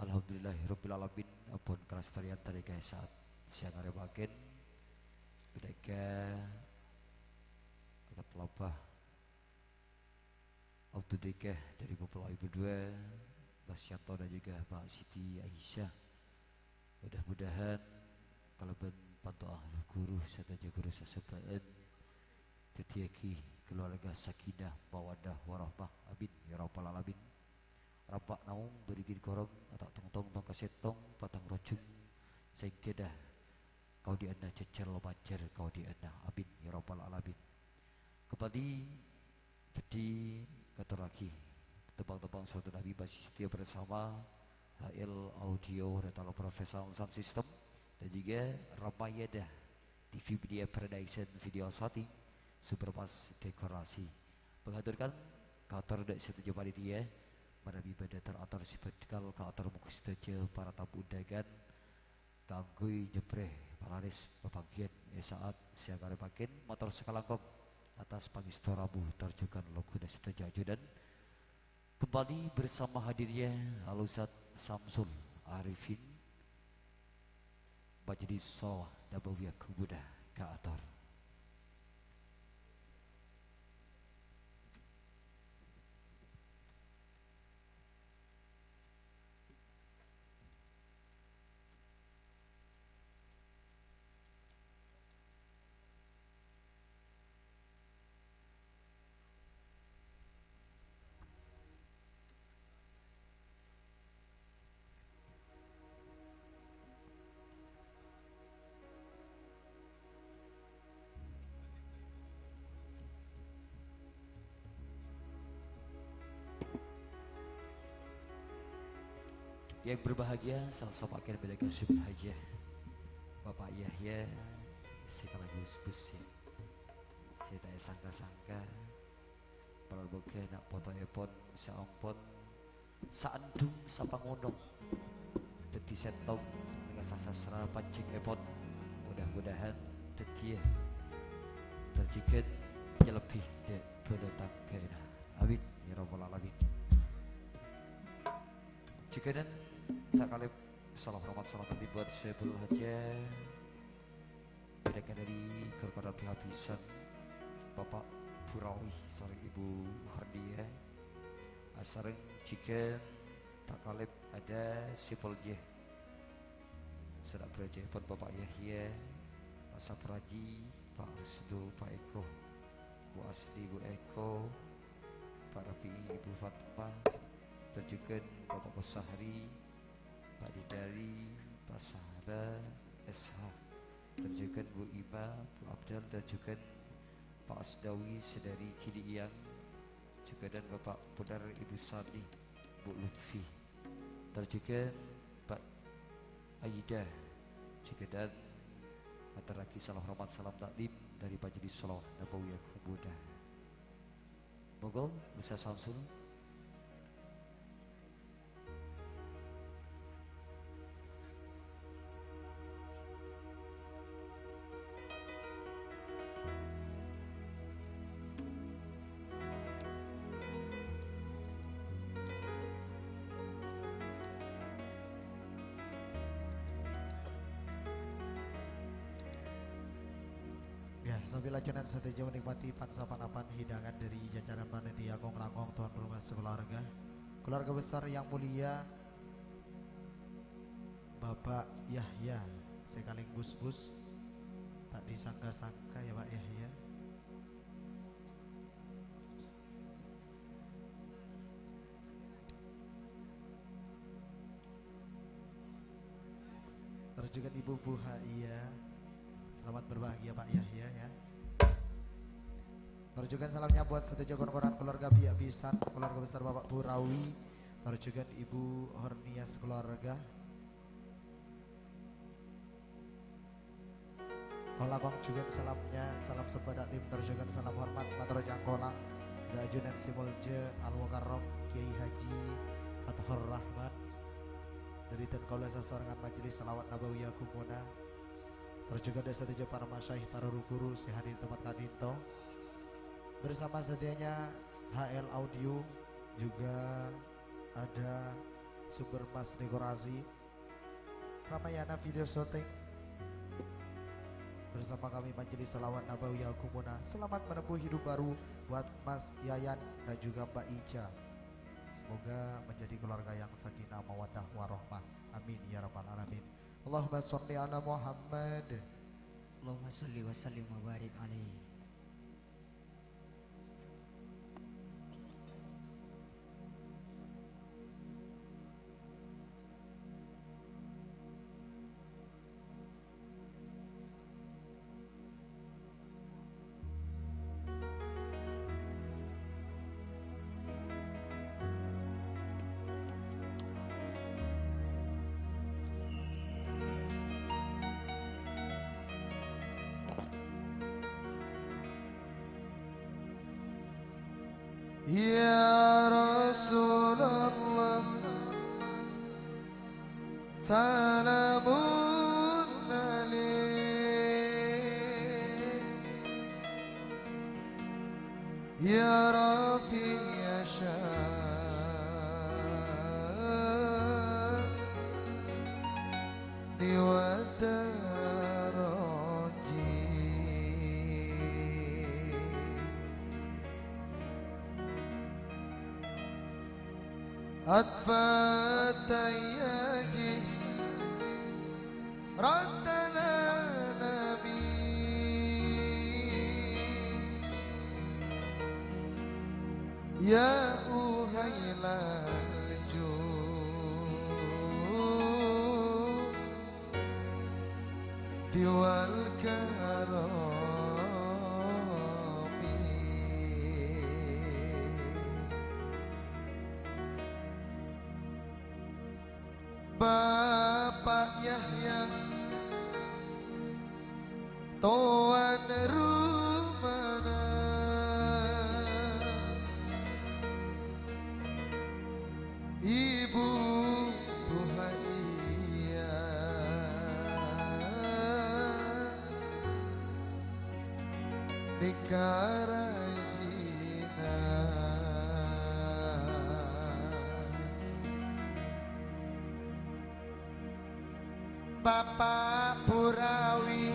Alhamdulillahirabbil alamin, ampon kalestarian tadi ka saat siang arè mangkèn. Bhâdhâ ka labâ Abdul Dikeh dari Bapak Ibu dua, Mas Yanto dan juga Mbak Siti Aisyah. Mudah-mudahan Kalabân panto'a ghuru sadhâjâ ghuru sasebbhâ'ân, dhâddhiyâghi kaluwarga sakinah mawaddah warahmah. Amin, ya rabbal alamin. Rampa' naong bârighin korong, ata' tongtong tong kasèttong, patang rojung, sèngghâna kaodi'ânna cècèr lopajâr kaodi'ânna. Amin, ya rabbal alamin. Kembali bhâdhi ngatorraghi tembhâng-tembhâng salawat Nabi masih setia bersama H L Audio Retalo Professional Sound System dan juga Ramayana T V Media Production Video Shooting Superpas Dekorasi. Mengaturkan kator dâ' sadhâjâ panitia, manabi bâdâ tor-ator sè bhâdhân kator mongghu sadhâjâ para tamu undangan, kaangghuy nyebrè palarès papangghiyân è sa'at sè akarèpakin, mator sakalangkong atas pangèsto rabu tor jhughân longghuwânna sadhâjâ ajunan. Kembali bersama hadirnya Al Ustaz Samsul Arifin, Majelis Shalawat Nabawiyah Kubuda kaator. Yang berbahagia, sal-, sapa kèra bâdâ kasèp hajâ Bapak Yahya, sè kalaggus bus, ya. Sè ta' èsangka-sangka, parlo bâgâ na' potoèpon sè ampon saendhung sapangonong dhâddhi sèttong nèka sasastra panjhengngèpon. Mudah-mudahan dhâddhiyâ terjighet nyelebbi dâ' bâlâ tangghâna. Amin, ya rabbal alamin. Jhughân ta' kalèp sala hormat, sala hormat buat Saiful Hajah. Bhâdhân dâri korporat pihak bhisan, Bapak Burawi sareng Ibu Hordia, asareng jhughân ta' kalèp ada Sipol J. Sè ta' bhâjâèpon Bapak Yahya, Pak Sapraji, Pak Rusdo, Pak Eko, Bu Asli, Bu Eko, Pak Rafi'i, Ibu Fatma, tor jhughân Bapak Basahri, Pak Didari, Pak Sahaba, S H, tor jhughân Bu Ima, Bu Abdal, tor jhughân Pak Asdawi, sadhâri Gili Iyang, jhughân Bapak Budar, Ibu Sani, Bu Lutfi, tor jhughân Pak Aida, jhughân ngatorraghi sala hormat, salam takdim dâri Majelis Shalawat Nabawiyah Kubuda. Monggo, bisa Samsul. Ya, sambil ajunan sadhâjâ menikmati pan-sapanapan hidangan dari jajaran panitia kong-langkong tuan rumah sekeluarga. Keluarga besar yang mulia, Bapak Yahya, sekaligus bus. Tak disangka-sangka ya, Pak Yahya. Tor jhughân Ibu Buha, iya. Selamat berbahagia, Pak Yahya, ya. Tor jhughân salamnya buat sadhâjâ kon-konan keluarga pihak bhisan, keluarga besar Bapak Burawi. Tor jhughân Ibu Hornia sekeluarga. Kong-langkong jhughân salamnya, salam sembhâ takdim, tor jhughân salam hormat, mator cangkolang, dâ' ajunan sè molja Al-Mukarram Kiai Haji Fathur Rahman. Dâri dân kaulâ sasarengan Majelis Shalawat Nabawiyah Ghumuna. Tor jhughân dâ' sadhâjâ para masyayikh, para ru-ghuru sè hadir è tempat ka'dinto. Bersama sedianya H L Audio, juga ada Sumber Mas Dekorasi, Ramayana Video Shooting. Bersama kami Majelis Shalawat Nabawiyah Ghumuna. Selamat menempuh hidup baru buat Mas Yayan dan juga Mbak Ica. Semoga menjadi keluarga yang sakinah mawaddah warahmah. Amin ya rabbal alamin. Allahumma shalli ala Muhammad. Allahumma shalli wa sallim wa barik alaihi. Ya Rasulullah, salamun alaik. Ya Rafi' asyani wa daraji. Atfa tayyaji ratananami. Ya uhailal judi wal karami. Bapa' Yahya, towan rumana, Ibu Buhairiyah, nèka rajina. Bapa' Burawi,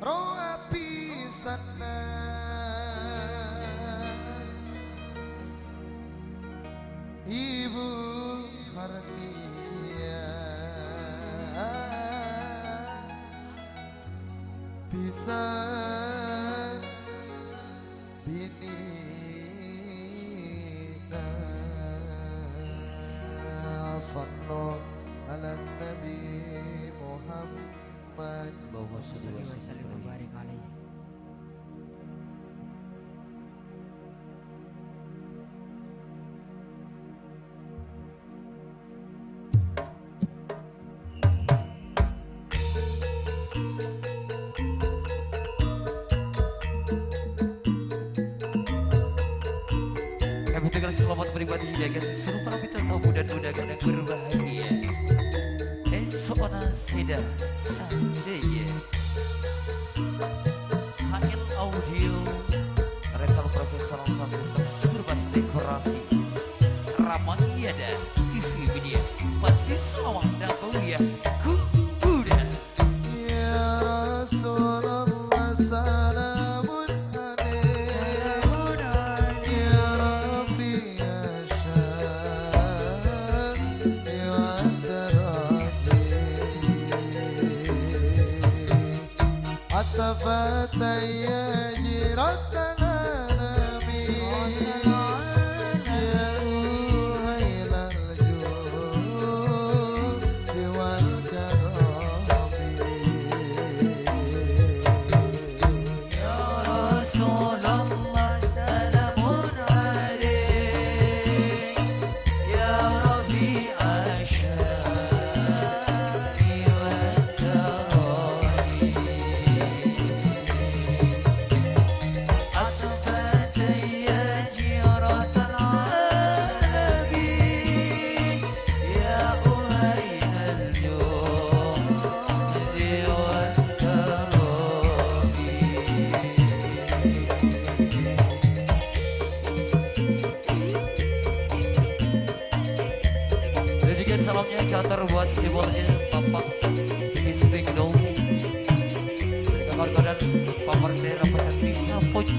rowa pisanna. Ibu Harniyah, pisan binèna. Shallu ala Nabi Muhammad. Allahumma shalli wa sallim wa barik alaihi. Kami tegal selamat menikmati hidangan serupa kita tamu dan undangan yang berbahagia. Eso'na sèdhâ sanjâiyâ. H L Audio, Rental Professional Sound System, Super Bass Dekorasi, Rama Iyada, T V Media, Pati Sawah Nabawiyah, Kubuda. Ya Rasulullah, salamun alaik. Ya Rafi' asyani wa daraji. Atfa tayyaji ratananami. Ya uhailal judi wal karami. Ya Rasulullah, salamun alaik. Ya Rafi' asyani wa daraji. Atfa tayyaji ratananami. Ya uhailal judi wal karami. Dan juga salamnya diatur buat si bosnya, Bapak Kiki Stigno. Dan kawan-kawan, Pak Merdeka, Pak Satisa Pocul.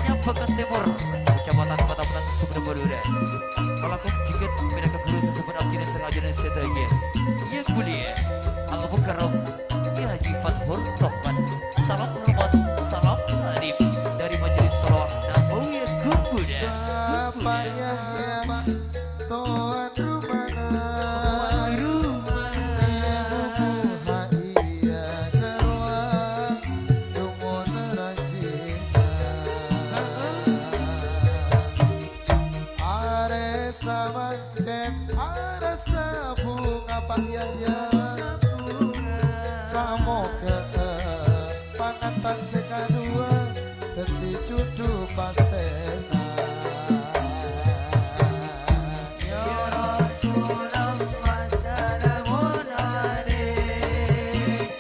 Nyambekan Timur, Kecamatan Kota Petang, Sumber Madura. Kalakon jigit pinaka guru sasebut abdina sareng ajunan Yang mulia Al-Mukarram Kiai Haji Fathur Topan. Salam hormat, salam ta'zim dari Majelis Sholawat Nabawiyah Kumbudang. Bapak Yahya, tuan rumana. Tuan rumana. Ibu Haiyah Jarwa, dungon rajina. Arè samangkèn arassa bhunga, Pak Yahya. Samoghâ pangantan sè kaduwâ dhâddhi jhudhu pastèna. Ya Rasulullah, salamun alaik.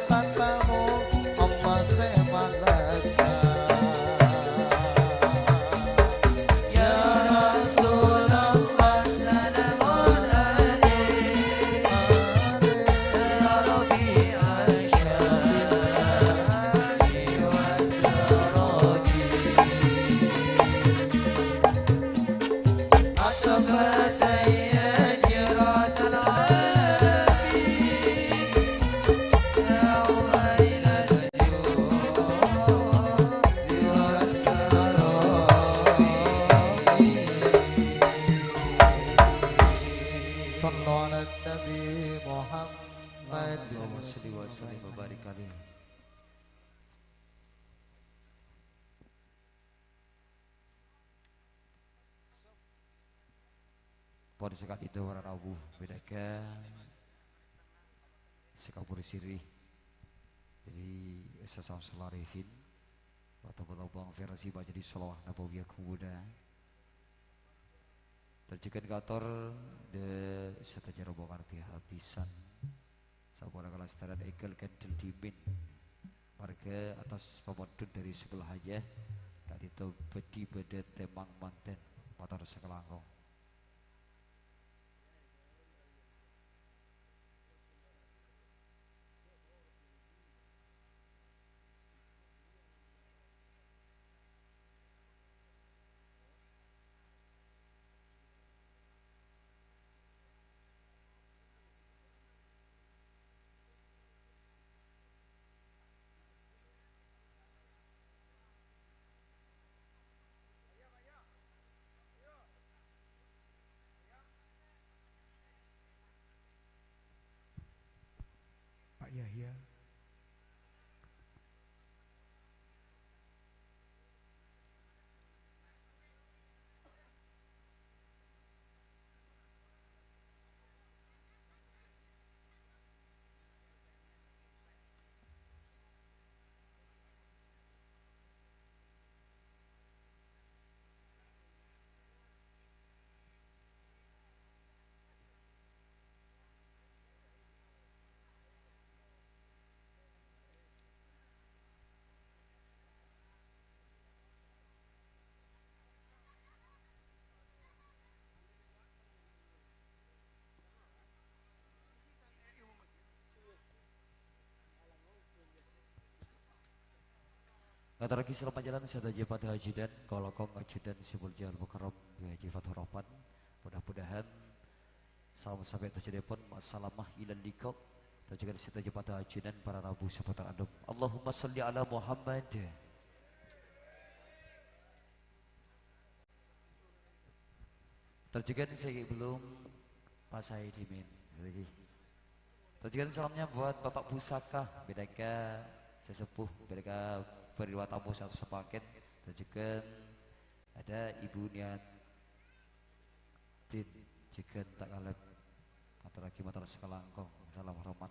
Tatamu Allah sè malessa. Ya Rasulullah, salamun alaik. Ya Rabbi, asyhadu Sallu ala Nabi Muhammad. Allahumma shalli wa sallim wa barik alaihi. Pon saka'dinto para rabu bhâdhâghân sè kabhuru siri. Jadi, Ustaz Samsul Arifin, wa taballagh maghfirah si majelis shalawat nabawiyah kubuna. Terjegân kator dâ' sadhâjâ rombongan pihak abisan. Samponna kalastarèyan èghâl kandel dhimèn. Marghâ atas pamondhut dâri sabellâ hajâ, ka'dinto bhâdhi bâdâ tèmang mantèn, mator sakalangkong. Pak Yahya. Ngatorraghi salamet jhâlân sadhâjâ para ajunan, kalangkong ajunan sè molja Al-Mukarram Haji Fathur Rahman. Mudah-mudahan salam sampè' terjadipun, ma'assalamah ilal liqa'. Terjagâ sadhâjâ para ajunan, para rabu seputar andum. Allahumma shalli ala Muhammad. Terjagâ sè ghi' bellum pasaè dhimèn. Terjagâ salamnya buat Bapak Pusaka, bhâdhâghân sesepuh, bhâdhâghân bâri' rowa tamoy sè sepakèt. Terjagâ ada Ibu Niatin, jâgân ta' kalèp. Ngatorraghi mator sakalangkong, salam hormat.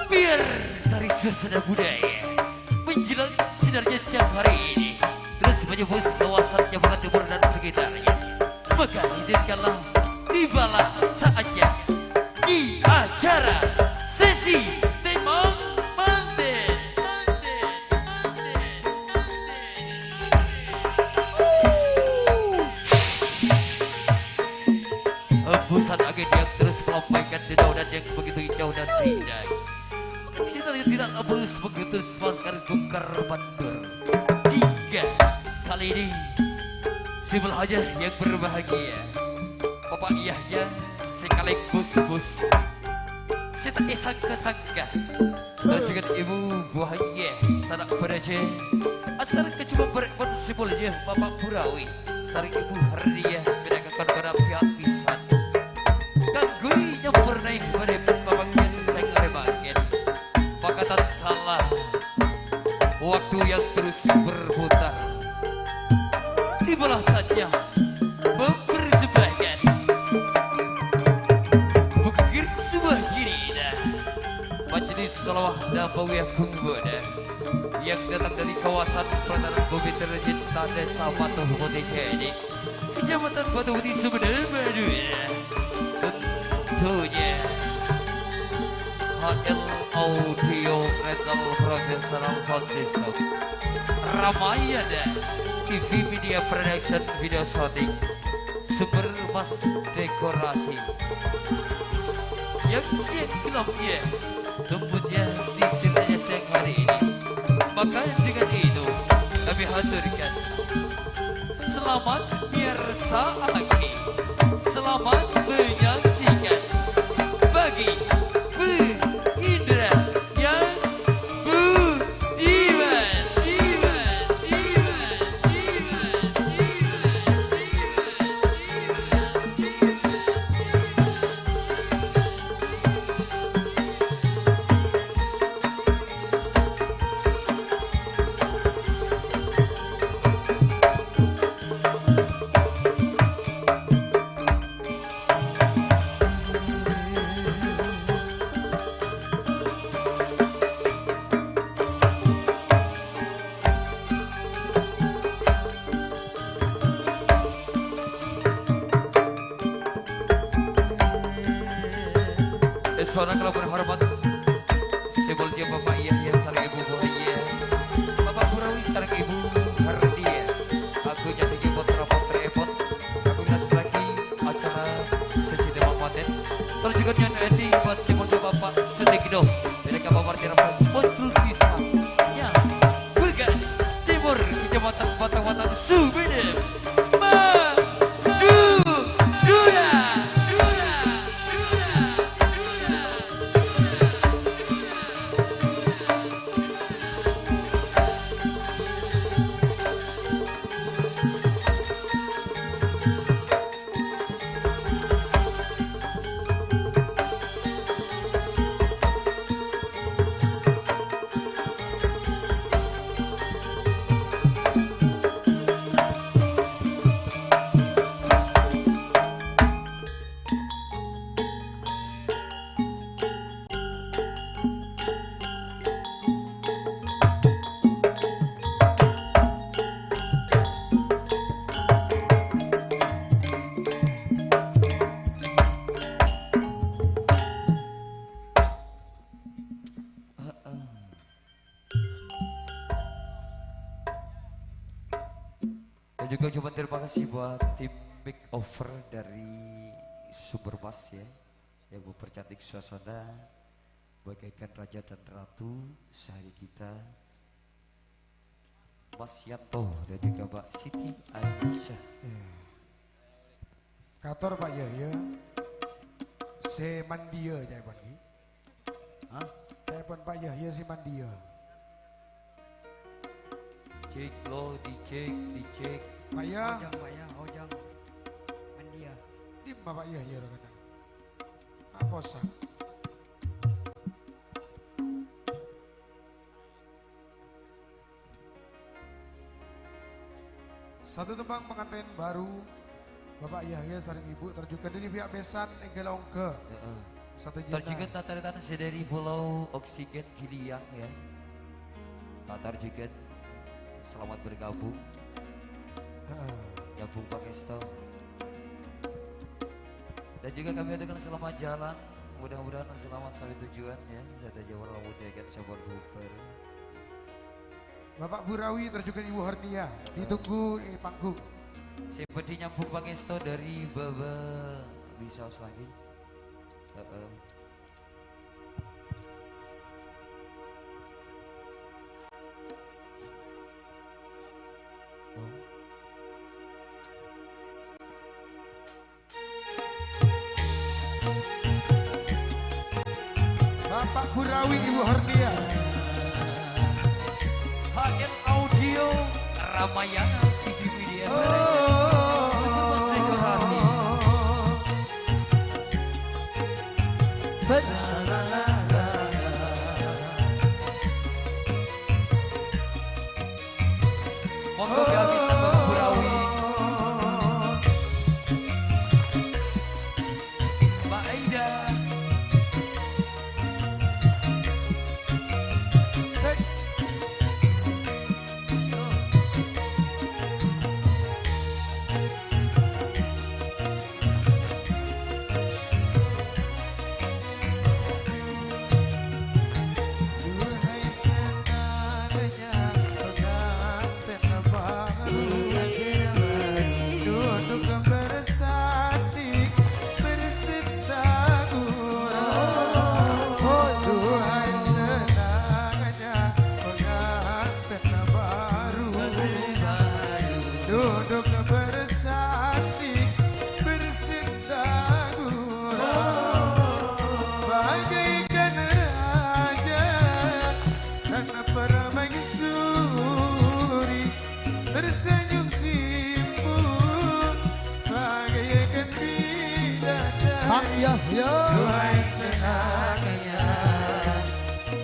Biar tari suasana budaya menjelang sinarnya siang hari ini terus menyembus kawasan Jabodetabek Timur dan sekitarnya. Maka izinkanlah tibalah saatnya di acara sesi tembang manten. Hembusan angin yang terus melampaikan dedaunan yang begitu hijau dan rindang. Kita tidak terus begitu semangat gukar bandur. Hingga kali ini, si Belhaja yang berbahagia, Bapak Yahya sekaligus bos. Sè ta' èsangka-sangka. Terjagâ ibu buwâ, yè, sana' bârâjâ. Asareng kajhubâ' bârâ' pon sè molja Bapak Burawi. Sareng Ibu Hernia, bhâdhâghân kon-kona pèyak pisan. Kaangghuy nyempurnaè bâdâ pon papangghiyân sè ngarèmaghin. Pakatan kala. Waktu yang terus berputar. Tibalah saatnya mempersembahkan. Mungkin sebuah cerita. Majelis shalawat nabawiyah kubuna. yang datang dari kawasan pelataran Bumi Tercinta Desa Batu Putih ini, Kecamatan Batu Putih, Sumedang, Madura. Tentunya H L Audio Rental Professional Sound System, Ramayana T V Media Production, Video Shooting, Sumber Mas Dekorasi. Yang siap gelap ya, lembutnya di sirnanya siang hari ini. Maka dengan itu, kami haturkan selamat mirsa'aghi, selamat menyaksikan bagi Bu Indra yang budiman. Èsoro kalabân hormat, sè moljâ Bapak Yahya sareng Ibu Muhayya, Bapak Burawi sareng Ibu Hardiya, kaangghuy nyandhângè pottra-pottrèèpon, kaangghuy ngastèyaghi acara sesi tema paten. Tor jhughân nyo'on èdhi bâdhân sè moljâ Bapak Sutikno, dâri Kabupaten Rembang, Pondok Pisang, ya, Bulga Timur, Kecamatan Batang-Batang, Sumedang. Madura. Dan juga ucapan terima kasih buat tim makeover dari Sumber Mas ya, yang mempercantik suasana bagaikan raja dan ratu sehari kita. Mas Yanto dan juga Mbak Siti Aisyah. Iya. Kator Pak Yahya, sè mandiya ca'èpon ghi. Hah? Ca'èpon Pak Yahya sè mandiya. Cek lo, dicek, dicek. Pak Yah. Ojang, Pak Yah, ojang. Mandiya. Dimma Pak Yahya roko'na? Aposan. Satu tembang pengantin baru, Bapak Yahya sareng Ibu, tor jhughân dâri pihak besan èngghi ongghâ. Heeh. Satu juta. Tor jhughân tatarètan sè dâri Pulau Oksigen Giliang, ya. Tor jhughân selamat bergabung. Heeh. Nyambung pangèsto. Dan juga kami ucapkan selamat jalan. Mudah-mudahan selamat sampai tujuan, ya. Sadhâjâ para pemuda kan sampun bubar. Bapak Burawi, tor jhughân Ibu Hornia, ditunggu di panggung. Sè bhâdhi nyambung pangèsto dâri Baba Lisa Oslagi. Heeh. Oh. Bapak Burawi, Ibu Hornia. H L Audio, Ramayana T V Media. Oh. Sebelum Mas Dekorasi. Sek. Monggo, Mbak Bisa, Bapak Burawi. Mbak Aida. Sik. Duduk bersanding, bersenda gurau, bagaikan raja dan permaisuri, tersenyum simpul, bagaikan bidadari. Pak Yahya. Duhai senangnya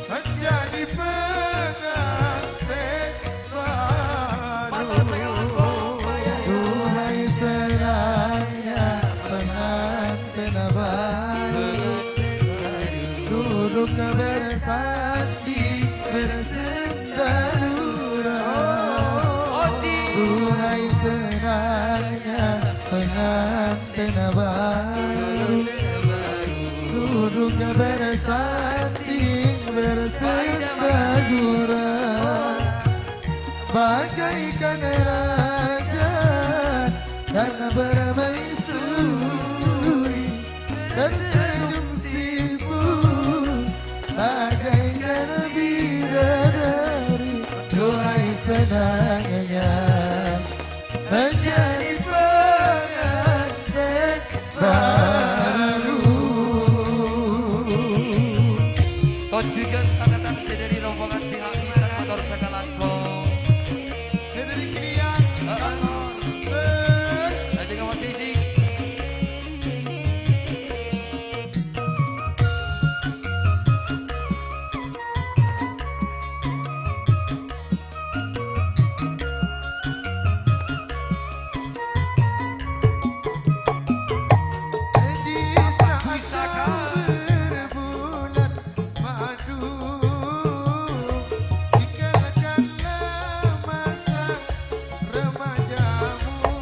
menjadi pengantin baru. Duhai senangnya pengantin baru, duduk bersanding, bersenda gurau. Duhai senangnya pengantin baru, duduk bersanding, bersenda gurau, bagaikan raja dan permaisuri, tersenyum simpul, bagaikan bidadari. Duhai senangnya menjadi pengantin baru. Tojjhuwân tarètan sè dhâri rombongan pihak lisan mator sakalangkong. Sè dhâri Kilian, heeh. Mator. Ayo, Kang Mas Isi. Di saat kau berbulan madu, tinggalkanlah masa remajamu.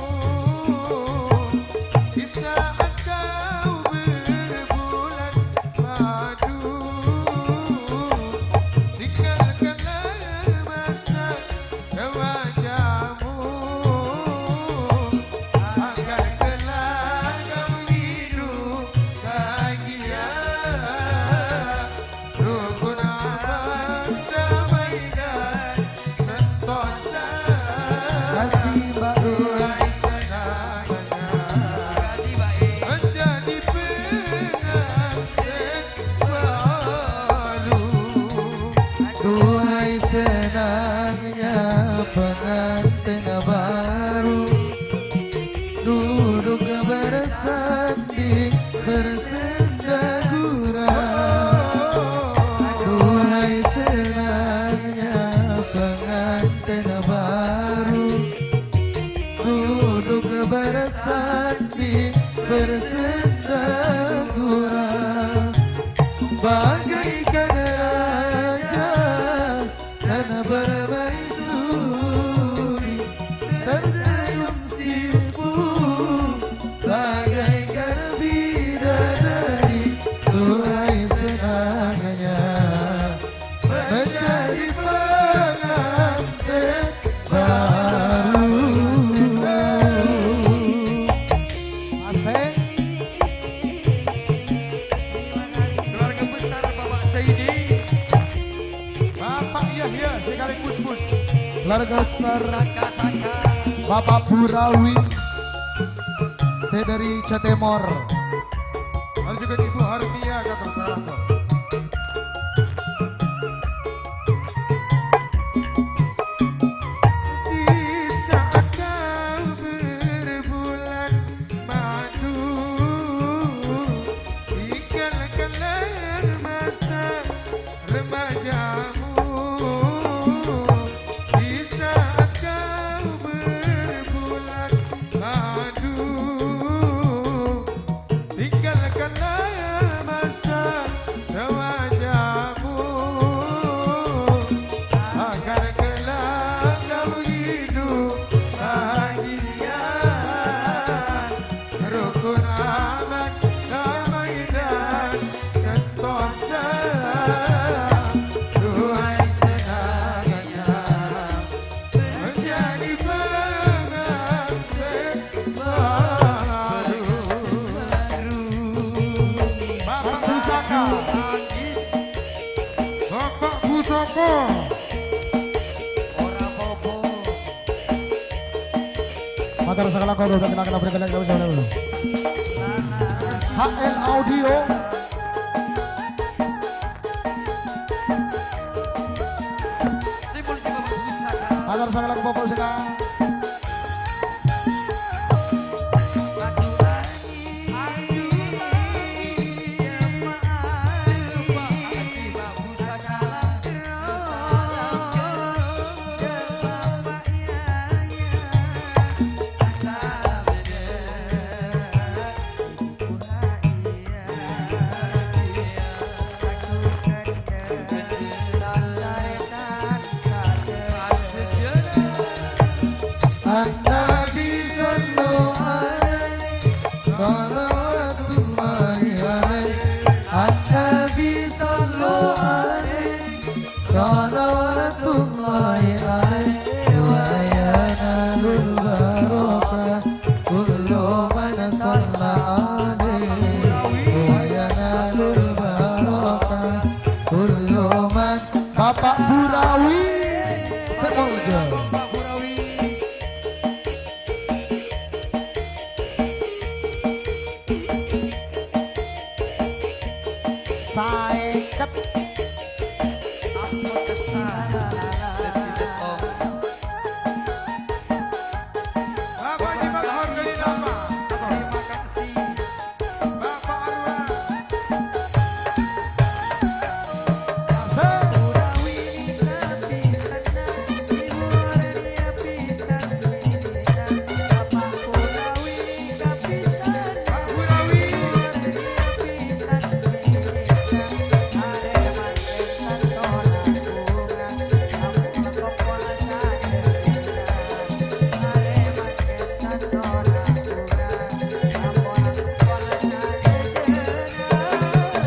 Di saat kau berbulan madu, tinggalkanlah masa remajamu, agar kelak kau hidup bahagia, rukun, aman, damai dan sentosa. Kasih, Mbak. Duhai senangnya menjadi pengantin baru. Duhai senangnya pengantin baru, duduk bersanding, bersenda gurau. Duhai senangnya pengantin baru, duduk bersanding, bersenda gurau, bagaikan raja dan permaisuri, tersenyum simpul, bagaikan bidadari. Duhai senangnya menjadi pengantin baru. Asik. Keluarga besar Bapak Saidi. Bapak Yahya sekaligus bos. Keluarga besar Bapak Burawi. Sè dhâri Jawa Timur. Ada juga Ibu Harmia, kata salam. Di saat kau berbulan madu, tinggalkanlah masa remajamu. Di saat kau berbulan madu, tinggalkanlah masa remajamu, agar kelak kau hidup bahagia, rukun, aman, damai dan sentosa. Duhai senangnya menjadi Terus sakalangkong, terus sakalangkong, terus sakalangkong. H L Audio. Mator sakalangkong, Bapak Seka. An-Nabi sallu alaihi, salawatullahi alaihi. An-Nabi sallu alaihi, salawatullahi alaihi. Wa yanalul barakah kullu man salla alaihi. Wa yanalul barakah kullu man. Bapak Burawi, Semoljo. Saèket. Ampun, Ustaz. Terima kasih. Bapak Haji Bakhor dari Lama. Terima kasih. Bapak Arwan.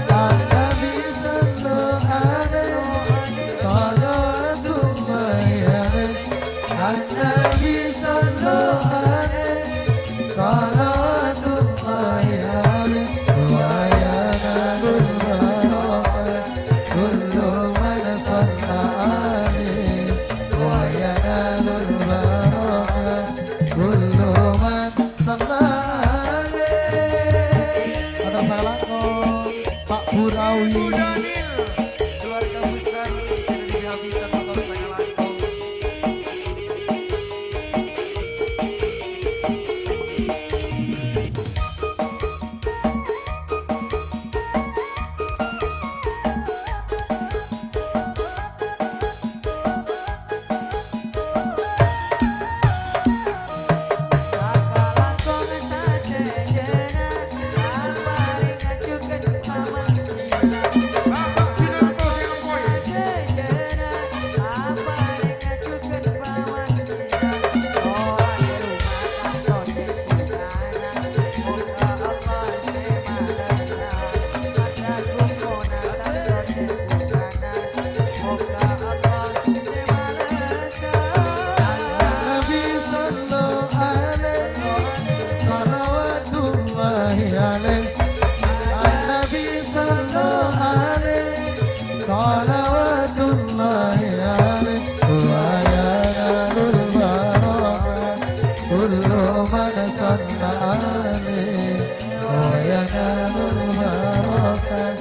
An-Nabi sallu alaihi, salawatullahi alaihi. An-Nabi sallu alaihi, salawatullahi alaihi. Wa yanalul barakah kullu man salla alaihi. Wa yanalul barakah kullu man salla alaihi. Atas sakalangkong, Pak Burawi. Ibu Daniel, keluarga besar, sing lebih habis, atas sakalangkong. Nabi sallu alaihi, salawatullahi alaihi. An-Nabi sallu alaihi, salawatullahi alaihi. Wa yanalul barakah kullu man salla alaihi. Wa yanalul barakah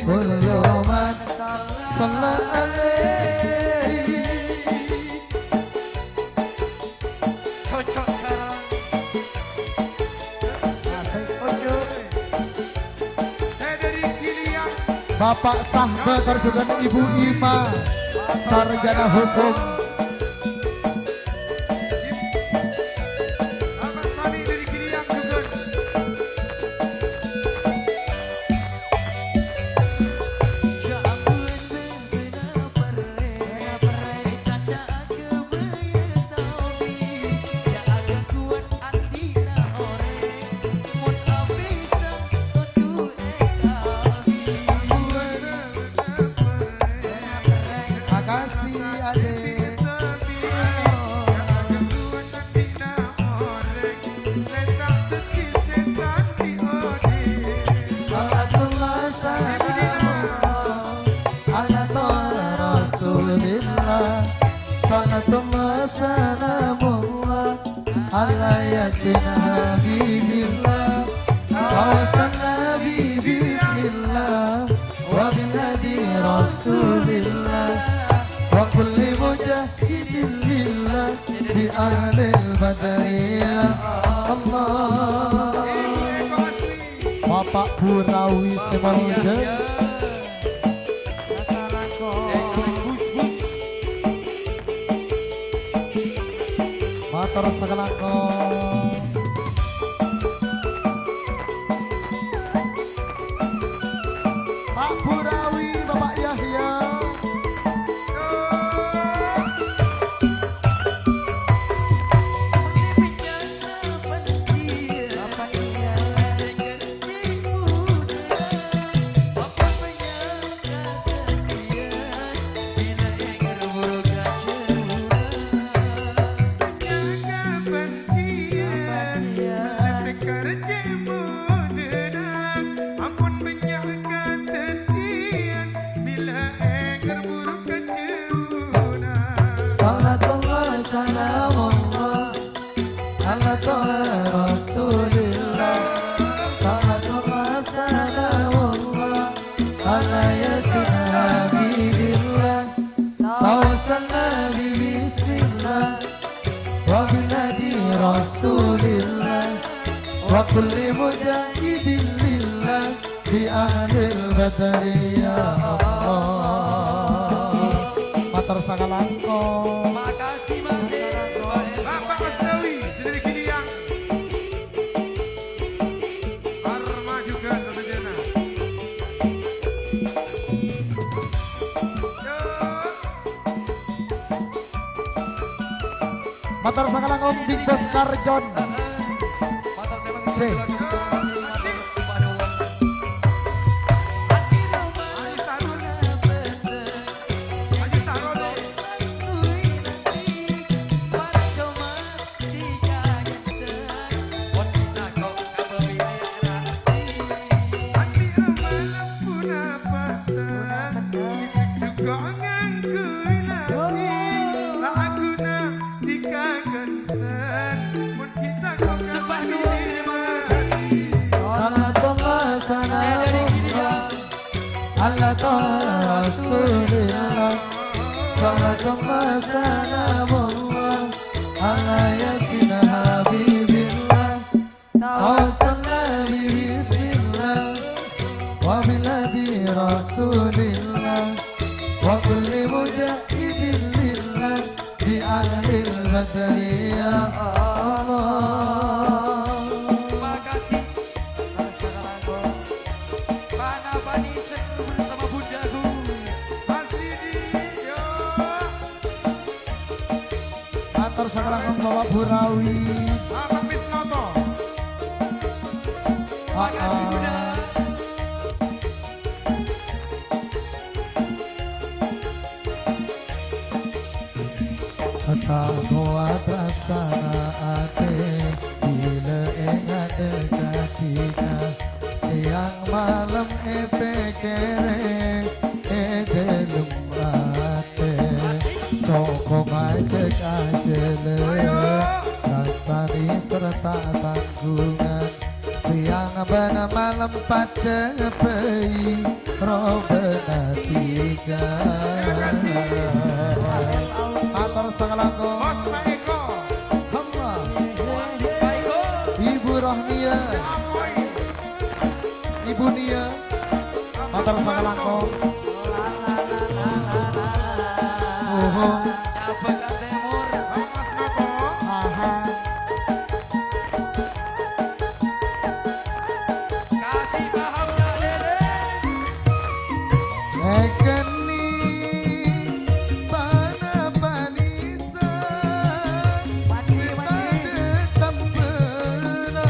kullu man salla alaihi. Cocok sareng. Asik. Ojo. Saya dari Gilead. Bapak Sahba Karsudan, Ibu Ima, sarjana hukum. Bapak Sami dari Gilead juga. Makasih, Ade. Salatullah salamullah ala Toha Rasulillah. Salatullah salamullah Ala Yasin Habibillah, Tawassalna bi Bismillah, wa bil hadi Rasulillah, wa kulli mujahidin lillah, bi ahlil badri ya Allah. Bapak Burawi Semolja. Mator sakalangkong. Pak Burawi, Bapak Yahya. Salatullah, salamullah, ala Toha Rasulillah. Salatullah, salamullah, ala Yasin Habibillah. Tawassalna bi Bismillah, wa bil hadi Rasulillah, wa kulli mujahidin lillah, bi ahlil badri ya Allah. Mator sakalangkong. Makasih, Mas. Bapak Asnawi, sendiri gini yang Arma juga tentunya, nah. Mator sakalangkong Big Boss Karjon. C. Salatullah, salamullah, ala Toha Rasulillah. Salatullah, salamullah, ala Yasin Habibillah. Tawassalna bi Bismillah, wa bil hadi Rasulillah, wa kulli mujahidin lillah, bi ahlil badri ya Allah. Makasih. Mana Pak Nisen bersama Bunda Gung? Mas Didi, yo. Mator sakalangkong Bapak Burawi. Bapak Wisnoto. Makasih, Bunda. Ta' kowat rassana atè, bilâ ènga' dhâ-kadhina. Sèyang malem èpèkkèrè è dhâlem atè. Soko majâk ajhâlâ, rassani sarta tanggungan. Sèyang bân malem padâ bhâi robâna dhika. Mator sakalangkong. Bos Pak Eko. Hamba. Ibu Rohnia. Ibu Nia. Mator sakalangkong. Oho. Aha. Kasih paham, Cak Dede. Èkennèng bâna panèsan sè padâ tembhâna.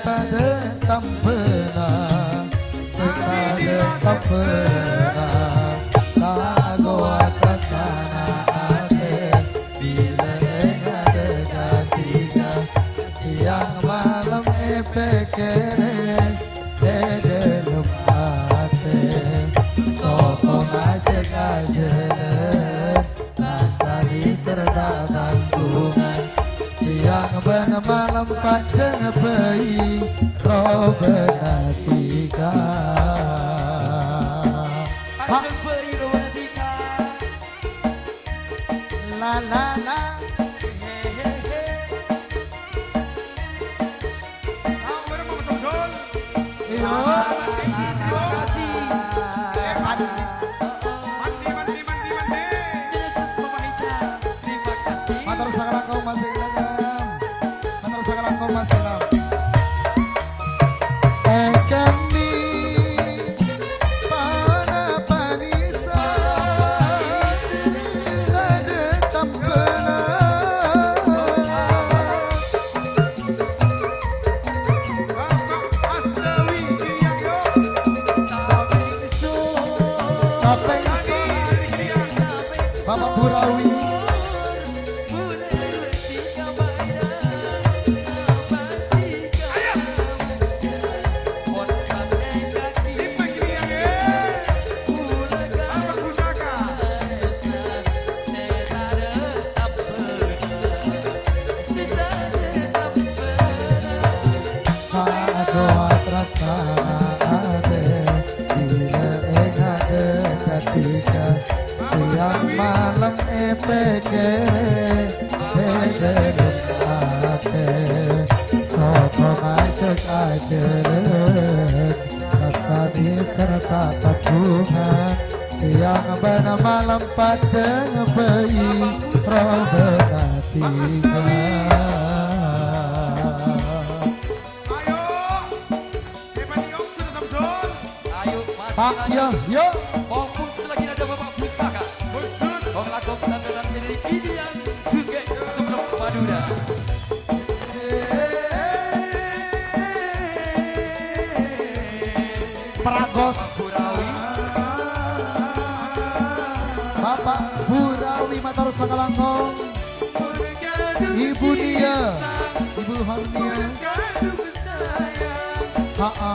Tadâ' tambhâna, sè tadâ' tambhâna, ta' kowat rassana atè, bilâ ènga' dâ' katèka, sèyang malem èpèkkèrè, è dâlem atè, sokona jhâ' ajhâlân. Lastarè sarta tanggungan, sèyang bân malem paddhâng bhâi robâna dhika. Paddhâng bhâi robâna dhika. La, la, la. He, he, he. Tahu bareng, Pak Betul? Iya. Terima kasih. Hebat. Mandi, mandi, mandi, mandi. Yesus, Bapak Ica. Terima kasih. Matur sakalangkong masih lengkap. Matur sakalangkong masih lengkap. Èkennè. Para panisa, sè tadâ' tambhâna. Bapak Asnawi Irianto. Kapèng Bapak Burawi. Aduh, rassana atè, bilâ ènga' dâ' katèka, sèyang malem èpèkkèrè, è dâlem atè, sokona jhâ' ajhâlân, lastarè sarta tanggungan, sèyang bân malem paddhâng bhâi robâna dhika. Ayo, Pak, yo, yo. Mumpung selagi ada Bapak Pusaka, khusus. Kong lakong tante-tante sini ini yang juga sebelum Madura. Pragos. Bapak Burawi. Bapak Burawi mator sakalangkong. Ibu Nia, Ibu Hamnia. Ha-a.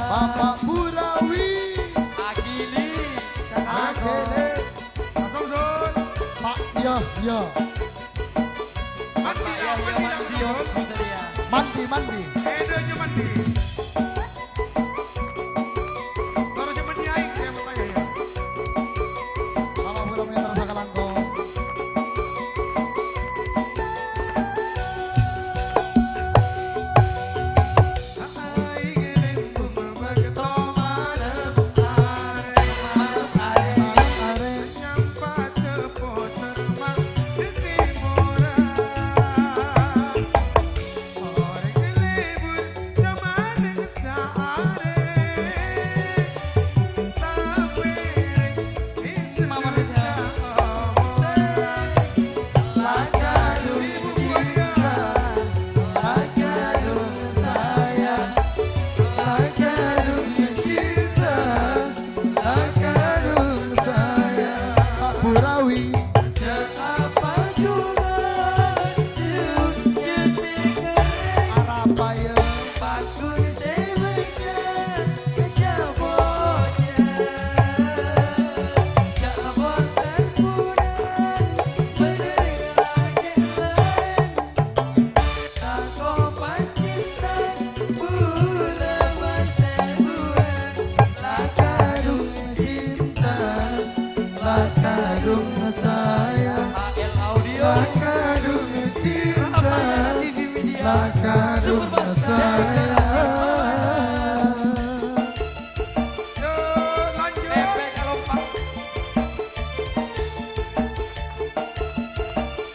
Bapak Burawi. Agili. Agili. Pak, iya, iya. Mandi, mandi, mandi, mandi. Mandi, mandi. Terus mandi aing, ya, Bapak, ya, ya. Bapak Burawi terus sakalangkong. Kandung cinta, la kandung sayang.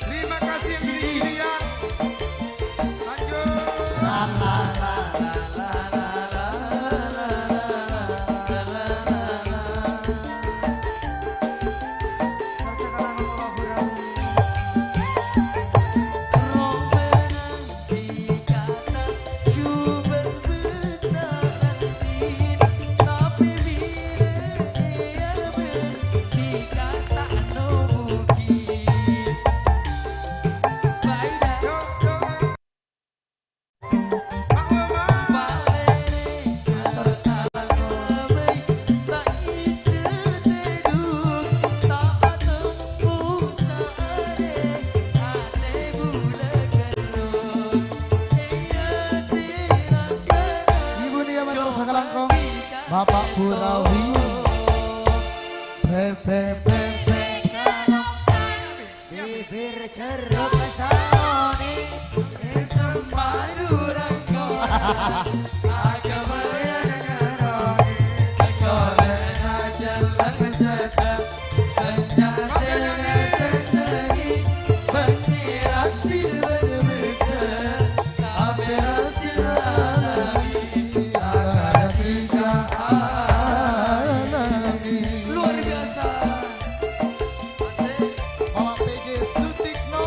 Terima kasih yang pilih pilihan. Lanjut. Ibu Nia matur sakalangkong, Bapak Burawi. Bebek, bebek, bibir jeruk saloning, sempadu rangkong, akebayan ngeroni, kolena jelek sedap, banyak sing senengi, bani rati bener-bener, tapi rati alami, akar tiga alami. Luar biasa. Asik. Bapak P J Sutikno.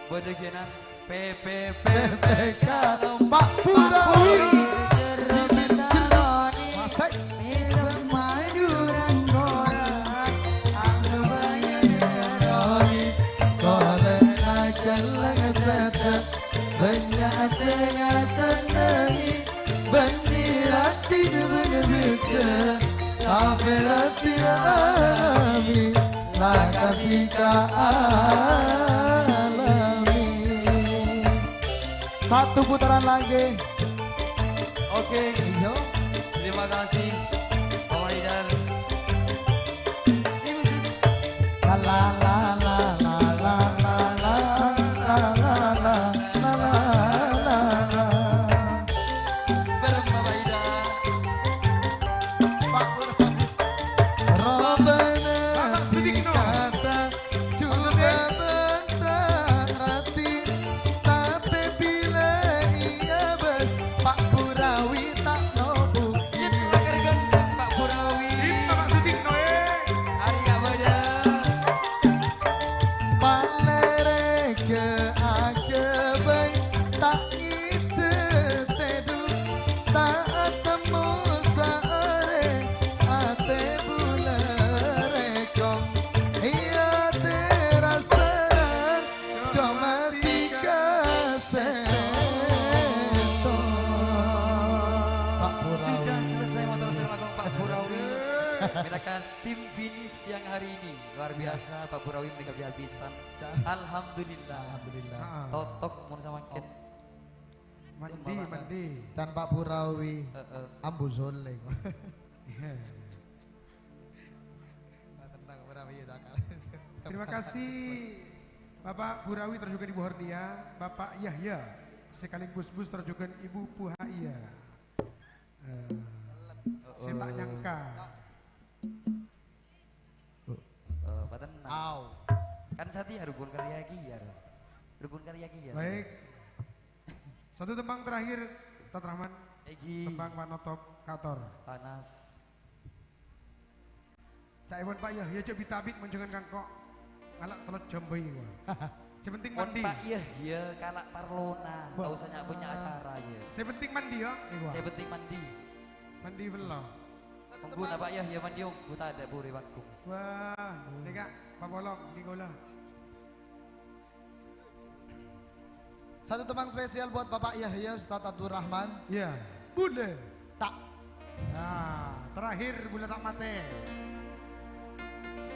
Bâdâ ghinan P P P P K Pak Burawi. Bibir jeruk. Masai. Bânnya' sè ngasenengngi, bânnè rati bân bhidhâ, tapè rati alami, la kadi ka alami. Satu putaran lagi. Oke. Iya. Terima kasih, Pak Haidar. Ini khusus. La, la, la. Bareng Bapak Ida. Pak Pur. Robana Bapak Sudikno. Kata juga bentar rati, tapi bila iya bes, Pak Burawi tak nobu. Cipta kerja Pak Burawi. Cipta Pak Sudikno, eh. Arya Bada. Palereke akebai, ta' ngidhe tedu, ta' atemmo saare, ate bulere kong, iya terasa coma tiga seto. Pak Burawi. Sudah selesai motor saya lakukan Pak Burawi. Silakan tim finish yang hari ini. Luar biasa, Pak Burawi meninggal di Albisan. Alhamdulillah. Alhamdulillah. Heeh. Totok mun samangken. Mandi, mandi. Dan Pak Burawi, heeh, ambu zoleng. Iya. Nah, tenang, Burawi, ya, dakal. Terima kasih, Bapak Burawi, terjun ke Ibu Hornia, Bapak Yahya, sekaligus bus terjun ke Ibu Puhaya. Eh, saya tak nyangka. Eh, Tenang. Au. Kan satèya rukun karya kèya, Ro. Rukun karya kèya, Baik. Satèya. Satu tembang terakhir, Tad Rahman. Èngghi. Tembang panotop, kator. Panas. Ca'èpon Pak Yahya jhâ' bit-abit mon jhângan kangko'. Ngala' tello jhâm bhâi, wah. Sè penting Mon mandi. Pak Yahya kala' parlona, Wah. ta' osa nya-, punya acara, ya. Sè penting mandi, ya. Iya, wah. Sè penting mandi. Mandi bello. Ongghu na Pak Yahya mandi ongghu tadâ' buru è panggung. Wah, ini, Kak, Pak Polong, ini gula. Satu tembang spesial buat Bapak Yahya Ustadz Abdul Rahman. Iya. Bulâ ta'. Nah, terakhir Bulâ Ta' Matè.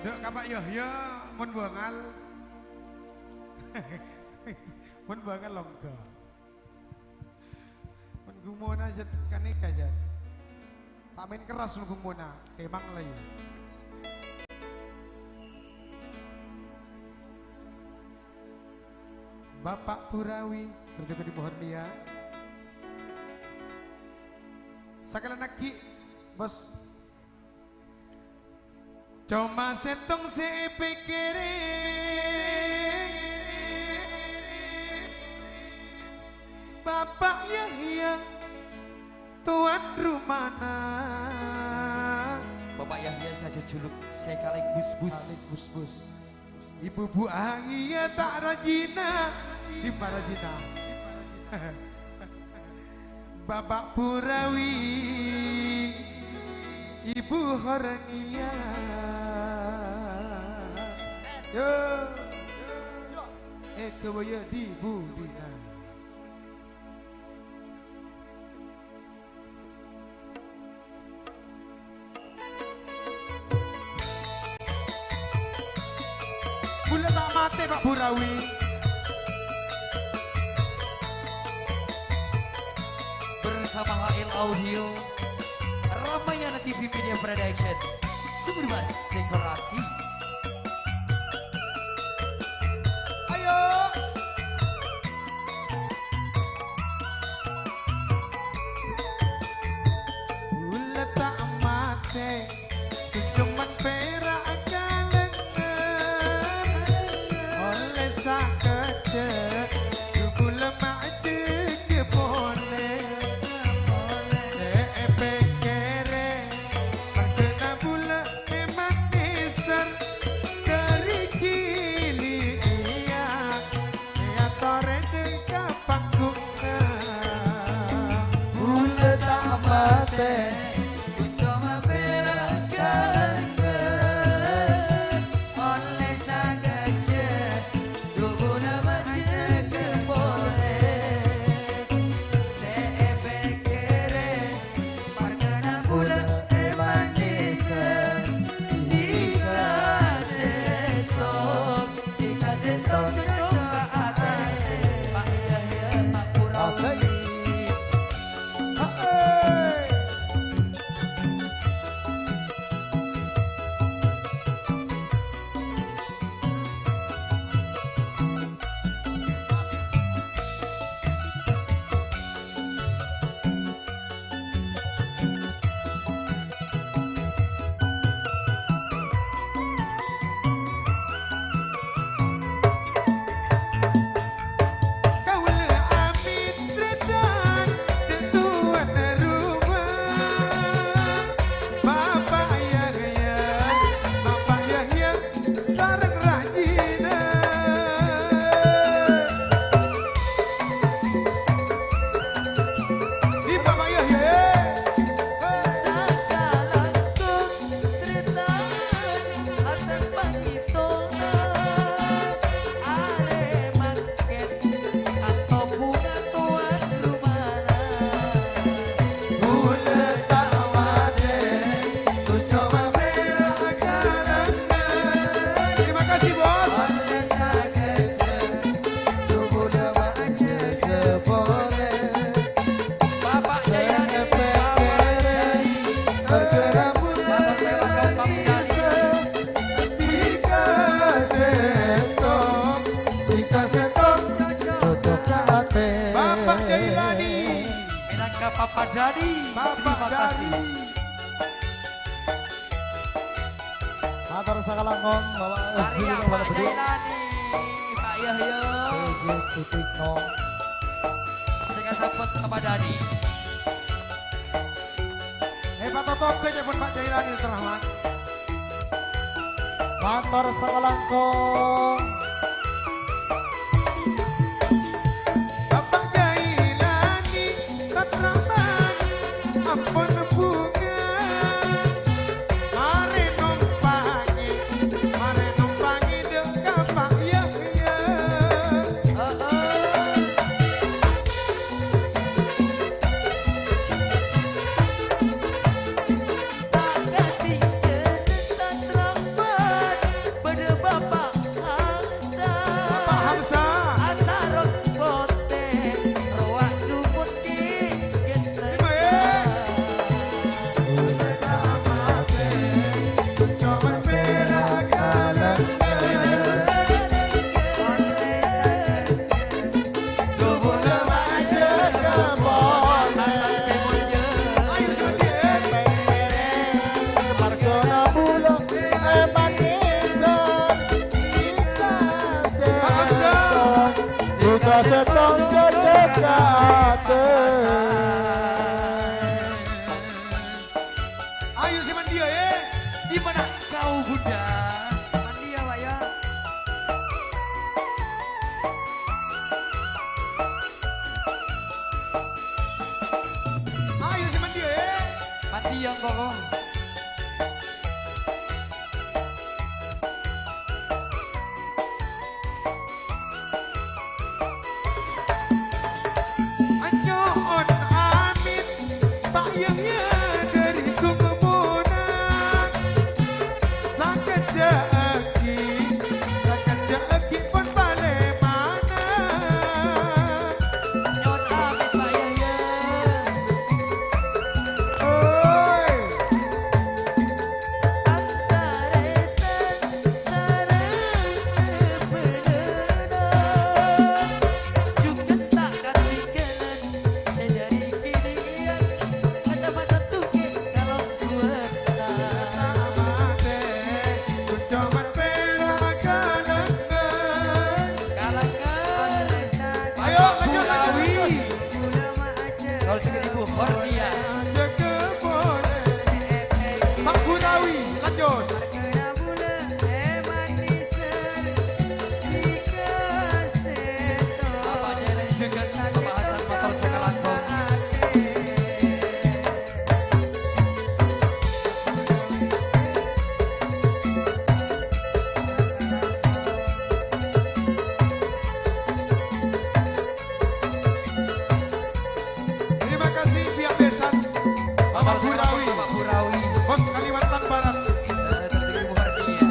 Dâ' ka Pak Yahya, mon bângal. Mon bângal longga. Mon gumona jhât kanèka, jhât. Ta' maèn kerras mon gumona, tèmang la, yâ. Bapak Burawi, kerja di pohon dia. Sakalian lagi, Bos. Coma sèttong sè èpèkkèrè, Bapak Yahya, tuan rumana. Bapak Yahya sajhâjhuluk sè kalèng busbus. Kalèng busbus. Ibu Bu Ahia ta' rajina, dimma rajina? Bapak Burawi, Ibu Hornia. Yo. Èghâbâyâ di budina. Bulâ Ta' Matè, Pak Burawi. Bersama H L Audio, Ramayana T V Media Production, Sumber Bas Dekorasi. Ayo. Bulâ Ta' Matè, coma pèra' kalèngngan. Ollè sakejjhâ', bulâ ma' jâgâ polè. Dâ' èpèkkèrè, marghâna bulâ mèmang nèser. Dâri kèli iyâ, èyatorè dâ' ka panggungnga. Bulâ Ta' Matè, coma pèra' kalèngngan. Ollè sakejjhâ', bulâ ma' jâgâ polè. Sè èpèkkèrè, marghâna bulâ mèmang nèser. Tika sèttong, tika sèttong, cocok ka atè. Pak Yahya, Pak Burawi. Asik. Hae. Kaulâ amit retan dâ' towana roma, Bapa' Yahya, Bapa' Yahya, sareng rajina. Di Bapa' Yahya. Sakalangkong tretan atas pangistona, arè mangkèn atobungan towan rumana. Bulâ ta' matè, cocoma pèra' kalèngngan. Terima kasih, Bos. Bapa' Jayadi, Bapa' Jayadi, Bapa' Sewakon, Bapa' Jayadi. Bapa' Jailani. Minangka Papa Dadi. Terima kasih. Mator sakalangkong, Bapak Karya Pak Jailani, Pak Yahya. P J Sutikno. Sing asampet Ahmad Dhani. Eh, Pak Toto, oke, pun Pak Jailani, Rahman. Mator sakalangkong. Bapak Jailani, tatraman, ampon bunga. Mare nompangi, mare nompangi dek ka Pak Yahya. Heeh. Ta' katinggalan tatraman, bâdâ Bapa' Hamzah. Bapa' Hamzah. Asarong potè, rowa dumut cè' ghenna. Ima, eh. Ayo, sè mandiya, eh. Di mana kau, Bunda? Mandiya, Pak, ya. Ayo, sè mandiya, eh. Mandiya, kok. Anyo'on amin, Pak Yahya dâri Gunung Bonang. Sakejjhâ' aghi, sakejjhâ' aghi pon palèmana. Nyo'on amin, Pak Yahya. Oi. Antarètan sareng bhâlâna, jhughân ta' katinggalan sè dâri Kiliyan, kacamatan Tugè' Kalongguwâ. Kalangan. Ayo, lanjut, lanjut, lanjut. Kalau dengan Ibu Hordia. Pak Burawi, lanjut. Bapak Jelen juga, Bapak Hasan Motor Sekalangkong. Terima kasih, pihak besan, Bapak Burawi. Bapak Burawi. Bos Kalimantan Barat. Eh, tertinggi Buhardi, ya.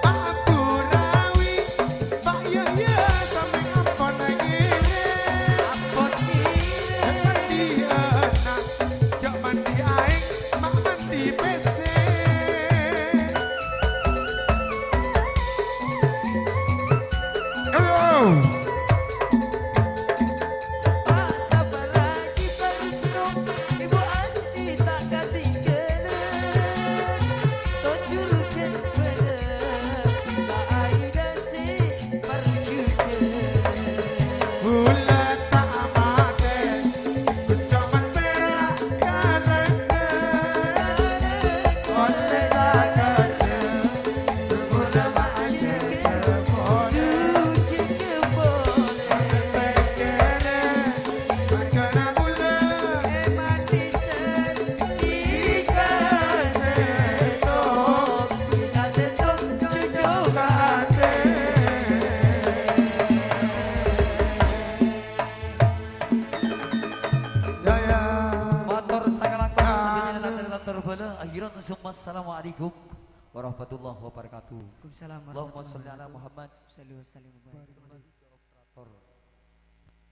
Pak Burawi, Pak Yahya, sampeyan ampon ngiring. Ampon ngiring. Mandi ana', jhâ' mandi aèng, ma' mandi pèssè. Ayo. Pak Sabaragi Pak Rusno, Ibu Asti ta' katinggalan. Tojur ghân bâdâ, Pak Aida sè parjudhân. Bulâ ta' matè, ghun coma pèra' kalèngghâ. Ollè sakejjhâ'. Mator sakalangkong sadhâjâna, akhirnya, assalamualaikum warahmatullahi wabarakatuh. Waalaikumsalam Allahumma sholli ala Muhammad. Shalli wa sallim wa barik. Operator.